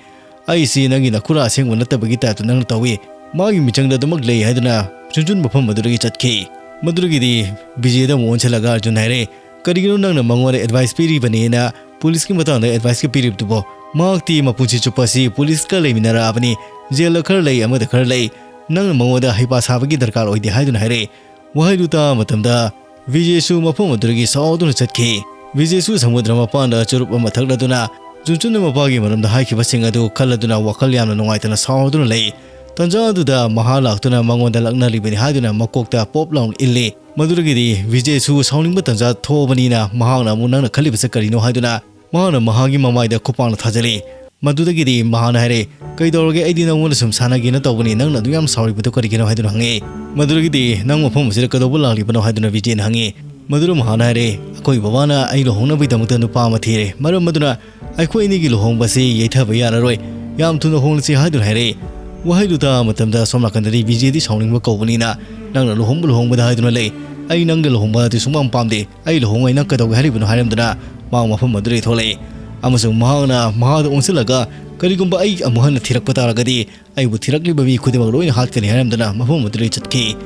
ꯑꯩꯁꯤ ꯅꯪꯒꯤ ꯅꯈꯨꯔꯥ ꯑꯁꯦꯡꯕ ꯅꯠꯇꯕꯒꯤ ꯇꯥꯏꯞꯇ ꯅꯪꯅ ꯇꯧꯏ꯫ ꯃꯥꯒꯤ ꯃꯤꯆꯪꯗ ꯑꯗꯨꯃꯛ ꯂꯩ" ꯍꯥꯏꯗꯨꯅ ꯆꯨꯟꯆꯨꯟ ꯃꯐꯝ ꯑꯗꯨꯗꯒꯤ ꯆꯠꯈꯤ꯫ ꯃꯗꯨꯗꯒꯤꯗꯤ ꯕꯤꯖꯦꯗ ꯑꯃꯨꯛ ꯑꯣꯟꯁꯤꯜꯂꯒ ꯑꯥꯔꯖꯨꯟ ꯍꯥꯏꯔꯛꯏ, "ꯀꯔꯤꯒꯤꯅꯣ ꯅꯪꯅ ꯃꯉꯣꯟꯗ ꯑꯦꯗꯚꯥꯏꯁ ꯄꯤꯔꯤꯕꯅꯦꯅ ꯄꯨꯂꯤꯁꯀꯤ ꯃꯇꯥꯡꯗ ꯑꯦꯗꯚꯥꯏꯁꯀ ꯄꯤꯔꯤꯕꯗꯨꯕꯣ? ꯃꯍꯥꯛꯇꯤ ꯃꯄꯨꯟꯁꯤ ꯆꯨꯞꯄ ꯑꯁꯤ ꯄꯨꯂꯤꯁꯀ ꯂꯩꯃꯤꯟꯅꯔꯛꯑꯕꯅꯤ꯫ ꯖꯦꯜꯗ ꯈꯔ ꯂꯩ, ꯑꯃꯗ ꯈꯔ ꯂꯩ꯫ ꯅꯪꯅ ꯃꯉꯣꯟꯗ ꯍꯩꯄꯥ ꯁꯥꯕꯒꯤ ꯗꯔꯀꯥꯔ ꯑꯣꯏꯗꯦ" ꯍꯥꯏꯗꯨꯅ ꯍꯥꯏꯔꯛꯏ꯫ ꯋꯥꯍꯩꯗꯨ ꯇꯥꯕ ꯃꯇꯝꯗ ꯕꯤꯖꯦꯁꯨ ꯃꯐꯝ ꯑꯗꯨꯗꯒꯤ ꯁꯥꯎꯗꯨꯅ ꯆꯠꯈꯤ꯫ ꯕꯤꯖꯦꯁꯨ ꯁꯃꯨꯗ꯭ꯔ ꯃꯄꯥꯟꯗ ꯆꯨꯔꯨꯞ ꯑꯃ ꯊꯛꯂꯗꯨꯅ ꯆꯨꯟꯆꯨꯟꯅ ꯃꯄꯥꯒꯤ ꯃꯔꯝꯗ ꯍꯥꯏꯈꯤꯕꯁꯤꯡ ꯑꯗꯨ ꯈꯜꯂꯗꯨꯅ ꯋꯥꯈꯜ ꯌꯥꯝꯅ ꯅꯨꯡꯉꯥꯏꯇꯅ ꯁꯥꯎꯗꯨꯅ ꯂꯩ꯫ ꯇꯟꯖꯥ ꯑꯗꯨꯗ ꯃꯍꯥ ꯂꯥꯛꯇꯨꯅ ꯃꯉꯣꯟꯗ ꯂꯛꯅꯔꯤꯕꯅꯤ ꯍꯥꯏꯗꯨꯅ ꯃꯀꯣꯛꯇ ꯄꯣꯞ ꯂꯥꯎꯅ ꯏꯜꯂꯤ꯫ ꯃꯗꯨꯗꯒꯤꯗꯤ ꯕꯤꯖꯦꯁꯨ ꯁꯥꯎꯅꯤꯡꯕ ꯇꯟꯖꯥ ꯊꯣꯛꯑꯕꯅꯤꯅ ꯃꯍꯥꯛꯅ ꯑꯃꯨꯛ "ꯅꯪꯅ ꯈꯜꯂꯤꯕꯁꯦ ꯀꯔꯤꯅꯣ?" ꯍꯥꯏꯗꯨꯅ ꯃꯍꯥꯛꯅ ꯃꯍꯥꯒꯤ ꯃꯃꯥꯏꯗ ꯈꯨꯄꯥꯛꯅ ꯊꯥꯖꯤꯜꯂꯤ꯫ ꯃꯗꯨꯗꯒꯤꯗꯤ ꯃꯍꯥꯅ ꯍꯥꯏꯔꯦ, "ꯀꯩꯗꯧꯔꯒꯦ? ꯑꯩꯗꯤ ꯅꯪꯉꯣꯟꯗ ꯁꯨꯝ ꯁꯥꯟꯅꯒꯦꯅ ꯇꯧꯕꯅꯤ, ꯅꯪꯅ ꯑꯗꯨ ꯌꯥꯝ ꯁꯥꯎꯔꯤꯕꯗꯣ ꯀꯔꯤꯒꯤꯅꯣ?" ꯍꯥꯏꯗꯨꯅ ꯍꯪꯉꯤ꯫ ꯃꯗꯨꯗꯒꯤꯗꯤ "ꯅꯪ ꯃꯐꯝ ꯑꯁꯤꯗ ꯀꯩꯗꯧꯕ ꯂꯥꯛꯂꯤꯕꯅꯣ?" ꯍꯥꯏꯗꯨꯅ ꯕꯤꯖꯦꯅ ꯍꯪꯉꯤ꯫ ꯃꯗꯨꯗ ꯃꯍꯥꯅ ꯍꯥꯏꯔꯦ, "ꯑꯩꯈꯣꯏ ꯕꯕꯥꯅ ꯑꯩ ꯂꯨꯍꯣꯡꯅꯕꯒꯤꯗꯃꯛꯇ ꯅꯨꯄꯥ ꯑꯃ ꯊꯤꯔꯦ, ꯃꯔꯝ ꯑꯗꯨꯅ ꯑꯩꯈꯣꯏ ꯑꯅꯤꯒꯤ ꯂꯨꯍꯣꯡꯕꯁꯤ ꯌꯩꯊꯕ ꯌꯥꯔꯔꯣꯏ, ꯌꯥꯝ ꯊꯨꯅ ꯍꯣꯡꯂꯁꯤ" ꯍꯥꯏꯗꯨꯅ ꯍꯥꯏꯔꯛꯏ꯫ ꯋꯥꯍꯩꯗꯨ ꯇꯥꯕ ꯃꯇꯝꯗ ꯁꯣꯝ ꯅꯥꯀꯟꯗꯗꯤ ꯕꯤꯖꯦꯗꯤ ꯁꯥꯎꯅꯤꯡꯕ ꯀꯧꯕꯅꯤꯅ, "ꯅꯪꯅ ꯂꯨꯍꯣꯡꯕ ꯂꯨꯍꯣꯡꯕꯗ ꯍꯥꯏꯗꯨꯅ ꯂꯩ, ꯑꯩ ꯅꯪꯒ ꯂꯨꯍꯣꯡꯕ ꯑꯗꯨ ꯁꯨꯡꯄꯥꯝ ꯄꯥꯝꯗꯦ, ꯑꯩ ꯂꯨꯍꯣꯡꯉꯣꯏ, ꯅꯪ ꯀꯩꯗꯧꯒꯦ ꯍꯥꯏꯔꯤꯕꯅꯣ?" ꯍꯥꯏꯔꯝꯗꯨꯅ ꯃꯍꯥꯛ ꯃꯐꯝ ꯑꯗꯨꯗꯒꯤ ꯊꯣꯛꯂꯛꯏ꯫ ꯑꯃꯁꯨꯡ ꯃꯍꯥꯛꯅ ꯃꯍꯥꯛꯇ ꯑꯣꯟꯁꯤꯜꯂꯒ, "ꯀꯔꯤꯒꯨꯝꯕ ꯑꯩ ꯑꯃꯨꯛ ꯍꯟꯅ ꯊꯤꯔꯛꯄ ꯇꯥꯔꯒꯗꯤ ꯑꯩꯕꯨ ꯊꯤꯔꯛꯂꯤꯕ ꯃꯤ ꯈꯨꯗꯤꯡꯃꯛ ꯂꯣꯏꯅ ꯍꯥꯠꯀꯅꯤ" ꯍꯥꯏꯔꯝꯗꯨꯅ ꯃꯐꯝ ꯑꯗꯨꯗꯒꯤ ꯆꯠꯈꯤ꯫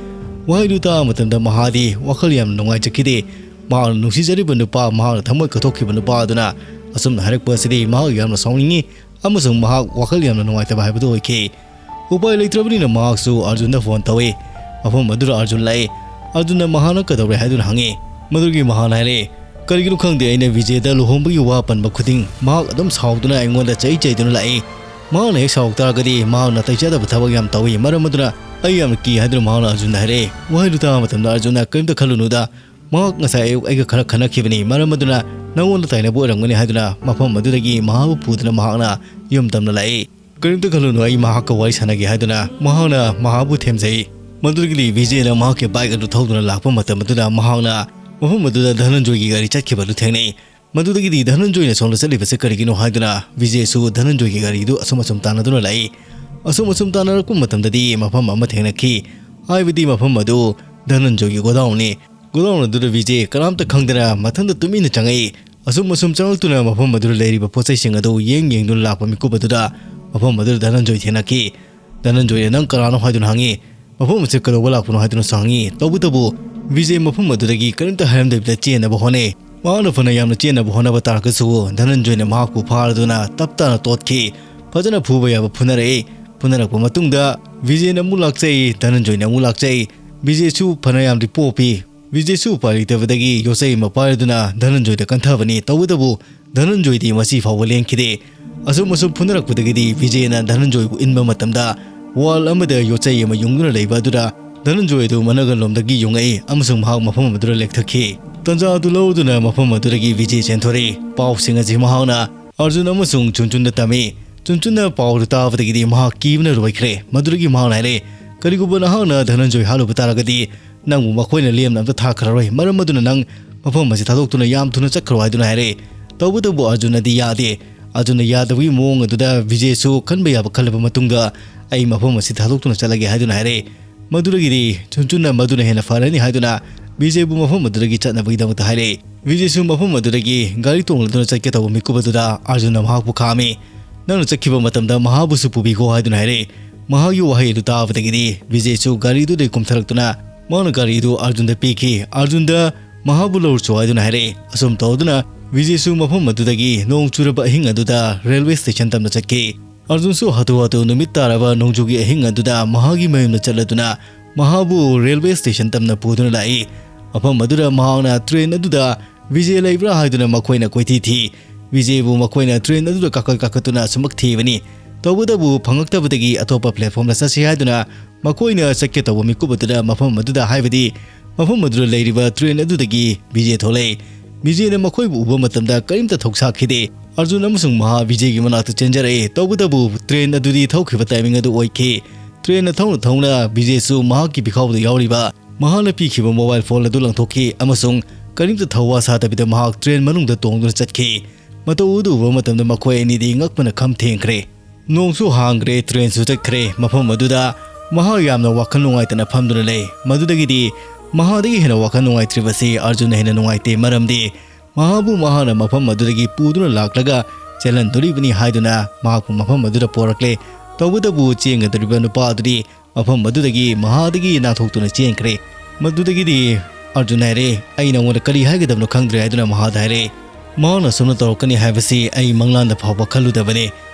ꯋꯥꯍꯩꯗꯨ ꯇꯥꯕ ꯃꯇꯝꯗ ꯃꯍꯥꯗꯤ ꯋꯥꯈꯜ ꯌꯥꯝꯅ ꯅꯨꯡꯉꯥꯏꯖꯈꯤꯗꯦ꯫ ꯃꯍꯥꯛꯅ ꯅꯨꯡꯁꯤꯖꯔꯤꯕ ꯅꯨꯄꯥ, ꯃꯍꯥꯛꯅ ꯊꯃꯣꯏ ꯀꯠꯊꯣꯛꯈꯤꯕ ꯅꯨꯄꯥ ꯑꯗꯨꯅ ꯑꯁꯨꯝꯅ ꯍꯥꯏꯔꯛꯄ ꯑꯁꯤꯗꯤ ꯃꯍꯥꯛ ꯌꯥꯝꯅ ꯁꯥꯎꯅꯤꯡꯉꯤ ꯑꯃꯁꯨꯡ ꯃꯍꯥꯛ ꯋꯥꯈꯜ ꯌꯥꯝꯅ ꯅꯨꯡꯉꯥꯏꯇꯕ ꯍꯥꯏꯕꯗꯨ ꯑꯣꯏꯈꯤ꯫ ꯎꯄꯥꯏ ꯂꯩꯇ꯭ꯔꯕꯅꯤꯅ ꯃꯍꯥꯛꯁꯨ ꯑꯥꯔꯖꯨꯟꯗ ꯐꯣꯟ ꯇꯧꯏ꯫ ꯃꯐꯝ ꯑꯗꯨꯗ ꯑꯥꯔꯖꯨꯟ ꯂꯥꯛꯏ꯫ ꯑꯥꯔꯖꯨꯟꯅ ꯃꯍꯥꯅ ꯀꯩꯗꯧꯔꯦ ꯍꯥꯏꯗꯨꯅ ꯍꯪꯉꯤ꯫ ꯃꯗꯨꯒꯤ ꯃꯍꯥꯅ ꯍꯥꯏꯔꯛꯏ, "ꯀꯔꯤꯒꯤꯅꯣ ꯈꯪꯗꯦ, ꯑꯩꯅ ꯕꯤꯖꯦꯗ ꯂꯨꯍꯣꯡꯕꯒꯤ ꯋꯥ ꯄꯟꯕ ꯈꯨꯗꯤꯡ ꯃꯍꯥꯛ ꯑꯗꯨꯝ ꯁꯥꯎꯗꯨꯅ ꯑꯩꯉꯣꯟꯗ ꯆꯩ ꯆꯩꯗꯨꯅ ꯂꯥꯛꯏ꯫ ꯃꯍꯥꯛꯅ ꯍꯦꯛ ꯁꯥꯎꯔꯛ ꯇꯥꯔꯒꯗꯤ ꯃꯍꯥꯛ ꯅꯥꯇꯩ ꯆꯥꯗꯕ ꯊꯕꯛ ꯌꯥꯝ ꯇꯧꯏ꯫ ꯃꯔꯝ ꯑꯗꯨꯅ ꯑꯩ ꯌꯥꯝꯅ ꯀꯤ ꯍꯥꯏꯗꯨꯅ ꯃꯍꯥꯛꯅ ꯑꯔꯖꯨꯟꯗ ꯍꯥꯏꯔꯛꯏ꯫ ꯋꯥꯍꯩꯗꯨ ꯇꯥꯕ ꯃꯇꯝꯗ ꯑꯔꯖꯨꯟꯅ ꯀꯔꯤꯝꯇ ꯈꯜꯂꯨꯅꯨꯗ, ꯃꯍꯥꯛ ꯉꯁꯥꯏ ꯑꯌꯨꯛ ꯑꯩꯒ ꯈꯔ ꯈꯟꯅꯈꯤꯕꯅꯤ꯫ ꯃꯔꯝ ꯑꯗꯨꯅ ꯅꯪꯉꯣꯟꯗ ꯇꯥꯏꯅꯕ ꯑꯣꯏꯔꯝꯒꯅꯤ ꯍꯥꯏꯗꯨꯅ ꯃꯐꯝ ꯑꯗꯨꯗꯒꯤ ꯃꯍꯥꯛꯄꯨ ꯄꯨꯗꯨꯅ ꯃꯍꯥꯛꯅ ꯌꯨꯝ ꯇꯝꯅ ꯂꯥꯛꯏ꯫ ꯀꯔꯤꯝꯇ ꯈꯜꯂꯨꯅꯨ, ꯑꯩ ꯃꯍꯥꯛꯀ ꯋꯥꯔꯤ ꯁꯥꯟꯅꯒꯦ ꯍꯥꯏꯗꯨꯅ ꯃꯍꯥꯛꯅ ꯃꯍꯥꯛꯄꯨ ꯊꯦꯝꯖꯩ꯫ ꯃꯗꯨꯗꯒꯤꯗꯤ ꯕꯤꯖꯦꯅ ꯃꯍꯥꯛꯀꯤ ꯕꯥꯏꯛ ꯑꯗꯨ ꯊꯧꯗꯨꯅ ꯂꯥꯛꯄ ꯃꯇꯝ ꯑꯗꯨꯗ ꯃꯍꯥꯛꯅ ꯃꯐꯝ ꯑꯗꯨꯗ ꯙꯅꯟꯖꯣꯏꯒꯤ ꯒꯥꯔꯤ ꯆꯠꯈꯤꯕ ꯑꯗꯨ ꯊꯦꯡꯅꯩ꯫ ꯃꯗꯨꯗꯒꯤꯗꯤ ꯙꯅꯟꯖꯣꯏꯅ ꯁꯣꯝꯗ ꯆꯠꯂꯤꯕꯁꯤ ꯀꯔꯤꯒꯤꯅꯣ ꯍꯥꯏꯗꯨꯅ ꯕꯤꯖꯦꯁꯨ ꯙꯅꯟꯖꯣꯏꯒꯤ ꯒꯥꯔꯤꯗꯨ ꯑꯁꯨꯝ ꯑꯁꯨꯝ ꯇꯥꯟꯅꯗꯨꯅ ꯂꯥꯛꯏ꯫ ꯑꯁꯨꯝ ꯑꯁꯨꯝ ꯇꯥꯟꯅꯔꯛꯄ ꯃꯇꯝꯗꯗꯤ ꯃꯐꯝ ꯑꯃ ꯊꯦꯡꯅꯈꯤ꯫ ꯍꯥꯏꯕꯗꯤ ꯃꯐꯝ ꯑꯗꯨ ꯙꯅꯟꯖꯣꯏꯒꯤ ꯒꯣꯗꯥꯎꯟꯅꯤ꯫ ꯒꯣꯗꯥꯎꯟ ꯑꯗꯨꯗ ꯕꯤꯖꯦ ꯀꯅꯥꯝꯇ ꯈꯪꯗꯅ ꯃꯊꯟꯇ ꯇꯨꯃꯤꯟꯅ ꯆꯪꯉꯛꯏ꯫ ꯑꯁꯨꯝ ꯑꯁꯨꯝ ꯆꯪꯂꯛꯇꯨꯅ ꯃꯐꯝ ꯑꯗꯨꯗ ꯂꯩꯔꯤꯕ ꯄꯣꯠ ꯆꯩꯁꯤꯡ ꯑꯗꯨ ꯌꯦꯡ ꯌꯦꯡꯗꯨꯅ ꯂꯥꯛꯄ ꯃꯤꯀꯨꯞ ꯑꯗꯨꯗ ꯃꯐꯝ ꯑꯗꯨꯗ ꯙꯅꯟꯖꯣꯏ ꯊꯦꯡꯅꯈꯤ꯫ ꯙꯅꯟꯖꯣꯏꯅ "ꯅꯪ ꯀꯅꯥꯅꯣ?" ꯍꯥꯏꯗꯨꯅ ꯍꯪꯉꯤ꯫ "ꯃꯐꯝ ꯑꯁꯤ ꯀꯩꯗꯧꯕ ꯂꯥꯛꯄꯅꯣ?" ꯍꯥꯏꯗꯨꯅꯁꯨ ꯍꯪꯉꯤ꯫ ꯇꯧꯕꯇꯕꯨ ꯕꯤꯖꯦ ꯃꯐꯝ ꯑꯗꯨꯗꯒꯤ ꯀꯔꯤꯝꯇ ꯍꯥꯏꯔꯝꯗꯕꯤꯗ ꯆꯦꯟꯅꯕ ꯍꯣꯠꯅꯩ꯫ ꯃꯍꯥꯛꯅ ꯐꯅ ꯌꯥꯝꯅ ꯆꯦꯟꯅꯕ ꯍꯣꯠꯅꯕ ꯇꯥꯔꯒꯁꯨ ꯙꯅꯟꯖꯣꯏꯅ ꯃꯍꯥꯛꯄꯨ ꯐꯥꯔꯗꯨꯅ ꯇꯞ ꯇꯥꯅ ꯇꯣꯠꯈꯤ꯫ ꯐꯖꯅ ꯐꯨꯕ ꯌꯥꯕ ꯐꯨꯅꯔꯛꯏ꯫ ꯐꯨꯅꯔꯛꯄ ꯃꯇꯨꯡꯗ ꯕꯤꯖꯦꯅ ꯑꯃꯨꯛ ꯂꯥꯛꯆꯩ, ꯙꯅꯟꯖꯣꯏꯅ ꯑꯃꯨꯛ ꯂꯥꯛꯆꯩ꯫ ꯕꯤꯖꯦꯁꯨ ꯐꯅ ꯌꯥꯝꯗꯤ ꯄꯣꯞꯄꯤ꯫ ꯕꯤꯖꯦꯁꯨ ꯎꯄꯥꯏ ꯂꯩꯇꯕꯗꯒꯤ ꯌꯣꯠꯆꯩ ꯑꯃ ꯄꯥꯏꯔꯗꯨꯅ ꯙꯅꯟꯖꯣꯏꯗ ꯀꯟꯊꯕꯅꯤ꯫ ꯇꯧꯕꯇꯕꯨ ꯙꯅꯟꯖꯣꯏꯗꯤ ꯃꯁꯤ ꯐꯥꯎꯕ ꯂꯦꯡꯈꯤꯗꯦ꯫ ꯑꯁꯨꯝ ꯑꯁꯨꯝ ꯐꯨꯅꯔꯛꯄꯗꯒꯤꯗꯤ ꯕꯤꯖꯦꯅ ꯙꯅꯟꯖꯣꯏꯕꯨ ꯏꯟꯕ ꯃꯇꯝꯗ ꯋꯥꯜ ꯑꯃꯗ ꯌꯣꯠꯆꯩ ꯑꯃ ꯌꯨꯡꯗꯨꯅ ꯂꯩꯕ ꯑꯗꯨꯗ ꯙꯅꯟꯖꯣꯏ ꯑꯗꯨ ꯃꯅꯒꯜꯂꯣꯝꯗꯒꯤ ꯌꯨꯡꯉꯛꯏ ꯑꯃꯁꯨꯡ ꯃꯍꯥꯛ ꯃꯐꯝ ꯑꯗꯨꯗ ꯂꯦꯛꯊꯈꯤ꯫ ꯇꯟꯖꯥ ꯑꯗꯨ ꯂꯧꯗꯨꯅ ꯃꯐꯝ ꯑꯗꯨꯗꯒꯤ ꯕꯤꯖꯦ ꯆꯦꯟꯊꯣꯔꯛꯏ꯫ ꯄꯥꯎꯁꯤꯡ ꯑꯁꯤ ꯃꯍꯥꯛꯅ ꯑꯔꯖꯨꯟ ꯑꯃꯁꯨꯡ ꯆꯨꯟꯆꯨꯟꯗ ꯇꯝꯃꯤ꯫ ꯆꯨꯟꯆꯨꯟꯅ ꯄꯥꯎ ꯑꯗꯨ ꯇꯥꯕꯗꯒꯤꯗꯤ ꯃꯍꯥꯛ ꯀꯤꯕꯅ ꯂꯣꯏꯈ꯭ꯔꯦ꯫ ꯃꯗꯨꯗꯒꯤ ꯃꯍꯥꯛꯅ ꯍꯥꯏꯔꯦ, "ꯀꯔꯤꯒꯨꯝꯕ ꯅꯍꯥꯛꯅ ꯙꯅꯟꯖꯣꯏ ꯍꯥꯠꯂꯨꯕ ꯇꯥꯔꯒꯗꯤ ꯅꯪꯕꯨ ꯃꯈꯣꯏꯅ ꯂꯦꯝꯅ ꯑꯝꯇ ꯊꯥꯈ꯭ꯔꯔꯣꯏ꯫ ꯃꯔꯝ ꯑꯗꯨꯅ ꯅꯪ ꯃꯐꯝ ꯑꯁꯤ ꯊꯥꯗꯣꯛꯇꯨꯅ ꯌꯥꯝ ꯊꯨꯅ ꯆꯠꯈ꯭ꯔꯣ" ꯍꯥꯏꯗꯨꯅ ꯍꯥꯏꯔꯦ꯫ ꯇꯧꯕꯇꯕꯨ ꯑꯔꯖꯨꯟꯅꯗꯤ ꯌꯥꯗꯦ꯫ ꯑꯔꯖꯨꯟꯅ ꯌꯥꯗꯕꯒꯤ ꯃꯑꯣꯡ ꯑꯗꯨꯗ ꯕꯤꯖꯦꯁꯨ ꯈꯟꯕ ꯌꯥꯕ ꯈꯜꯂꯕ ꯃꯇꯨꯡꯗ "ꯑꯩ ꯃꯐꯝ ꯑꯁꯤ ꯊꯥꯗꯣꯛꯇꯨꯅ ꯆꯠꯂꯒꯦ" ꯍꯥꯏꯗꯨꯅ ꯍꯥꯏꯔꯦ꯫ ꯃꯗꯨꯗꯒꯤꯗꯤ ꯆꯨꯟꯆꯨꯟꯅ ꯃꯗꯨꯅ ꯍꯦꯟꯅ ꯐꯔꯅꯤ ꯍꯥꯏꯗꯨꯅ ꯕꯤꯖꯦꯕꯨ ꯃꯐꯝ ꯑꯗꯨꯗꯒꯤ ꯆꯠꯅꯕꯒꯤꯗꯃꯛꯇ ꯍꯥꯏꯔꯛꯏ꯫ ꯕꯤꯖꯦꯁꯨ ꯃꯐꯝ ꯑꯗꯨꯗꯒꯤ ꯒꯥꯔꯤ ꯇꯣꯡꯂꯗꯨꯅ ꯆꯠꯀꯦ ꯇꯧꯕ ꯃꯤꯀꯨꯞ ꯑꯗꯨꯗ ꯑꯔꯖꯨꯟꯅ ꯃꯍꯥꯛꯄꯨ ꯈꯥꯝꯃꯤ꯫ "ꯅꯪꯅ ꯆꯠꯈꯤꯕ ꯃꯇꯝꯗ ꯃꯍꯥꯕꯨꯁꯨ ꯄꯨꯕꯤꯈꯣ" ꯍꯥꯏꯗꯨꯅ ꯍꯥꯏꯔꯛꯏ꯫ ꯃꯍꯥꯛꯀꯤ ꯋꯥꯍꯩ ꯑꯗꯨ ꯇꯥꯕꯗꯒꯤꯗꯤ ꯕꯤꯖꯦꯁꯨ ꯒꯥꯔꯤꯗꯨꯗꯒꯤ ꯀꯨꯝꯊꯔꯛꯇꯨꯅ ꯃꯍꯥꯛꯅ ꯒꯥꯔꯤꯗꯨ ꯑꯔꯖꯨꯟꯗ ꯄꯤꯈꯤ꯫ "ꯑꯔꯖꯨꯟꯗ ꯃꯍꯥꯕꯨ ꯂꯧꯔꯨꯆꯣ" ꯍꯥꯏꯗꯨꯅ ꯍꯥꯏꯔꯛꯏ꯫ ꯑꯁꯨꯝ ꯇꯧꯗꯨꯅ ꯕꯤꯖꯦꯁꯨ ꯃꯐꯝ ꯑꯗꯨꯗꯒꯤ ꯅꯣꯡ ꯆꯨꯔꯕ ꯑꯍꯤꯡ ꯑꯗꯨꯗ ꯔꯦꯜꯋꯦ ꯁ꯭ꯇꯦꯁꯟ ꯇꯝꯅ ꯆꯠꯈꯤ꯫ ꯑꯔꯖꯨꯟꯁꯨ ꯍꯥꯊꯨ ꯍꯥꯊꯨ ꯅꯨꯃꯤꯠ ꯇꯥꯔꯕ ꯅꯣꯡꯖꯨꯒꯤ ꯑꯍꯤꯡ ꯑꯗꯨꯗ ꯃꯍꯥꯛꯀꯤ ꯃꯌꯨꯝꯗ ꯆꯠꯂꯗꯨꯅ ꯃꯍꯥꯕꯨ ꯔꯦꯜꯋꯦ ꯁ꯭ꯇꯦꯁꯟ ꯇꯝꯅ ꯄꯨꯗꯨꯅ ꯂꯥꯛꯏ꯫ ꯃꯐꯝ ꯑꯗꯨꯗ ꯃꯍꯥꯛꯅ ꯇ꯭ꯔꯦꯟ ꯑꯗꯨꯗ ꯕꯤꯖꯦ ꯂꯩꯕ꯭ꯔꯥ ꯍꯥꯏꯗꯨꯅ ꯃꯈꯣꯏꯅ ꯀꯣꯏꯊꯤ ꯊꯤ꯫ ꯕꯤꯖꯦꯕꯨ ꯃꯈꯣꯏꯅ ꯇ꯭ꯔꯦꯟ ꯑꯗꯨꯗ ꯀꯥꯈꯠ ꯀꯥꯈꯠꯇꯨꯅ ꯑꯁꯨꯃꯛ ꯊꯤꯕꯅꯤ꯫ ꯇꯧꯕꯇꯕꯨ ꯐꯪꯉꯛꯇꯕꯗꯒꯤ ꯑꯇꯣꯞꯄ platformꯗ ꯆꯠꯁꯤ ꯍꯥꯏꯗꯨꯅ ꯃꯈꯣꯏꯅ ꯆꯠꯀꯦ ꯇꯧꯕ ꯃꯤꯀꯨꯞ ꯑꯗꯨꯗ ꯃꯐꯝ ꯑꯗꯨꯗ, ꯍꯥꯏꯕꯗꯤ ꯃꯐꯝ ꯑꯗꯨꯗ ꯂꯩꯔꯤꯕ train ꯑꯗꯨꯗꯒꯤ ꯕꯤꯖꯦ ꯊꯣꯛꯂꯛꯏ꯫ ꯕꯤꯖꯦꯅ ꯃꯈꯣꯏꯕꯨ ꯎꯕ ꯃꯇꯝꯗ ꯀꯔꯤꯝꯇ ꯊꯧꯁꯥꯈꯤꯗꯦ꯫ ꯑꯔꯖꯨꯟ ꯑꯃꯁꯨꯡ ꯃꯍꯥ ꯕꯤꯖꯦꯒꯤ ꯃꯅꯥꯛꯇ ꯆꯦꯟꯖꯔꯛꯏ꯫ ꯇꯧꯕꯇꯕꯨ train ꯑꯗꯨꯗꯤ ꯊꯧꯈꯤꯕ timing ꯑꯗꯨ ꯑꯣꯏꯈꯤ꯫ Trainꯅ ꯊꯧꯅ ꯊꯧꯅ ꯕꯤꯖꯦꯁꯨ ꯃꯍꯥꯛꯀꯤ ꯄꯤꯈꯥꯎꯗ ꯌꯥꯎꯔꯤꯕ ꯃꯍꯥꯛꯅ ꯄꯤꯈꯤꯕ mobile phone ꯑꯗꯨ ꯂꯪꯊꯣꯛꯈꯤ ꯑꯃꯁꯨꯡ ꯀꯔꯤꯝꯇ ꯊꯧꯋꯥ ꯁꯥꯗꯕꯤꯗ ꯃꯍꯥꯛ train ꯃꯅꯨꯡꯗ ꯇꯣꯡꯗꯨꯅ ꯆꯠꯈꯤ꯫ ꯃꯇꯧ ꯑꯗꯨ ꯎꯕ ꯃꯇꯝꯗ ꯃꯈꯣꯏ ꯑꯅꯤꯗꯤ ꯉꯛꯄꯅ ꯈꯝ ꯊꯦꯡꯈ꯭ꯔꯦ꯫ ꯅꯣꯡꯁꯨ ꯍꯥꯡꯈ꯭ꯔꯦ, trainꯁꯨ ꯆꯠꯈ꯭ꯔꯦ꯫ ꯃꯐꯝ ꯑꯗꯨꯗ ꯃꯍꯥꯛ ꯌꯥꯝꯅ ꯋꯥꯈꯜ ꯅꯨꯡꯉꯥꯏꯇꯅ ꯐꯝꯗꯨꯅ ꯂꯩ꯫ ꯃꯗꯨꯗꯒꯤꯗꯤ ꯃꯍꯥꯗꯒꯤ ꯍꯦꯟꯅ ꯋꯥꯈꯜ ꯅꯨꯡꯉꯥꯏꯇ꯭ꯔꯤꯕꯁꯤ ꯑꯔꯖꯨꯟꯅ ꯍꯦꯟꯅ ꯅꯨꯡꯉꯥꯏꯇꯦ, ꯃꯔꯝꯗꯤ ꯃꯍꯥꯕꯨ ꯃꯍꯥꯛꯅ ꯃꯐꯝ ꯑꯗꯨꯗꯒꯤ ꯄꯨꯗꯨꯅ ꯂꯥꯛꯂꯒ ꯆꯦꯜꯍꯟꯗꯣꯔꯤꯕꯅꯤ ꯍꯥꯏꯗꯨꯅ ꯃꯍꯥꯛꯄꯨ ꯃꯐꯝ ꯑꯗꯨꯗ ꯄꯣꯔꯛꯂꯦ꯫ ꯇꯧꯕꯇꯕꯨ ꯆꯦꯟꯒꯗꯧꯔꯤꯕ ꯅꯨꯄꯥ ꯑꯗꯨꯗꯤ ꯃꯐꯝ ꯑꯗꯨꯗꯒꯤ ꯃꯍꯥꯗꯒꯤ ꯅꯥꯟꯊꯣꯛꯇꯨꯅ ꯆꯦꯟꯈ꯭ꯔꯦ꯫ ꯃꯗꯨꯗꯒꯤꯗꯤ ꯑꯔꯖꯨꯟ ꯍꯥꯏꯔꯦ, "ꯑꯩ ꯅꯉꯣꯟꯗ ꯀꯔꯤ ꯍꯥꯏꯒꯗꯕꯅꯣ ꯈꯪꯗ꯭ꯔꯦ" ꯍꯥꯏꯗꯨꯅ ꯃꯍꯥꯗ ꯍꯥꯏꯔꯦ꯫ ꯃꯍꯥꯛꯅ ꯑꯁꯨꯝꯅ ꯇꯧꯔꯛꯀꯅꯤ ꯍꯥꯏꯕꯁꯤ ꯑꯩ ꯃꯪꯂꯥꯟꯗ ꯐꯥꯎꯕ ꯈꯜꯂꯨꯗꯕꯅꯤ꯫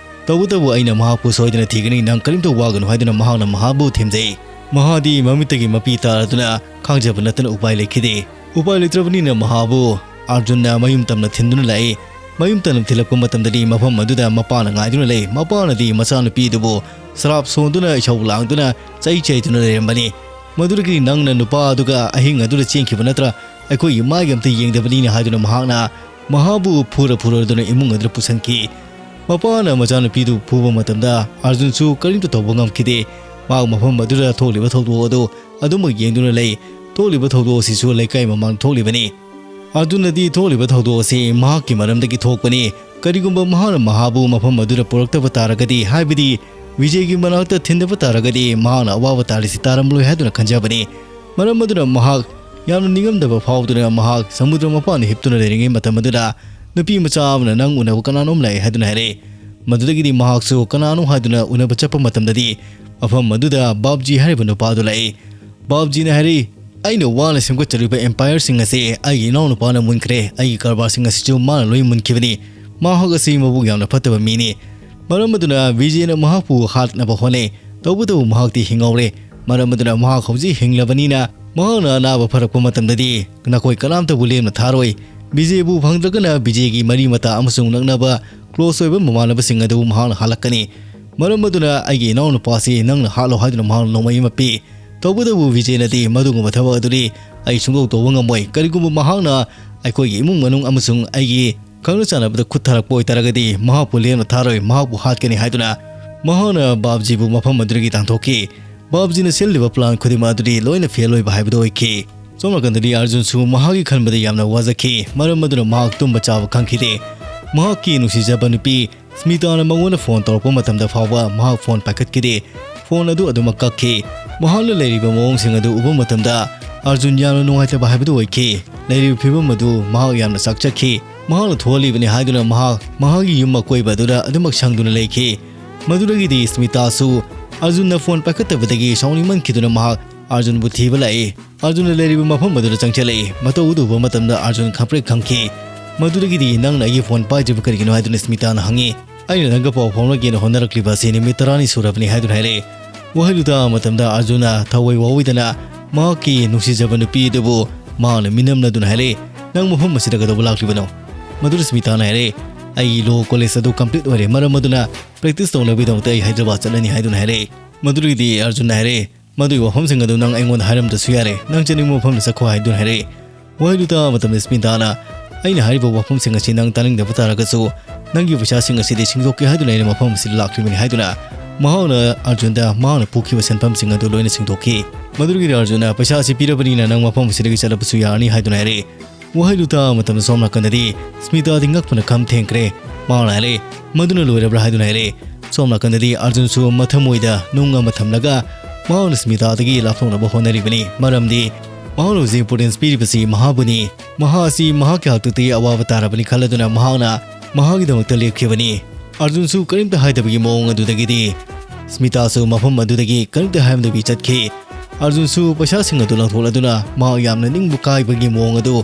ꯇꯧꯕꯇꯕꯨ ꯑꯩꯅ ꯃꯍꯥꯛꯄꯨ ꯁꯣꯏꯗꯅ ꯊꯤꯒꯅꯤ, ꯅꯪ ꯀꯔꯤꯝꯇ ꯋꯥꯒꯅꯨ ꯍꯥꯏꯗꯨꯅ ꯃꯍꯥꯛꯅ ꯃꯍꯥꯕꯨ ꯊꯦꯝꯖꯩ꯫ ꯃꯍꯥꯗꯤ ꯃꯃꯤꯠꯇꯒꯤ ꯃꯄꯤ ꯇꯥꯔꯗꯨꯅ ꯈꯥꯡꯖꯕ ꯅꯠꯇꯅ ꯎꯄꯥꯏ ꯂꯩꯈꯤꯗꯦ꯫ ꯎꯄꯥꯏ ꯂꯩꯇ꯭ꯔꯕꯅꯤꯅ ꯃꯍꯥꯕꯨ ꯑꯔꯖꯨꯟꯅ ꯃꯌꯨꯝ ꯇꯝꯅ ꯊꯤꯟꯗꯨꯅ ꯂꯥꯛꯏ꯫ ꯃꯌꯨꯝ ꯇꯝꯅ ꯊꯤꯜꯂꯛꯄ ꯃꯇꯝꯗꯗꯤ ꯃꯐꯝ ꯑꯗꯨꯗ ꯃꯄꯥꯅ ꯉꯥꯏꯗꯨꯅ ꯂꯩ꯫ ꯃꯄꯥꯅꯗꯤ ꯃꯆꯥꯅꯨꯄꯤ ꯑꯗꯨꯕꯨ ꯁꯔꯥꯞ ꯁꯣꯟꯗꯨꯅ ꯏꯁꯧ ꯂꯥꯡꯗꯨꯅ ꯆꯩ ꯆꯩꯗꯨꯅ ꯂꯩꯔꯝꯕꯅꯤ꯫ ꯃꯗꯨꯗꯒꯤ "ꯅꯪꯅ ꯅꯨꯄꯥ ꯑꯗꯨꯒ ꯑꯍꯤꯡ ꯑꯗꯨꯗ ꯆꯦꯟꯈꯤꯕ ꯅꯠꯇ꯭ꯔꯥ? ꯑꯩꯈꯣꯏꯒꯤ ꯃꯥꯏꯒ ꯑꯝꯇ ꯌꯦꯡꯗꯕꯅꯤꯅ" ꯍꯥꯏꯗꯨꯅ ꯃꯍꯥꯛꯅ ꯃꯍꯥꯕꯨ ꯐꯨꯔ ꯐꯨꯔꯗꯨꯅ ꯏꯃꯨꯡ ꯑꯗꯨꯗ ꯄꯨꯁꯤꯟꯈꯤ꯫ ꯃꯄꯥꯅ ꯃꯆꯥꯅꯨꯄꯤꯗꯨ ꯐꯨꯕ ꯃꯇꯝꯗ ꯑꯔꯖꯨꯟꯁꯨ ꯀꯔꯤꯝꯇ ꯇꯧꯕ ꯉꯝꯈꯤꯗꯦ꯫ ꯃꯍꯥꯛ ꯃꯐꯝ ꯑꯗꯨꯗ ꯊꯣꯛꯂꯤꯕ ꯊꯧꯗꯣꯛ ꯑꯗꯨ ꯑꯗꯨꯃꯛ ꯌꯦꯡꯗꯨꯅ ꯂꯩ꯫ ꯊꯣꯛꯂꯤꯕ ꯊꯧꯗꯣꯛ ꯑꯁꯤꯁꯨ ꯂꯩꯀꯥꯏ ꯃꯃꯥꯡꯗ ꯊꯣꯛꯂꯤꯕꯅꯤ꯫ ꯑꯔꯖꯨꯟꯅꯗꯤ ꯊꯣꯛꯂꯤꯕ ꯊꯧꯗꯣꯛ ꯑꯁꯤ ꯃꯍꯥꯛꯀꯤ ꯃꯔꯝꯗꯒꯤ ꯊꯣꯛꯄꯅꯤ꯫ ꯀꯔꯤꯒꯨꯝꯕ ꯃꯍꯥꯛꯅ ꯃꯍꯥꯕꯨ ꯃꯐꯝ ꯑꯗꯨꯗ ꯄꯨꯔꯛꯇꯕ ꯇꯥꯔꯒꯗꯤ, ꯍꯥꯏꯕꯗꯤ ꯕꯤꯖꯦꯒꯤ ꯃꯅꯥꯛꯇ ꯊꯤꯟꯗꯕ ꯇꯥꯔꯒꯗꯤ, ꯃꯍꯥꯛꯅ ꯑꯋꯥꯕ ꯇꯥꯔꯤꯁꯤ ꯇꯥꯔꯝꯂꯣꯏ ꯍꯥꯏꯗꯨꯅ ꯈꯟꯖꯕꯅꯤ꯫ ꯃꯔꯝ ꯑꯗꯨꯅ ꯃꯍꯥꯛ ꯌꯥꯝꯅ ꯅꯤꯡꯉꯝꯗꯕ ꯐꯥꯎꯗꯨꯅ ꯃꯍꯥꯛ ꯁꯃꯨꯗ꯭ꯔ ꯃꯄꯥꯟꯗ ꯍꯤꯞꯇꯨꯅ ꯂꯩꯔꯤꯉꯩ ꯃꯇꯝ ꯑꯗꯨꯗ ꯅꯨꯄꯤ ꯃꯆꯥ ꯑꯃꯅ "ꯅꯪ ꯎꯅꯕ ꯀꯅꯥꯅꯣꯝ ꯂꯥꯛꯑꯦ" ꯍꯥꯏꯗꯨꯅ ꯍꯥꯏꯔꯛꯏ꯫ ꯃꯗꯨꯗꯒꯤꯗꯤ ꯃꯍꯥꯛꯁꯨ ꯀꯅꯥꯅꯣ ꯍꯥꯏꯗꯨꯅ ꯎꯅꯕ ꯆꯠꯄ ꯃꯇꯝꯗꯗꯤ ꯃꯐꯝ ꯑꯗꯨꯗ ꯕꯥꯞꯖꯤ ꯍꯥꯏꯔꯤꯕ ꯅꯨꯄꯥ ꯑꯗꯨ ꯂꯥꯛꯏ꯫ ꯕꯥꯞꯖꯤꯅ ꯍꯥꯏꯔꯛꯏ, "ꯑꯩꯅ ꯋꯥꯅ ꯁꯦꯝꯒꯠꯆꯔꯤꯕ empireꯁꯤꯡ ꯑꯁꯤ ꯑꯩꯒꯤ ꯏꯅꯥꯎꯅꯨꯄꯥꯅ ꯃꯨꯟꯈ꯭ꯔꯦ꯫ ꯑꯩꯒꯤ ꯀꯔꯕꯥꯔꯁꯤꯡ ꯑꯁꯤꯁꯨ ꯃꯥꯅ ꯂꯣꯏ ꯃꯨꯟꯈꯤꯕꯅꯤ꯫ ꯃꯍꯥꯛ ꯑꯁꯤ ꯃꯕꯨꯛ ꯌꯥꯝꯅ ꯐꯠꯇꯕ ꯃꯤꯅꯤ"꯫ ꯃꯔꯝ ꯑꯗꯨꯅ ꯕꯤꯖꯦꯅ ꯃꯍꯥꯛꯄꯨ ꯍꯥꯠꯅꯕ ꯍꯣꯠꯅꯩ꯫ ꯇꯧꯕꯇꯕꯨ ꯃꯍꯥꯛꯇꯤ ꯍꯤꯡꯍꯧꯔꯦ꯫ ꯃꯔꯝ ꯑꯗꯨꯅ ꯃꯍꯥꯛ ꯍꯧꯖꯤꯛ ꯍꯤꯡꯂꯕꯅꯤꯅ ꯃꯍꯥꯛꯅ ꯑꯅꯥꯕ ꯐꯔꯛꯄ ꯃꯇꯝꯗꯗꯤ ꯅꯈꯣꯏ ꯀꯅꯥꯝꯇꯕꯨ ꯂꯦꯝꯅ ꯊꯥꯔꯣꯏ꯫ ꯕꯤꯖꯦꯕꯨ ꯐꯪꯗ꯭ꯔꯒꯅ ꯕꯤꯖꯦꯒꯤ ꯃꯔꯤ ꯃꯇꯥ ꯑꯃꯁꯨꯡ ꯅꯛꯅꯕ close ꯑꯣꯏꯕ ꯃꯃꯥꯟꯅꯕꯁꯤꯡ ꯑꯗꯨ ꯃꯍꯥꯛꯅ ꯍꯜꯂꯛꯀꯅꯤ꯫ ꯃꯔꯝ ꯑꯗꯨꯅ ꯑꯩꯒꯤ ꯏꯅꯥꯎꯅꯨꯄꯥꯁꯤ ꯅꯪꯅ ꯍꯥꯠꯂꯣ ꯍꯥꯏꯗꯨꯅ ꯃꯍꯥꯛꯅ ꯅꯣꯡꯃꯩ ꯑꯃ ꯄꯤ꯫ ꯇꯧꯕꯇꯕꯨ ꯕꯤꯖꯦꯅꯗꯤ ꯃꯗꯨꯒꯨꯝꯕ ꯊꯕꯛ ꯑꯗꯨꯗꯤ ꯑꯩ ꯁꯨꯡꯇꯧ ꯇꯧꯕ ꯉꯝꯃꯣꯏ꯫ ꯀꯔꯤꯒꯨꯝꯕ ꯃꯍꯥꯛꯅ ꯑꯩꯈꯣꯏꯒꯤ ꯏꯃꯨꯡ ꯃꯅꯨꯡ ꯑꯃꯁꯨꯡ ꯑꯩꯒꯤ ꯈꯪꯅ ꯆꯥꯟꯅꯕꯗ ꯈꯨꯠ ꯊꯥꯔꯛꯄ ꯑꯣꯏꯇꯥꯔꯒꯗꯤ ꯃꯍꯥꯛꯄꯨ ꯂꯦꯝꯅ ꯊꯥꯔꯣꯏ, ꯃꯍꯥꯛꯄꯨ ꯍꯥꯠꯀꯅꯤ ꯍꯥꯏꯗꯨꯅ ꯃꯍꯥꯛꯅ ꯕꯥꯞꯖꯤꯕꯨ ꯃꯐꯝ ꯑꯗꯨꯗꯒꯤ ꯇꯥꯟꯊꯣꯛꯈꯤ꯫ ꯕꯥꯞꯖꯤꯅ ꯁꯤꯜꯂꯤꯕ plan ꯈꯨꯗꯤꯡꯃꯛ ꯑꯗꯨꯗꯤ ꯂꯣꯏꯅ fail ꯑꯣꯏꯕ ꯍꯥꯏꯕꯗꯨ ꯑꯣꯏꯈꯤ꯫ ꯁꯣꯝ ꯅꯥꯀꯟꯗꯗꯤ ꯑꯥꯔꯖꯨꯟꯁꯨ ꯃꯍꯥꯛꯀꯤ ꯈꯟꯕꯗ ꯌꯥꯝꯅ ꯋꯥꯖꯈꯤ, ꯃꯔꯝ ꯑꯗꯨꯅ ꯃꯍꯥꯛ ꯇꯨꯝꯕ ꯆꯥꯕ ꯈꯪꯈꯤꯗꯦ꯫ ꯃꯍꯥꯛꯀꯤ ꯅꯨꯡꯁꯤꯖꯕ ꯅꯨꯄꯤ ꯁ꯭ꯃꯤꯇꯥꯅ ꯃꯉꯣꯟꯗ phone ꯇꯧꯔꯛꯄ ꯃꯇꯝꯗ ꯐꯥꯎꯕ ꯃꯍꯥꯛ phone ꯄꯥꯏꯈꯠꯈꯤꯗꯦ꯫ Phone ꯑꯗꯨ ꯑꯗꯨꯃꯛ ꯀꯛꯈꯤ꯫ ꯃꯍꯥꯛꯅ ꯂꯩꯔꯤꯕ ꯃꯑꯣꯡꯁꯤꯡ ꯑꯗꯨ ꯎꯕ ꯃꯇꯝꯗ ꯑꯥꯔꯖꯨꯟ ꯌꯥꯝꯅ ꯅꯨꯡꯉꯥꯏꯇꯕ ꯍꯥꯏꯕꯗꯨ ꯑꯣꯏꯈꯤ꯫ ꯂꯩꯔꯤꯕ ꯐꯤꯕꯝ ꯑꯗꯨ ꯃꯍꯥꯛ ꯌꯥꯝꯅ ꯆꯥꯛꯆꯈꯤ꯫ ꯃꯍꯥꯛꯅ ꯊꯣꯛꯍꯜꯂꯤꯕꯅꯤ ꯍꯥꯏꯗꯨꯅ ꯃꯍꯥꯛ ꯃꯍꯥꯛꯀꯤ ꯌꯨꯝ ꯑꯀꯣꯏꯕ ꯑꯗꯨꯗ ꯑꯗꯨꯃꯛ ꯁꯪꯗꯨꯅ ꯂꯩꯈꯤ꯫ ꯃꯗꯨꯗꯒꯤꯗꯤ ꯁ꯭ꯃꯤꯇꯥꯁꯨ ꯑꯥꯔꯖꯨꯟꯅ phone ꯄꯥꯏꯈꯠꯇꯕꯗꯒꯤ ꯁꯥꯎꯅꯤꯡꯃꯟꯈꯤꯗꯨꯅ ꯃꯍꯥꯛ ꯑꯥꯔꯖꯨꯟꯕꯨ ꯊꯤꯕ ꯂꯥꯛꯏ꯫ ꯑꯥꯔꯖꯨꯟꯅ ꯂꯩꯔꯤꯕ ꯃꯐꯝ ꯑꯗꯨꯗ ꯆꯪꯁꯤꯜꯂꯛꯏ꯫ ꯃꯇꯧ ꯑꯗꯨ ꯎꯕ ꯃꯇꯝꯗ ꯑꯥꯔꯖꯨꯟ ꯈꯪꯄ꯭ꯔꯦꯛ ꯈꯪꯈꯤ꯫ ꯃꯗꯨꯗꯒꯤꯗꯤ "ꯅꯪꯅ ꯑꯩꯒꯤ phone ꯄꯥꯏꯗ꯭ꯔꯤꯕ ꯀꯔꯤꯒꯤꯅꯣ?" ꯍꯥꯏꯗꯨꯅ ꯁ꯭ꯃꯤꯇꯥꯅ ꯍꯪꯉꯤ꯫ "ꯑꯩꯅ ꯅꯪꯒ ꯄꯥꯎ ꯐꯥꯎꯅꯒꯦꯅ ꯍꯣꯠꯅꯔꯛꯂꯤꯕ ꯑꯁꯤ ꯅꯨꯃꯤꯠ ꯇꯔꯥꯅꯤ ꯁꯨꯔꯕꯅꯤ" ꯍꯥꯏꯗꯨꯅ ꯍꯥꯏꯔꯛꯏ꯫ ꯋꯥꯍꯩꯗꯨ ꯇꯥꯕ ꯃꯇꯝꯗ ꯑꯥꯔꯖꯨꯟꯅ ꯊꯋꯥꯏ ꯋꯥꯑꯣꯏꯗꯅ ꯃꯍꯥꯛꯀꯤ ꯅꯨꯡꯁꯤꯖꯕ ꯅꯨꯄꯤ ꯑꯗꯨꯕꯨ ꯃꯍꯥꯛꯅ ꯃꯤꯅꯝꯂꯗꯨꯅ ꯍꯥꯏꯔꯛꯏ, "ꯅꯪ ꯃꯐꯝ ꯑꯁꯤꯗ ꯀꯩꯗꯧꯕ ꯂꯥꯛꯂꯤꯕꯅꯣ?" ꯃꯗꯨꯗ ꯁ꯭ꯃꯤꯇꯥꯅ ꯍꯥꯏꯔꯛꯏ, "ꯑꯩꯒꯤ law college ꯑꯗꯨ complete ꯑꯣꯏꯔꯦ, ꯃꯔꯝ ꯑꯗꯨꯅ practice ꯇꯧꯅꯕꯒꯤꯗꯃꯛꯇ ꯑꯩ ꯍꯥꯏꯗ꯭ꯔꯕꯥꯗ ꯆꯠꯂꯅꯤ" ꯍꯥꯏꯗꯨꯅ ꯍꯥꯏꯔꯛꯏ꯫ ꯃꯗꯨꯗꯒꯤꯗꯤ ꯑꯥꯔꯖꯨꯟꯅ ꯍꯥꯏꯔꯛꯏ, "ꯃꯗꯨꯒꯤ ꯋꯥꯐꯝꯁꯤꯡ ꯑꯗꯨ ꯅꯪ ꯑꯩꯉꯣꯟꯗ ꯍꯥꯏꯔꯝꯗ꯭ꯔꯁꯨ ꯌꯥꯔꯦ, ꯅꯪ ꯆꯠꯅꯤꯡꯕ ꯃꯐꯝꯗ ꯆꯠꯈꯣ" ꯍꯥꯏꯗꯨꯅ ꯍꯥꯏꯔꯛꯏ꯫ ꯋꯥꯍꯩꯗꯨ ꯇꯥꯕ ꯃꯇꯝꯗ ꯁ꯭ꯃꯤꯇꯥꯅ, "ꯑꯩꯅ ꯍꯥꯏꯔꯤꯕ ꯋꯥꯐꯝꯁꯤꯡ ꯑꯁꯤ ꯅꯪ ꯇꯥꯅꯤꯡꯗꯕ ꯇꯥꯔꯒꯁꯨ, ꯅꯪꯒꯤ ꯄꯩꯁꯥꯁꯤꯡ ꯑꯁꯤꯗꯤ ꯁꯤꯡꯗꯣꯛꯀꯦ ꯍꯥꯏꯗꯨꯅ ꯑꯩꯅ ꯃꯐꯝ ꯑꯁꯤꯗ ꯂꯥꯛꯂꯤꯕꯅꯤ" ꯍꯥꯏꯗꯨꯅ ꯃꯍꯥꯛꯅ ꯑꯥꯔꯖꯨꯟꯗ ꯃꯍꯥꯛꯅ ꯄꯨꯈꯤꯕ ꯁꯦꯟꯐꯝꯁꯤꯡ ꯑꯗꯨ ꯂꯣꯏꯅ ꯁꯤꯡꯗꯣꯛꯈꯤ꯫ ꯃꯗꯨꯗꯒꯤꯗꯤ ꯑꯥꯔꯖꯨꯟꯅ, "ꯄꯩꯁꯥ ꯑꯁꯤ ꯄꯤꯔꯕꯅꯤꯅ ꯅꯪ ꯃꯐꯝ ꯑꯁꯤꯗꯒꯤ ꯆꯠꯂꯕꯁꯨ ꯌꯥꯔꯅꯤ" ꯍꯥꯏꯗꯨꯅ ꯍꯥꯏꯔꯛꯏ꯫ ꯋꯥꯍꯩꯗꯨ ꯇꯥꯕ ꯃꯇꯝꯗ ꯁꯣꯝ ꯅꯥꯀꯟꯗꯗꯤ ꯁ꯭ꯃꯤꯇꯥꯗꯤ ꯉꯛꯄꯅ ꯈꯝ ꯊꯦꯡꯈ꯭ꯔꯦ꯫ ꯃꯍꯥꯛꯅ ꯍꯥꯏꯔꯛꯏ, "ꯃꯗꯨꯅ ꯂꯣꯏꯔꯕ꯭ꯔꯥ?" ꯍꯥꯏꯗꯨꯅ ꯍꯥꯏꯔꯛꯏ꯫ ꯁꯣꯝ ꯅꯥꯀꯟꯗꯗꯤ ꯑꯥꯔꯖꯨꯟꯁꯨ ꯃꯊꯃꯣꯏꯗ ꯅꯨꯡ ꯑꯃ ꯊꯝꯂꯒ ꯃꯍꯥꯛꯅ ꯁ꯭ꯃꯤꯇꯥꯗꯒꯤ ꯂꯥꯞꯊꯣꯛꯅꯕ ꯍꯣꯠꯅꯔꯤꯕꯅꯤ, ꯃꯔꯝꯗꯤ ꯃꯍꯥꯛꯅ ꯍꯧꯖꯤꯛ importance ꯄꯤꯔꯤꯕꯁꯤ ꯃꯍꯥꯕꯨꯅꯤ꯫ ꯃꯍꯥꯛ ꯑꯁꯤ ꯃꯍꯥꯛꯀꯤ ꯍꯥꯛꯇꯛꯇꯒꯤ ꯑꯋꯥꯕ ꯇꯥꯔꯕꯅꯤ ꯈꯜꯂꯗꯨꯅ ꯃꯍꯥꯛꯅ ꯃꯍꯥꯛꯀꯤꯗꯃꯛꯇ ꯂꯦꯞꯈꯤꯕꯅꯤ꯫ ꯑꯥꯔꯖꯨꯟꯁꯨ ꯀꯔꯤꯝꯇ ꯍꯥꯏꯗꯕꯒꯤ ꯃꯑꯣꯡ ꯑꯗꯨꯗꯒꯤꯗꯤ ꯁ꯭ꯃꯤꯇꯥꯁꯨ ꯃꯐꯝ ꯑꯗꯨꯗꯒꯤ ꯀꯔꯤꯝꯇ ꯍꯥꯏꯔꯝꯗꯕꯤ ꯆꯠꯈꯤ꯫ ꯑꯥꯔꯖꯨꯟꯁꯨ ꯄꯩꯁꯥꯁꯤꯡ ꯑꯗꯨ ꯂꯪꯊꯣꯛꯂꯗꯨꯅ ꯃꯍꯥꯛ ꯌꯥꯝꯅ ꯅꯤꯡꯕ ꯀꯥꯏꯕꯒꯤ ꯃꯑꯣꯡ ꯑꯗꯨ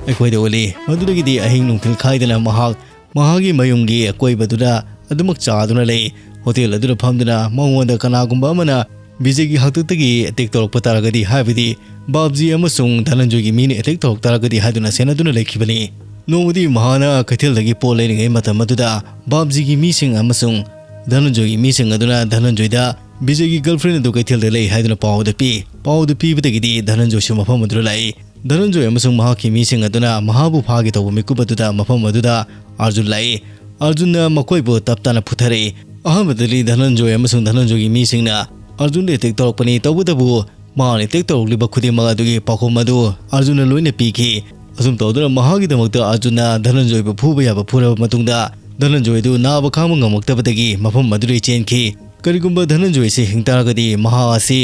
ꯑꯩꯈꯣꯏꯗ ꯎꯠꯂꯤ꯫ ꯃꯗꯨꯗꯒꯤꯗꯤ ꯑꯍꯤꯡ ꯅꯨꯡꯊꯤꯜ ꯈꯥꯏꯗꯅ ꯃꯍꯥꯛ ꯃꯍꯥꯛꯀꯤ ꯃꯌꯨꯝꯒꯤ ꯑꯀꯣꯏꯕꯗꯨꯗ ꯑꯗꯨꯃꯛ ꯆꯥꯗꯨꯅ ꯂꯩ꯫ Hotel ꯑꯗꯨꯗ ꯐꯝꯗꯨꯅ ꯃꯉꯣꯟꯗ ꯀꯅꯥꯒꯨꯝꯕ ꯑꯃꯅ ꯕꯤꯖꯦꯒꯤ ꯍꯥꯛꯇꯛꯇꯒꯤ attack ꯇꯧꯔꯛꯄ ꯇꯥꯔꯒꯗꯤ, ꯍꯥꯏꯕꯗꯤ ꯕꯥꯞꯖꯤ ꯑꯃꯁꯨꯡ ꯙꯅꯟꯖꯣꯏꯒꯤ ꯃꯤꯅ attack ꯇꯧꯔꯛ ꯇꯥꯔꯒꯗꯤ ꯍꯥꯏꯗꯨꯅ ꯁꯦꯟꯅꯗꯨꯅ ꯂꯩꯈꯤꯕꯅꯤ꯫ ꯅꯣꯡꯃꯗꯤ ꯃꯍꯥꯛꯅ ꯀꯩꯊꯦꯜꯗꯒꯤ ꯄꯣꯠ ꯂꯩꯔꯤꯉꯩ ꯃꯇꯝ ꯑꯗꯨꯗ ꯕꯥꯞꯖꯤꯒꯤ ꯃꯤꯁꯤꯡ ꯑꯃꯁꯨꯡ ꯙꯅꯟꯖꯣꯏꯒꯤ ꯃꯤꯁꯤꯡ ꯑꯗꯨꯅ ꯙꯅꯟꯖꯣꯏꯗ ꯕꯤꯖꯩꯒꯤ ꯒꯔꯜꯐ꯭ꯔꯦꯟ ꯑꯗꯨ ꯀꯩꯊꯦꯜꯗ ꯂꯩ ꯍꯥꯏꯗꯨꯅ ꯄꯥꯎ ꯑꯗꯨ ꯄꯤ꯫ ꯄꯥꯎ ꯑꯗꯨ ꯄꯤꯕꯗꯒꯤꯗꯤ ꯙꯅꯟꯖꯣꯏꯁꯨ ꯃꯐꯝ ꯑꯗꯨꯗ ꯂꯥꯛꯏ꯫ ꯙꯅꯟꯖꯣꯏ ꯑꯃꯁꯨꯡ ꯃꯍꯥꯛꯀꯤ ꯃꯤꯁꯤꯡ ꯑꯗꯨꯅ ꯃꯍꯥꯕꯨ ꯐꯥꯒꯦ ꯇꯧꯕ ꯃꯤꯀꯨꯞ ꯑꯗꯨꯗ ꯃꯐꯝ ꯑꯗꯨꯗ ꯑꯥꯔꯖꯨꯟ ꯂꯥꯛꯏ꯫ ꯑꯥꯔꯖꯨꯟꯅ ꯃꯈꯣꯏꯕꯨ ꯇꯞ ꯇꯥꯅ ꯐꯨꯊꯔꯛꯏ꯫ ꯑꯍꯥꯟꯕꯗꯗꯤ ꯙꯅꯟꯖꯣꯏ ꯑꯃꯁꯨꯡ ꯙꯅꯟꯖꯣꯏꯒꯤ ꯃꯤꯁꯤꯡꯅ ꯑꯥꯔꯖꯨꯟꯗ ꯑꯦꯇꯦꯛ ꯇꯧꯔꯛꯄꯅꯤ꯫ ꯇꯧꯕꯇꯕꯨ ꯃꯍꯥꯛꯅ ꯑꯦꯇꯦꯛ ꯇꯧꯔꯛꯂꯤꯕ ꯈꯨꯗꯤꯡꯃꯛ ꯑꯗꯨꯒꯤ ꯄꯥꯎꯈꯨꯝ ꯑꯗꯨ ꯑꯥꯔꯖꯨꯟꯅ ꯂꯣꯏꯅ ꯄꯤꯈꯤ꯫ ꯑꯁꯨꯝ ꯇꯧꯗꯨꯅ ꯃꯍꯥꯛꯀꯤꯗꯃꯛꯇ ꯑꯥꯔꯖꯨꯟꯅ ꯙꯅꯟꯖꯣꯏꯕꯨ ꯐꯨꯕ ꯌꯥꯕ ꯐꯨꯔꯕ ꯃꯇꯨꯡꯗ ꯙꯅꯟꯖꯣꯏ ꯑꯗꯨ ꯅꯥꯕ ꯈꯥꯡꯕ ꯉꯝꯃꯛꯇꯕꯗꯒꯤ ꯃꯐꯝ ꯑꯗꯨꯗꯒꯤ ꯆꯦꯟꯈꯤ꯫ ꯀꯔꯤꯒꯨꯝꯕ ꯙꯅꯟꯖꯣꯏ ꯑꯁꯤ ꯍꯤꯡ ꯇꯥꯔꯒꯗꯤ ꯃꯍꯥꯛ ꯑꯁꯤ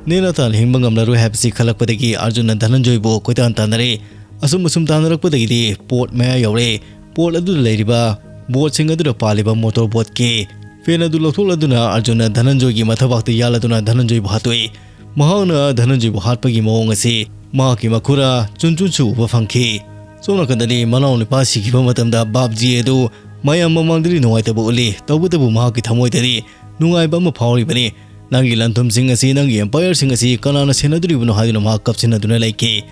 ꯅꯦꯅꯥ ꯇꯥꯅ ꯍꯤꯡꯕ ꯉꯝꯂꯔꯣꯏ ꯍꯥꯏꯕꯁꯤ ꯈꯜꯂꯛꯄꯗꯒꯤ ꯑꯥꯔꯖꯨꯟꯅ ꯙꯅꯟꯖꯣꯏꯕꯨ ꯀꯣꯏꯇꯥꯟ ꯇꯥꯟꯅꯔꯦ꯫ ꯑꯁꯨꯝ ꯑꯁꯨꯝ ꯇꯥꯟꯅꯔꯛꯄꯗꯒꯤꯗꯤ ꯄꯣꯠ ꯃꯌꯥ ꯌꯧꯔꯦ꯫ ꯄꯣꯠ ꯑꯗꯨꯗ ꯂꯩꯔꯤꯕ ꯕꯣꯠꯁꯤꯡ ꯑꯗꯨꯗ ꯄꯥꯜꯂꯤꯕ ꯃꯣꯇꯣꯔ ꯕꯣꯠꯀꯤ ꯐꯦꯟ ꯑꯗꯨ ꯂꯧꯊꯣꯛꯂꯗꯨꯅ ꯑꯥꯔꯖꯨꯟꯅ ꯙꯅꯟꯖꯣꯏꯒꯤ ꯃꯊꯕꯥꯛꯇ ꯌꯥꯜꯂꯗꯨꯅ ꯙꯅꯟꯖꯣꯏꯕꯨ ꯍꯥꯠꯇꯣꯛꯏ꯫ ꯃꯍꯥꯛꯅ ꯙꯅꯟꯖꯣꯏꯕꯨ ꯍꯥꯠꯄꯒꯤ ꯃꯑꯣꯡ ꯑꯁꯤ ꯃꯍꯥꯛꯀꯤ ꯃꯈꯨꯔꯥ ꯆꯨꯟꯆꯨꯟꯁꯨ ꯎꯕ ꯐꯪꯈꯤ꯫ ꯁꯣꯝ ꯅꯥꯀꯟꯗꯗꯤ ꯃꯅꯥꯎ ꯅꯨꯄꯥ ꯁꯤꯈꯤꯕ ꯃꯇꯝꯗ ꯕꯥꯞꯖꯤ ꯑꯗꯨ ꯃꯌꯥꯝ ꯃꯃꯥꯡꯗꯗꯤ ꯅꯨꯡꯉꯥꯏꯇꯕ ꯎꯠꯂꯤ꯫ ꯇꯧꯕꯇꯕꯨ ꯃꯍꯥꯛꯀꯤ ꯊꯃꯣꯏꯗꯗꯤ ꯅꯨꯡꯉꯥꯏꯕ ꯑꯃ ꯐꯥꯎꯔꯤꯕꯅꯤ꯫ "ꯅꯪꯒꯤ ꯂꯟ-ꯊꯨꯝꯁꯤꯡ ꯑꯁꯤ, ꯅꯪꯒꯤ ꯑꯦꯝꯄꯥꯌꯔꯁꯤꯡ ꯑꯁꯤ ꯀꯅꯥꯅ ꯁꯦꯟꯅꯗꯣꯔꯤꯕꯅꯣ?" ꯍꯥꯏꯗꯨꯅ ꯃꯍꯥꯛ ꯀꯞꯁꯤꯟꯅꯗꯨꯅ ꯂꯩꯈꯤ꯫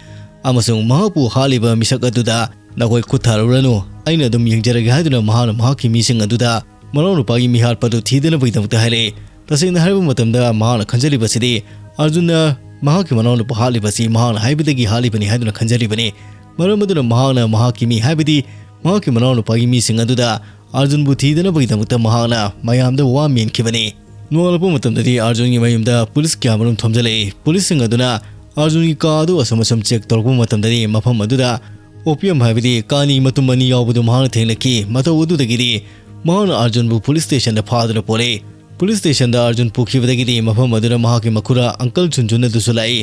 ꯑꯃꯁꯨꯡ ꯃꯍꯥꯛꯄꯨ ꯍꯥꯠꯂꯤꯕ ꯃꯤꯁꯛ ꯑꯗꯨꯗ, "ꯅꯈꯣꯏ ꯈꯨꯠ ꯊꯥꯔꯨꯔꯅꯨ, ꯑꯩꯅ ꯑꯗꯨꯝ ꯌꯦꯡꯖꯔꯒꯦ" ꯍꯥꯏꯗꯨꯅ ꯃꯍꯥꯛꯅ ꯃꯍꯥꯛꯀꯤ ꯃꯤꯁꯤꯡ ꯑꯗꯨꯗ ꯃꯅꯥꯎꯅꯨꯄꯥꯒꯤ ꯃꯤꯍꯥꯠꯄ ꯑꯗꯨ ꯊꯤꯗꯅꯕꯒꯤꯗꯃꯛꯇ ꯍꯥꯏꯔꯛꯏ꯫ ꯇꯁꯦꯡꯅ ꯍꯥꯏꯔꯕ ꯃꯇꯝꯗ ꯃꯍꯥꯛꯅ ꯈꯟꯖꯔꯤꯕꯁꯤꯗꯤ ꯑꯥꯔꯖꯨꯟꯅ ꯃꯍꯥꯛꯀꯤ ꯃꯅꯥꯎꯅꯨꯄꯥ ꯍꯥꯠꯂꯤꯕꯁꯤ ꯃꯍꯥꯛꯅ ꯍꯥꯏꯕꯗꯒꯤ ꯍꯥꯠꯂꯤꯕꯅꯤ ꯍꯥꯏꯗꯨꯅ ꯈꯟꯖꯔꯤꯕꯅꯤ꯫ ꯃꯔꯝ ꯑꯗꯨꯅ ꯃꯍꯥꯛꯅ ꯃꯍꯥꯛꯀꯤ ꯃꯤ, ꯍꯥꯏꯕꯗꯤ ꯃꯍꯥꯛꯀꯤ ꯃꯅꯥꯎꯅꯨꯄꯥꯒꯤ ꯃꯤꯁꯤꯡ ꯑꯗꯨꯗ ꯑꯥꯔꯖꯨꯟꯕꯨ ꯊꯤꯗꯅꯕꯒꯤꯗꯃꯛꯇ ꯃꯍꯥꯛꯅ ꯃꯌꯥꯝꯗ ꯋꯥ ꯃꯦꯟꯈꯤꯕꯅꯤ꯫ ꯅꯣꯡꯉꯥꯜꯂꯛꯄ ꯃꯇꯝꯗꯗꯤ ꯑꯥꯔꯖꯨꯟꯒꯤ ꯃꯌꯨꯝꯗ ꯄꯨꯂꯤꯁ ꯀꯌꯥꯃꯔꯨꯝ ꯊꯣꯝꯖꯤꯜꯂꯛꯏ꯫ ꯄꯨꯂꯤꯁꯁꯤꯡ ꯑꯗꯨꯅ ꯑꯥꯔꯖꯨꯟꯒꯤ ꯀꯥ ꯑꯗꯨ ꯑꯁꯨꯝ ꯑꯁꯨꯝ ꯆꯦꯛ ꯇꯧꯔꯛꯄ ꯃꯇꯝꯗꯗꯤ ꯃꯐꯝ ꯑꯗꯨꯗ ꯑꯣꯄꯤꯌꯝ, ꯍꯥꯏꯕꯗꯤ ꯀꯥꯅꯤ ꯃꯇꯨꯝ ꯑꯅꯤ ꯌꯥꯎꯕꯗꯨ ꯃꯍꯥꯛꯅ ꯊꯦꯡꯅꯈꯤ꯫ ꯃꯇꯧ ꯑꯗꯨꯗꯒꯤꯗꯤ ꯃꯍꯥꯛꯅ ꯑꯥꯔꯖꯨꯟꯕꯨ ꯄꯨꯂꯤꯁ ꯁ꯭ꯇꯦꯁꯟꯗ ꯐꯥꯗꯨꯅ ꯄꯨꯔꯛꯏ꯫ ꯄꯨꯂꯤꯁ ꯁ꯭ꯇꯦꯁꯟꯗ ꯑꯥꯔꯖꯨꯟ ꯄꯨꯈꯤꯕꯗꯒꯤꯗꯤ ꯃꯐꯝ ꯑꯗꯨꯗ ꯃꯍꯥꯛꯀꯤ ꯃꯈꯨꯔꯥ ꯑꯪꯀꯜ ꯆꯨꯟꯆꯨꯟ ꯑꯗꯨꯁꯨ ꯂꯥꯛꯏ꯫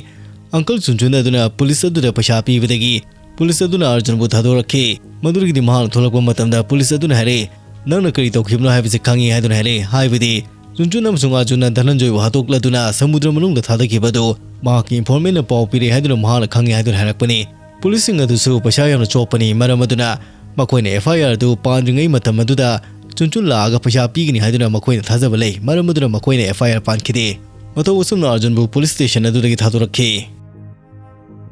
ꯑꯪꯀꯜ ꯆꯨꯟꯆꯨꯟ ꯑꯗꯨꯅ ꯄꯨꯂꯤꯁ ꯑꯗꯨꯗ ꯄꯩꯁꯥ ꯄꯤꯕꯗꯒꯤ ꯄꯨꯂꯤꯁ ꯑꯗꯨꯅ ꯑꯥꯔꯖꯨꯟꯕꯨ ꯊꯥꯗꯣꯔꯛꯈꯤ꯫ ꯃꯗꯨꯗꯒꯤꯗꯤ ꯃꯍꯥꯛꯅ ꯊꯣꯛꯂꯛꯄ ꯃꯇꯝꯗ ꯄꯨꯂꯤꯁ ꯑꯗꯨꯅ ꯍꯥꯏꯔꯛꯏ, "ꯅꯪꯅ ꯀꯔꯤ ꯇꯧꯈꯤꯕꯅꯣ ꯍꯥꯏꯕꯁꯤ ꯈꯪꯉꯤ" ꯍꯥꯏꯗꯨꯅ ꯍꯥꯏꯔꯛꯏ꯫ ꯍꯥꯏꯕꯗꯤ ꯆꯨꯟꯆꯨꯟ ꯑꯃꯁꯨꯡ ꯑꯥꯔꯖꯨꯟꯅ ꯙꯅꯟꯖꯣꯏꯕꯨ ꯍꯥꯠꯇꯣꯛꯂꯗꯨꯅ ꯁꯃꯨꯗ꯭ꯔ ꯃꯅꯨꯡꯗ ꯊꯥꯗꯈꯤꯕ ꯑꯗꯨ ꯃꯍꯥꯛꯀꯤ ꯏꯟꯐꯣꯔꯃꯦꯟꯅ ꯄꯥꯎ ꯄꯤꯔꯦ ꯍꯥꯏꯗꯨꯅ ꯃꯍꯥꯛꯅ ꯈꯪꯉꯤ ꯍꯥꯏꯗꯨꯅ ꯍꯥꯏꯔꯛꯄꯅꯤ꯫ ꯄꯨꯂꯤꯁꯁꯤꯡ ꯑꯗꯨꯁꯨ ꯄꯩꯁꯥ ꯌꯥꯝꯅ ꯆꯣꯞꯄꯅꯤ꯫ ꯃꯔꯝ ꯑꯗꯨꯅ ꯃꯈꯣꯏꯅ ꯑꯦꯐ ꯑꯥꯏ ꯑꯥꯔ ꯑꯗꯨ ꯄꯥꯟꯗ꯭ꯔꯤꯉꯩ ꯃꯇꯝ ꯑꯗꯨꯗ ꯆꯨꯟꯆꯨꯟ ꯂꯥꯛꯑꯒ ꯄꯩꯁꯥ ꯄꯤꯒꯅꯤ ꯍꯥꯏꯗꯨꯅ ꯃꯈꯣꯏꯅ ꯊꯥꯖꯕ ꯂꯩ꯫ ꯃꯔꯝ ꯑꯗꯨꯅ ꯃꯈꯣꯏꯅ ꯑꯦꯐ ꯑꯥꯏ ꯑꯥꯔ ꯄꯥꯟꯈꯤꯗꯦ꯫ ꯃꯇꯧ ꯑꯁꯨꯝꯅ ꯑꯥꯔꯖꯨꯟꯕꯨ ꯄꯨꯂꯤꯁ ꯁ꯭ꯇꯦꯁꯟ ꯑꯗꯨꯗꯒꯤ ꯊꯥꯗꯣꯔꯛꯈꯤ꯫